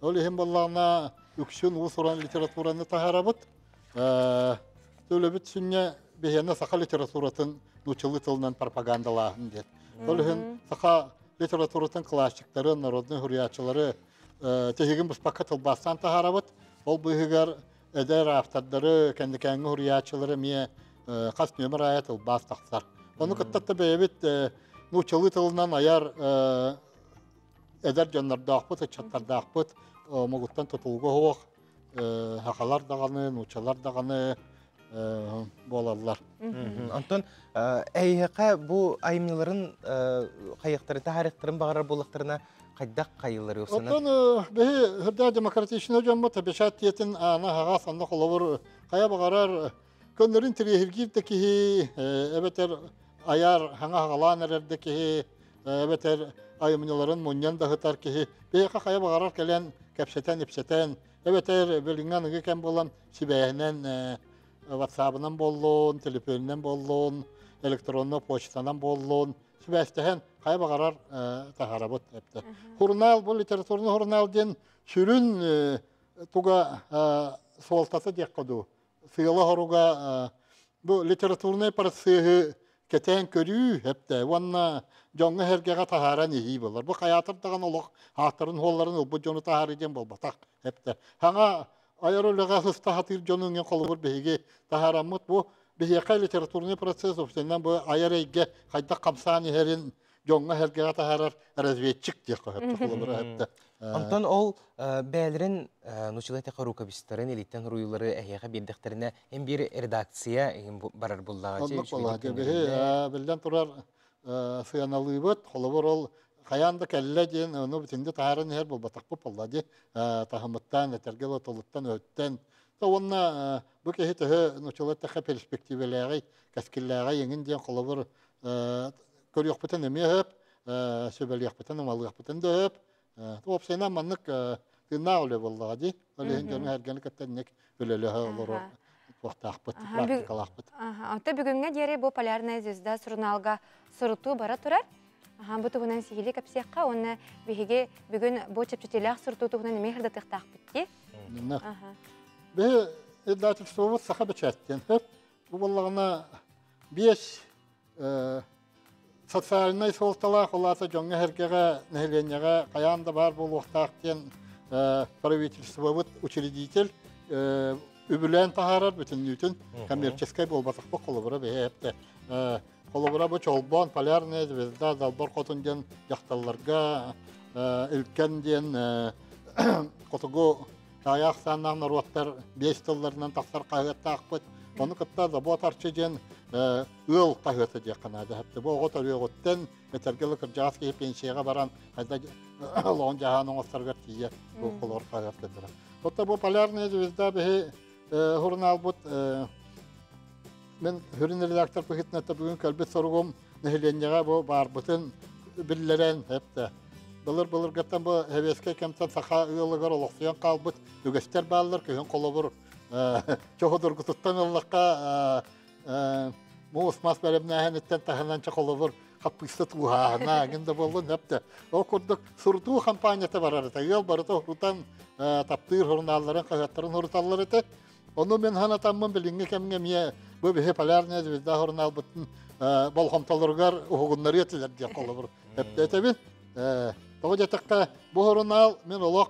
Ол иһин буоллаҕына үксүн уус-уран литератураны таһаарабыт. Төлөбүт сүнньэ биһиэнэ саха литературатын нууччалыы тылынан пропагандалааһын диэн. Ол иһин саха литературатын классиктарын, народнай суруйааччылары тиһигин быспакка тылбаастаан таһаарабыт. Ол быыһыгар эдэр автордары, кэнникээҥҥи суруйааччылары эмиэ хас нүөмэр аайы тылбаас тахсар. Ону кытта бэйэбит нууччалыы тылынан айар эдэр дьоннордоохпут, ыччаттардаахпыт, омугуттан тутулуга суох сахалар даҕаны, нууччалар даҕаны буолаллар. Онтон эйиэхэ бу айымньыларын хайыахтары таһаарыахтарын баҕарар буоллахтарына хайдах хайыллары Оттон биһи үрдээ демократичный дьоммут печать диэтин аана аһаҕас, онно холобур хайа баҕарар көннөрүн тириэһиргиир да киһи, эбэтэр айар хаҥа хаҕалаан эрэр да киһи, эбэтэр айымньыларын мунньан да сытар киһи биһиэхэ хайа баҕарар кэлэн кэпсэтэн-ипсэтэн, эбэтэр билиҥҥи аныгы кэм буолан сибээһинэн ватсабынан буоллун, телефонунан буоллун, электронный почтанан буоллун, сибээстэһэн хайа баҕарар таһаарабыт эптэ. Журнал бу литературный журнал диэн сүрүн туга суолтата диэххэ дуу, сыала-соруга бу литературнай процеһы кэтээн көрүү эптэ уонна дьоҥҥо-сэргэҕэ таһааран иһии буолар. Бу хайаатар даҕаны олох ааттарын-суолларын ылбыт дьону таһаарыы диэн буолбатах эптэ. Хаҥа айар үлэҕэ сыста сатыыр дьону иҥин холобур биһиги таһаараммыт бу биһиэхэ литературный процесс собственно бу айар эйгэ хайдах хамсаан иһэрин дьоҥҥо-сэргэҕэ таһаарар разведчик диэххэ сөп холобура эптэ. Онтон ол бэйэлэрин нууччалыы эттэххэ рукопистарын илииттэн суруйуулары эһиэхэ биэрдэхтэринэ эн биир редакция барар буллаҕа Оннук буоллаҕа биһи биллэн турар сыаналыыбыт холобур ол хайаан да кэллэ диэн ону бүтүндү таһааран иһэр буолбатахпыт буолла дии таһымыттан этэргэ тылыттан өттөн уонна бу киһи төһө нууччалыы эттэххэ перспективэлээҕий кэскиллээҕий эҥин диэн холобур көрүөхпүтүн эмиэ сөп сүбэлиэхпитин ымалыахпытын да сөп уопсайынан маннык тыыннаах үлэ буоллаҕа дии ол иһин дьону-сэргэни кытта инник үлэлэһэ олорор. туохтаахпыт, практикалаахпыт. Онто бүгүҥҥэ диэри бу Полярная звезда сурунаалга сурутуу бара турар. Бу туһунан сиһилии кэпсиэххэ уонна биһиги бүгүн бу чэпчэтиилээх сурутуу туһунан эмиэ сырдатыахтаахпыт дии. Биһи издательствобут Саха бэчээттиэн сөп. Бу буоллаҕына биэс социальнай суолталаах, ол аата дьоҥҥо-сэргэҕэ, нэһилиэнньэҕэ хайаан да баар буолуохтаах диэн правительствобыт учредитель үбүлээн таһаарар бүтүннүүтүн коммерческай буолбатахпыт холобура биһи эптэ холобура бу Чолбон, Полярная звезда, Далбар Хотун диэн дьахталларга, Илкэн диэн хотугу таайа ахсааннаах норуоттар биэс тылларынан тахсар хаһыаттаахпыт. Ону кытта Забот Арчы диэн ыал хаһыата диэххэ наада. Бу оҕо төрүөҕүттэн этэргэ дылы кырдьаҕас киһи пенсияҕа баран хайда олоҕун дьаһаан оҥосторугар тиийэ бу холор хаһыат кытара. Оттон бу Полярная звезда биһи журналбыт мен сүрүн редактор быһыытынан бүгүн кэлбит соругум нэһилиэнньэҕэ бу баарбытын биллэрэн эптэ. Былыр-былыргаттан бу сэбиэскэй кэмтэн саха ыалыгар олохсуйан хаалбыт үгэстэр бааллар. Күһүн холобур чоһудургутуттан ыллахха муус мас бэлэмнээһиниттэн таһынан ча холобур хаппыыста тууһааһына гин да буоллун эптэ. Ол курдук сурутуу хампаанньата барар этэ. Ыал барыта урутан таптыыр журналларын, хаһыаттарын уруталлар этэ. Ону мин санатаммын билиҥҥи кэмҥэ эмиэ бу биһи Полярная звезда журналбытын болҕомтолоругар уһугуннарыа этилэр диэн холобур эптэтэбин. Тоҕо диэтэххэ, бу журнал мин олох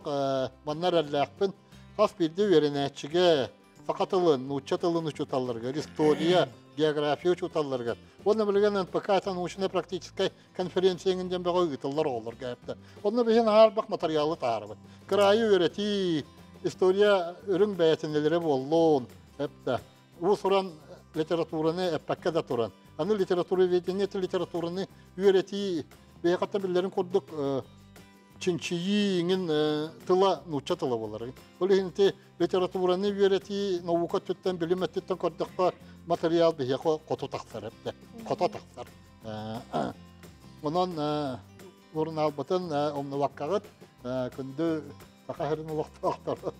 манна эрэллээхпин. Хас биирдии үөрэнээччигэ саха тылын, нуучча тылын учууталларыгар, история, география учууталларыгар уонна билигин НПК научно-практическай конференция диэн бөҕө ыытыллар оҕолорго эптэ. Онно биһин аарбах материалы таарабыт. Кыраайы үөрэтии, история үрүҥ бэйэтинэлэрэ буоллун, эптэ. Уус-уран литератураны эппэккэ да туран. Аны литературоведение литератураны үөрэтии бэйэҕиттэн биллэрин курдук чинчийии иҥин тыла нуучча тыла буолар. Ол иһин ити литератураны үөрэтии наука өттүттэн, билим өттүттэн көрдөххө материал биһиэхэ хоту тахсар эптэ. Хото тахсар. Онон журналбытын умнубаккаҕыт күндү саха сирин олохтоохторо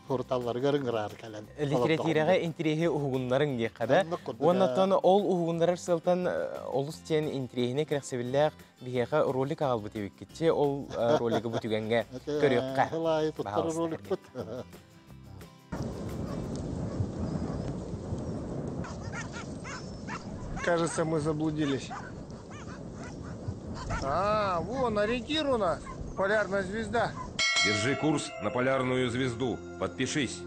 суруталларыгар ыҥыраар кэлэн. Литератураҕа интириэһи уһугуннарыҥ диэххэ да. Уонна ол уһугуннарар сылтан олус диэн интириэһинэй кэрэхсэбиллээх биһиэхэ ролик аҕалбыт эбиккитчи. Ол ролигы бу түгэҥҥэ көрүөххэ. Сыл туттар роликпыт. Кажется, мы заблудились. А, вон ориентир у нас. Полярная звезда. Держи курс на полярную звезду. Подпишись.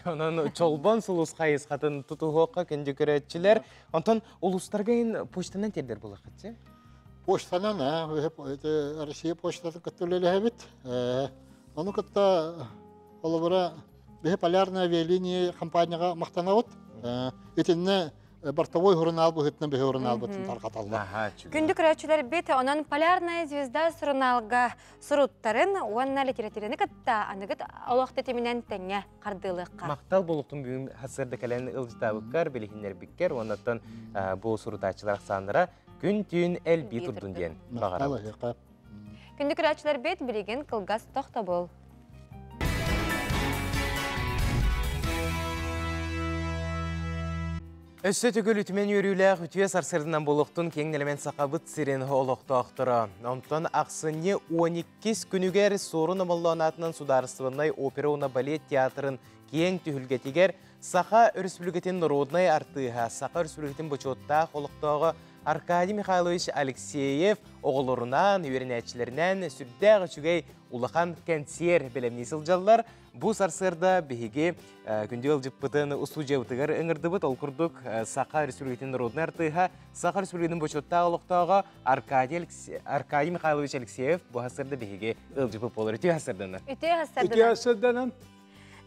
Онон Чолбон сулус хайысхатын тутуһуохха күндү көрөөччүлэр. Онтон улуустарга ин почтанан тиэрдэр буолаххытчы? Почтанан, Россия почтатын кытта үлэлэһэбит. Ону кытта холобура биһи Полярная авиалиния компанияҕа махтанабыт. Итиннэ бортовой журнал быһыытынан биһи журналбытын тарҕаталлар. Күндү көрөөччүлэрбит, онон Полярная звезда сурунаалга суруттарын уонна литератураны кытта аныгыт олох тэтиминэн тэҥҥэ хардыылыахха. Махтал буолуктун бүгүн хасырда кэлэн ылдьытаабыккар, билиһиннэрбиккэр, уоннаттан бу сурутааччылар ахсааннара күн-түүн элбии турдун диэн баҕарабыт. Күндү көрөөччүлэрбит, билигин кылгас тохтобул. Өссө төгүл үтүмэн үөрүүлээх үтүө сарсыарданан буолуохтун киэҥ нэлэмэн Сахабыт сирин олохтоохторо. Онтон ахсынньы 12 күнүгэр Суорун Омоллоон аатынан Судаарыстыбаннай опера уонна балет театрын киэҥ түһүлгэтигэр Саха Өрөспүүбүлүкэтин норуодунай артыыһа, Саха Өрөспүүбүлүкэтин бочуоттаах олохтооҕо Аркадий Михайлович Алексеев оҕолорунаан, үөрэнээччилэринээн сүрдээх үчүгэй улахан кэнсиэр бэлэмнии сылдьаллар. Бу сарсыарда биһиги күндү ыалдьыппытын устуудьуйабытыгар ыҥырдыбыт. Ол курдук Саха Республикатын народнай артыыһа, Саха Республикатын бочуоттаах олохтооҕо Аркадий, Аркадий Михайлович Алексеев бу сарсыарда биһиги ыалдьыппыт буолар. Үтүө сарсыарданан. Үтүө сарсыарданан. Үтүө сарсыарданан.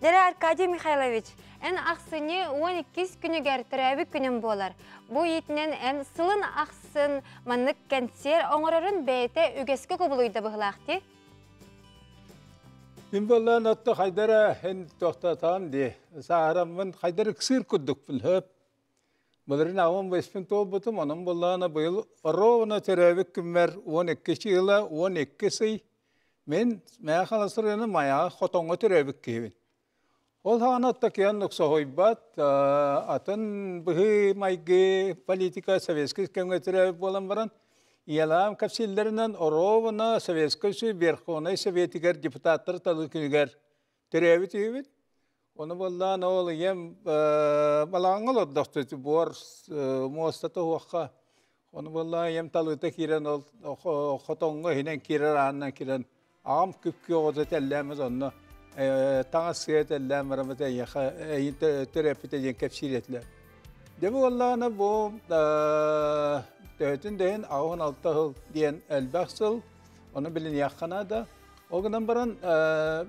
Дьэрэ Аркадий Михайлович, эн ахсынньы 12 күнүгэр төрөөбүт күнүм буолар. Бу иитинэн эн сылын ахсын маннык кэнсиэр оҥорорун бэйэтэ үгэскэ кубулуйда быһылаах дии. Мин буоллаан отто хайдара эн тохтотоон дии. Сааһыраммын хайдар ыксыыр курдукпун хөп. Былырын аҕам бэспин туолбутум, онон буоллаана быйыл ровно төрөөбүт күммэр 12 ыла 12 сый мен Мэхаласырыны Майаҕа хотоҥҥо төрөөбүт киһибин. Ол хаана такыйан соһуйбат, атын быһыы майгы политика советский кэмҥэ төрөөбүт буолан баран, Иялаам кэпсииллэринэн оруобуна Советскай Союз Верховнай Советигэр депутаттар талыы күнүгэр төрөөбүт үһүбүт. Ону буоллаан ол ийэм балаҕаҥҥа олордохтут буор муостата уохха. Ону буоллаан ийэм талыыта киирэн ол хотоҥҥо иһинэн киирэр аанынан киирэн аҕам күп-күөх ото тэллээммит онно таҥас сыа тэллээн бараммыт эйиэхэ эйин төрөппүтэ диэн кэпсиир этилэр. Дьэ буоллаҕына бу төһөтүн да иһин 86 сыл диэн элбэх сыл, ону билиниэххэ наада. Ол гынан баран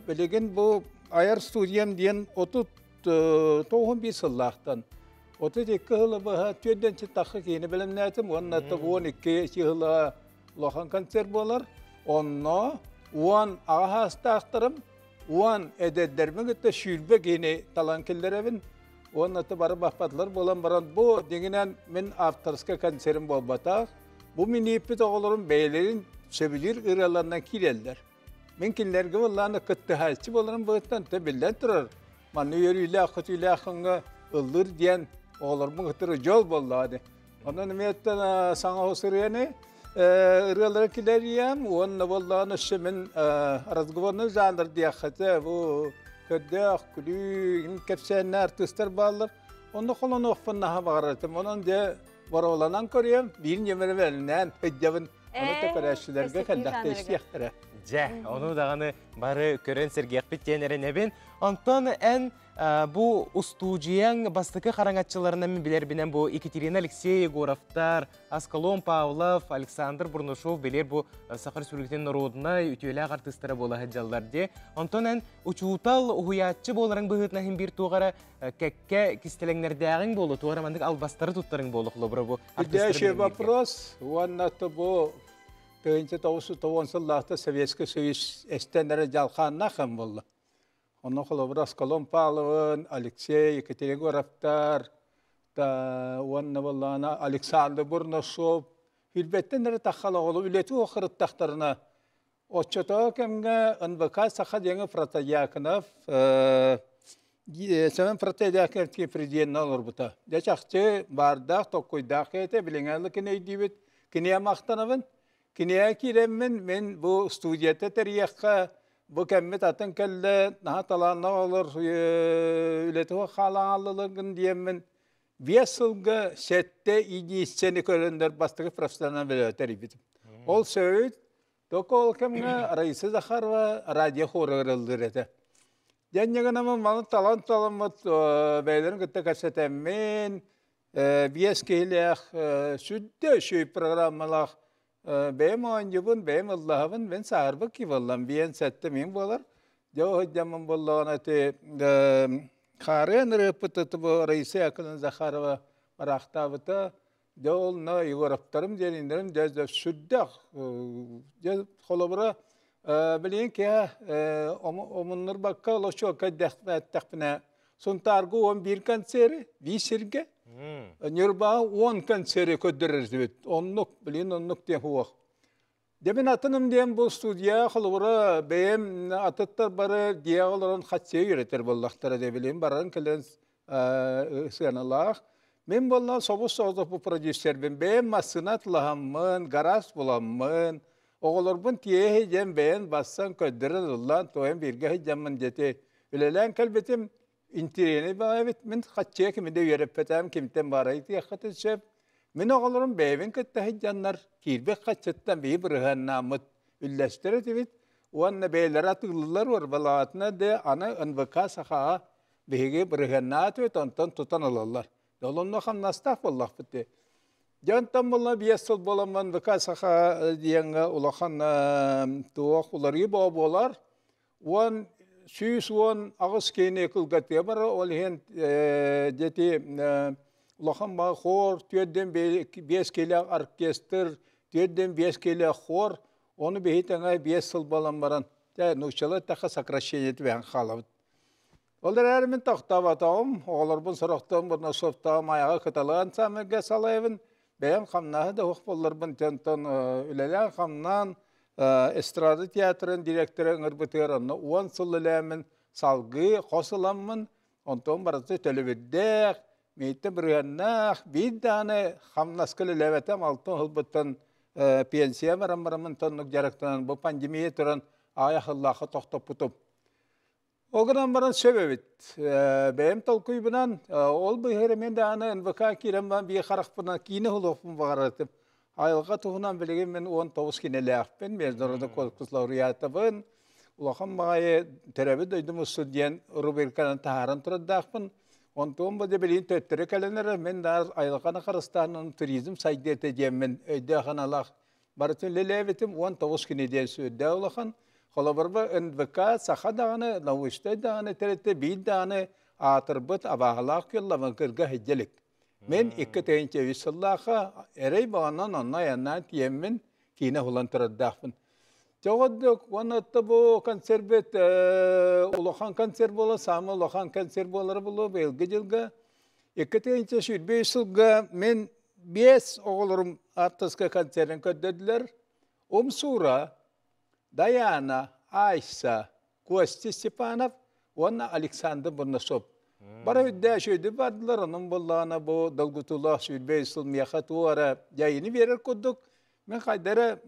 билигин бу айар студиям диэн 31 сыллаахтан 32 сылы быһа түөрдэнчи тахха киини бэлэмнээтим уонна 12 сыла улахан концерт буолар. Онно 10 аҕа саастаахтарым, 10 эдэрдэрбин кытта 20 киһини талан киллэрэбин. Уонна бары баппатылар буолан баран бу дьиҥинэн мин авторскай концерим буолбатах. Бу мин ииппит оҕолорум бэйэлэрин сөбүлүүр ырыаларынан киирэллэр. Мин кинилэргэ буоллааны кыттыһааччы буоларым быһыттан те биллэн турар. Манна үөрүүлээх, көтүүлээх ыллыр ыллыыр диэн оҕолорбун кытары дьол буоллаҕа дии. Онон эмиэттэн саҥа хос ырыаны ырыалары килэриэм уонна буоллаҕына өссө мин разговорный жанр диэххэ бу көрдөөх күлүү кэпсээннэ артыыстар бааллар. Онно холонуохпун наһаа баҕарар этим. Онон дьэ боруоланан көрүөм, биир ньэмэрэ бэлинээн сылдьабын. Ону да көрөөччүлэргэ кэллэхтэ истиэхтэрэ. Дьэ, ону даҕаны бары көрөн сэргиэхпит диэн эрэнэбин. Онтон эн бу устуудьуйаҥ бастакы хараҥаччыларынан мин билэрбинэн бу Екатерина Алексей Егоровтар, Аскалон Павлов, Александр Бурнашов билэр бу Саха Республикатын норуодунай үтүөлээх артыыстара буола сылдьаллар дии. Онтон эн учуутал, уһуйааччы буоларыҥ быһыытынан иһин биир туох эрэ кэккэ кистэлэҥнэрдээҕиҥ буолуо, туох эрэ маннык албастары туттарыҥ буолуо холобура бу Артыыстары вопрос уонна бу 1990 сыллаахта Советский Союз эстэн эрэ дьалхааннаах кэм буолла. Онно холобура Аскалон Павловын, Алексей Екатерина Егоровтар, уонна буоллаҕына Александр Бурнашов Хүлбэттэн эрэ таххал оҕолу үлэти охырыттахтарына оччотоо кэмҥэ НВК Саха диэҥи Протодьяконов Семен Протодьяконов президенинэн олорбута. Дьэ чахчы баардаах, токкуйдаах киһи билиҥҥи кини өйдүүбүт. Кинигэ махтанабын. Кинигэ киирэммин мин бу студията тэрийиэххэ бу кэммит атын кэллэ, наһаа талааннаах олор үлэтэ хаалаҥаллылыгын диэммин 5 сылга сэттэ единицэни көрөннөр бастакы профессионал бөлөҕү тэрийбитим. Ол сөбүт только ол кэмҥэ Раиса Захарова радио хорыгар ыллыыр этэ. Дьэнньэгинамын маны талан таламмыт бэйэлэрин кытта кэпсэтэммин, 5 киһилээх сүддэ үчүгэй программалаах бэйэм оонньуубун, бэйэм ыллаһабын, мин саарбыт ки буоллам, биэн сэттэ мин буолар. Дьэ оһойдьаммын буоллаҕына ити хаарыан ырыаппыт бу Раиса Яковлевна Захарова бараахтаабыта. Дьэ ол на Егоровтарым диэниннэрим дьэ сүрдээх дьэ холобура билигин киһи омуннурбакка олочуокка эттэхпинэ Сунтаарга 11 концери, биир сиргэ. Ньурбаҕа 10 концери көрдөрөр этибит. Оннук, билигин оннук диэн суох. Дьэ мин атыным диэн бу студия холобура бэйэм атыттар бары дьиэҕэ олорон хаччыа үөрэтэр буоллахтара дии билигин баран кэлэн сыаналаах. Мин буолла собус соҕотох бу продюсербин бэйэм массыына атылаһаммын, гараж буламмын, оҕолорбун тиэһи диэн бэйэм бассан көрдөрөн ыллаан туойан бииргэ сылдьаммын диэти үлэлээн кэлбитим интириэһинэй баҕайы эбит. Мин хаччыа кими да үөрэппэтэҕим кимтэн баарай диэххитин сөп. Мин оҕолорум бэйэбин кытта сылдьаннар киирбит хаччыттан биһи бырыһыаннааммыт үллэстэр этибит уонна бэйэлэрэ атыылыыллар уорбалаатына да аны НВК сахаҕа биһиги бырыһыаннаат онтон тутан ылаллар. Ол онно хамнастаах буоллахпыт дии. Дьэ онтон буолла 5 сыл буоламмын НВК саха диэҥҥэ улахан туох уларыы буолар. 118 киһини кылгатыа бар, ол иһин дети улахан ба хор, түөрден 5 килэ оркестр, түөрден 5 килэ хор, ону биһи тэҥэ 5 сыл буолан баран, нууччалар таха сокращение түбэһэн хаалабыт. Ол эрээри мин тохтооботоҕум, оҕолорбун сорохтон Бурнашовтаҕым айаҕа кыталыан самыга салайабын, бэйэм хамнаһы да уох буолларбын тентон үлэлээн хамнаан эстрада театрын директора ыҥырбытыгар онно 10 сыл үлээммин. салгыы хос ыламмын, онтон барыта төлөбүрдээх, мииттэ бырыһыаннаах, биир даҕаны хамнаска үлэлээбэтим, алтын сылбыттан пенсия баран бараммын тоннук дьарыктанан бу пандемия туран аҕыйах сыллаахха тохтоппутум. Ол гынан баран сөп эбит. Бэйэм толкуйбунан ол быыһыгар эмиэ даҕаны НВК киирэн баран биир харахпынан киинэ уһулуохпун баҕарар. Айылҕа туһунан билигин мин 19 кинилээхпин, международный конкурс лауреатабын. Улахан баҕайы төрөөбүт дойдум устун диэн рубриканан таһааран турардаахпын. Онтуон бу билигин төттөрү кэлэн эрэр, мин да айылҕаны харыстаан туризм сайдыата диэммин өйдөөх аналаах барытын үлэлээбитим 19 күнү диэн сүрдээх улахан. Холобурба НВК саха даҕаны, научнай даҕаны тэрилтэ биир даҕаны аатырбыт абааһылаах күөл кырга сылдьа Мен 2003 сыллаахха эрэй баҕанан онно айаннаан тиийэммин киинэ уһулан турардаахпын. Чоҕоддук уонна бу концерт улахан концерт буола, саамай улахан концерт буолара буолуо быйылгы дьылга. 2023 сылга мен биэс оҕолорум артыска концерин көрдөрдүлэр. Умсура, Даяна, Айса, Костя Степанов уонна Александр Бурнашов. Бары үрдээ шүйді бардылар, onun боллаана бу долгутуулаах сүүрбэ сыл миэхэ туу ара дьайыны биэрэр курдук. Мен хайдара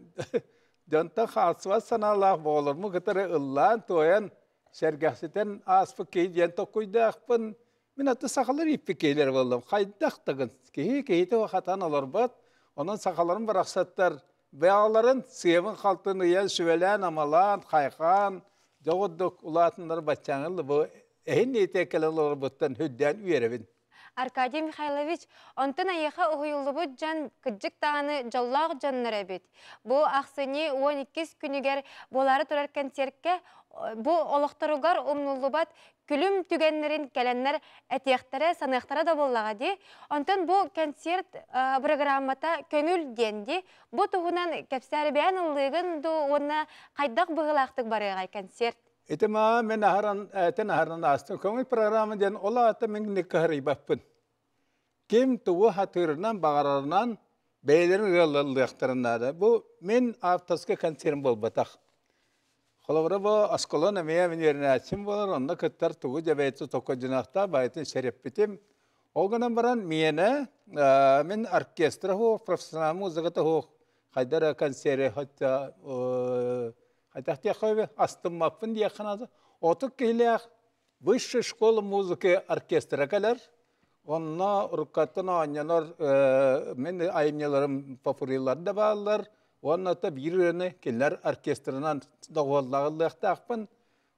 дьонтон хаалсыбат санаалаах боҕолорму кытары ыллаан, туойан, сэргэхситэн ааспыт киһи диэн токкуйдаахпын. Мин аты сахалар ииппит киһилэр буоллум. Хайдах тагын киһи киһити хатан олорбот. Онон сахаларын барахсаттар бэйэлэрин сыабын халтын ыйан сүбэлээн амалаан хайхаан дьоҕурдук улаатыннар баччааҥыл бу эһин ниэтэ кэлэн олорбуттан хүддээн үөрэбин. Аркадий Михайлович, онтон айыха уһуйуллубут дьон кыдьык даҕаны дьоллоох дьоннор эбит. Бу ахсынньы 12 күнүгэр буолаары турар концертке бу олохторугар умнуллубат күлүм түгэннэрин кэлэннэр этиэхтэрэ, саныахтара да буоллаҕа дии. Онтон бу концерт программата көҥүл диэн дии. Бу туһунан кэпсээри бэйэн ыллыыгын дуу уонна хайдах быһыылаахтык барыаҕай концерт? Ити маа мен аһаран этин аһаран аастым. Көҥүл программа диэн ол аата мен кыһарыйбаппын. Ким тугу хатыырынан баҕарарынан бэйэлэрин ыаллыахтарын наада. Бу мен авторскай концерт буолбатах. Холобура бу осколон эмиэ мин үөрэнээччим буолар, онно кыттар тугу дьэбэйти токкодьунаахта байтын сэрэппитим. Ол гынан баран миэнэ мин оркестра хуох, профессионал музыката хуох, хайдар концеры хотя хайдах диэххэ астыммаппын диэххэ наада. Отут киһилээх высшая школа музыки оркестра кэлэр. Онно уруккаттан оонньонор мин айымньыларым попурилар да бааллар. Уонна та биир ырыаны кинилэр оркестрынан доҕуһуоллаҕыллыахтаахпын.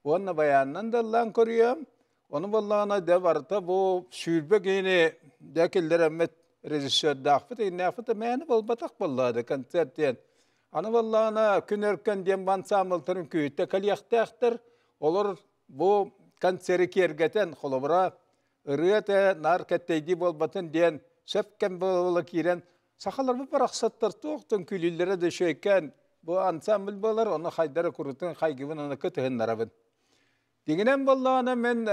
Уонна баянынан да ыллаан көрүөм. Ону буоллаҕына дэ барыта бу сүүрбэ киһини дэ киллэрэммит режиссердаахпыт, иннээхпит мээнэ буолбатах буоллаҕа концерт диэн. Аны буоллаҕына күн өркөн диэн ансамблтарын күүттэ кэлиэхтээхтэр. Олор бу концеры киэргэтэн холобура ырыа тэ нар кэттейдии буолбатын диэн сөп кэм буола киирэн сахалар бу барахсаттар туохтан күлүллэрэ да шөйкэн бу ансамбль буолар, оны хайдара курутун хайгыбын аны кытыһыннарабын. Дигинен боллаана мен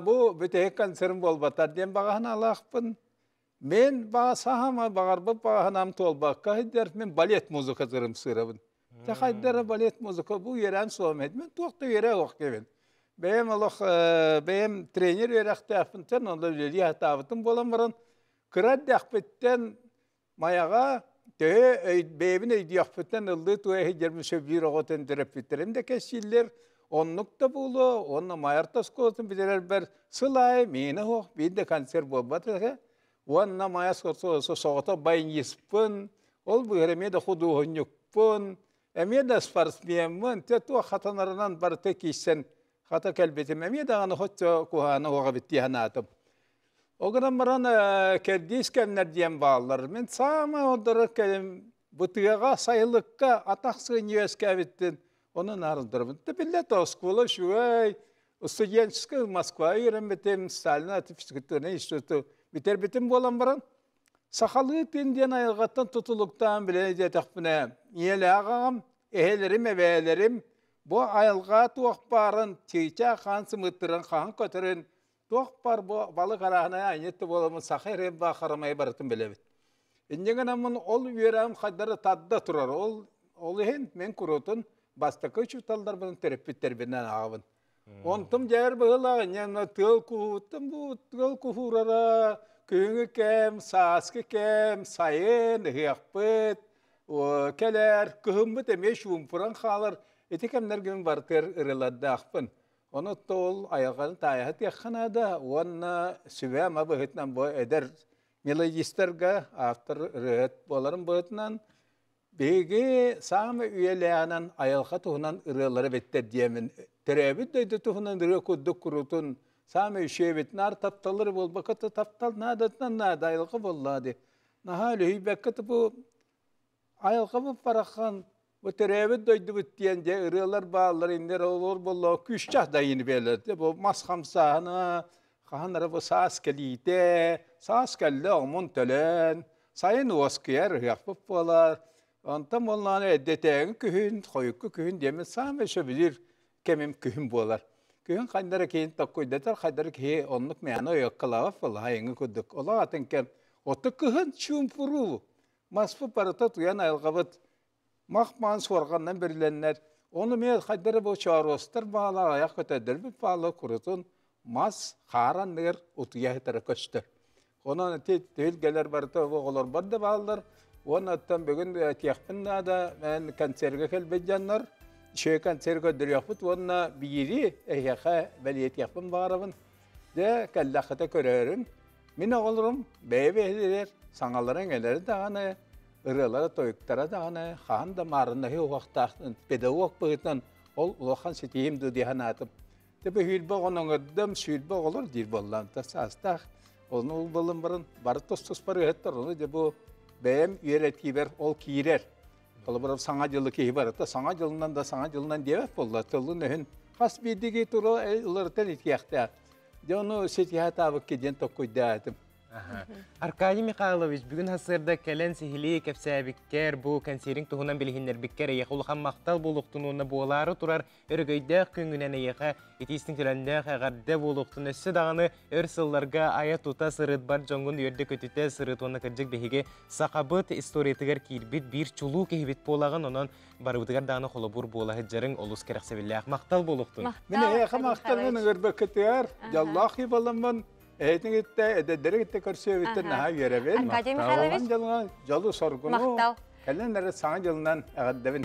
бу бүтэһик концерт буолбатар диэн багаһын алаахпын. Мен сахама багарбыт багаһынам туолбакка хиддер мен балет музыка зырым сырабын. Те хайдара балет музыка бу ерен суомет. Мен туохта ере ох кебин. Бэйэм олох бэйэм тренер үөрэхтээхпин тэн онно үлэлии хатаабытым буолан баран кыра дэхпиттэн маяга төһө бэйэбин өйдүөхпүттэн ыллыы туа иһиддербин сөбүлүүр оҕотун төрөппүттерим да кэссииллэр оннук да буолуо уонна майарта оскуолатын бүтэрэрбэр сыл аайы миэнэ суох биир да концерт буолбат этэ уонна майа соҕото баяниспын ол быыһар эмиэ да худуоһунньукпун эмиэ да спортсмеммын те туох хатанарынан барыта киирсэн хата кэлбитим эмиэ даҕаны хоччо куһааны уоҕа бит дии санаатым. Ол гынан баран кэрдиис кэмнэр диэн бааллар. Мин саамай ордорор кэлим бытыаҕа сайылыкка атах сыынньы үөскээбиттин онон арылдырабын. Биллэ оскуола үчүгэй, студенческий Москва үөрэммитим, Сталин аты физкультурный институту бүтэрбитим буолан баран сахалыы тын диэн айылҕаттан тутулуктаан билэн диэтэхпинэ, ийэлээх аҕам, эһэлэрим, эбээлэрим бу айылҕа туох баарын чыычаах хаан сымыттыран хаһан көтөрүн туох бар бу балык арааһына айнетте буоламмын саха эрэ ба харамайы барытын билэбит. Инньэ гынаммын ол үөрэҕим хайдары тарда турар. Ол ол иһин мен курутун бастакы учууталларбын төрөппүттэрбинэн ааҕабын. Онтум дьээр быһылаах инньэ тыал куһууттан бу тыал куһуурара күһүҥҥү кэм, сааскы кэм, сайын, ыһыахпыт, кэлэр, кыһыммыт эмиэ шуумпуран хаалар. Ити кэмнэргэ мин барытыгар ырыалардаахпын. Ону ол айылҕаны таайаһа тиэххэ наада уонна сүбэ-ама быһыытынан бу эдэр мелодистарга автор ырыаһыт буоларын быһыытынан биһиги саамай үйэлээҕинэн айылҕа туһунан ырыалары биттэр диэмин төрөөбүт дойду туһунан ырыа курдук курутун саамай үчүгэйбит наар тапталлары буолбакка таптал наадатынан наада айылҕа буоллаа дии наһаа үлүһүйбэккэ бу айылҕабыт барахан бу төрөөбүт дойдубут диэн дьэ ырыалар бааллар иннэр олор боллоо күүстээх дайыны бээлэр бу мас хамсааһына хаһан эрэ бу саас кэлиитэ саас кэллэ омун төлөөн сайын уоскуйар ыһыахпыт буолар онтон буоллаҕына эрдэтээҥи күһүн хойукку күһүн диэммин саамай сөбүлүүр кэмим күһүн буолар күһүн хайдара киһини токкуйдатар хайдара киһи оннук мээнэ ойуоккалаабат буолла айыҥы курдук олох атын кэм оттон кыһын чуумпуруу маспыт барыта туйан айылҕабыт мах-маан суорҕанынан бэрилэннэр ону эмиэ хайдара бу чооруостар баалаах айах көтөрдөрбүт баала курутун мас хаар анныгар утуйа сытара көстөр. Онон ити түһүлгэлэр барыта оҕолорбор да бааллар. Уонна оттон бүгүн этиэхпин наада, мен концерга кэлбит дьоннор, үчүгэй концерт көрдөрүөхпүт уонна биири эһиэхэ бэлиэтиэхпин баҕарабын. Дьэ, кэллэххитэ көрөөрүҥ. Мин оҕолорум бэйэ-бэйэлэригэр саҥалара-иҥэлэрэ даҕаны, ырыалара-тойуктара даҕаны хаһан да маарыннаһыы уһуохтаах педагог быһыытынан ол улахан ситиһиим дуу дии санаатым. Тэбэ сүүрбэ оҕону ыҥырдым, 20 оҕолор диир буоллаанта саастаах. Ону ылбалым баран бары тус-туспар ыһыттар, ону дьэ бу бэйэм үөрэтиибэр ол киирэр. Холобура саҥа дьылы киһи барыта саҥа дьылынан да саҥа дьылынан диэбэт буолла. Тылын өһүн хас биирдиги тура ыларытан итиэхтээх. Дьэ ону ситиһэ таабыкка диэн токкуйдаатым. Аркадий Михайлович, бүгүн сарсыарда кэлэн сиһилии кэпсээбиккэр, бу кэнсиэриҥ туһунан билиһиннэрбиккэр эйиэхэ улахан махтал буолуохтун уонна буолаары турар өрөгөйдөөх күҥҥүнэн эйиэхэ итиистиҥ төлөннөөх эҕэрдэ буолуохтун өссө даҕаны өр сылларга айа-тута сырыт бар дьоҥҥун үөрдэ-көтүтэ сырыт уонна кырдьык биһиги сахабыт историятыгар киирбит биир чулуу киһибит буолаҕын онон барыбытыгар даҕаны холобур буола сылдьарыҥ олус кэрэхсэбиллээх махтал буолуохтун. Мин эһиэхэ махталмын ыҥырбыккытыгар дьоллоох ибаламмын эһитин кытта эдэрдэри кытта көрсүөбүттэн наһаа үөрэбин. Аркадий Михайлович. Дьолу соргуну кэлэн эрэ саҥа дьылынан эҕэрдэбин.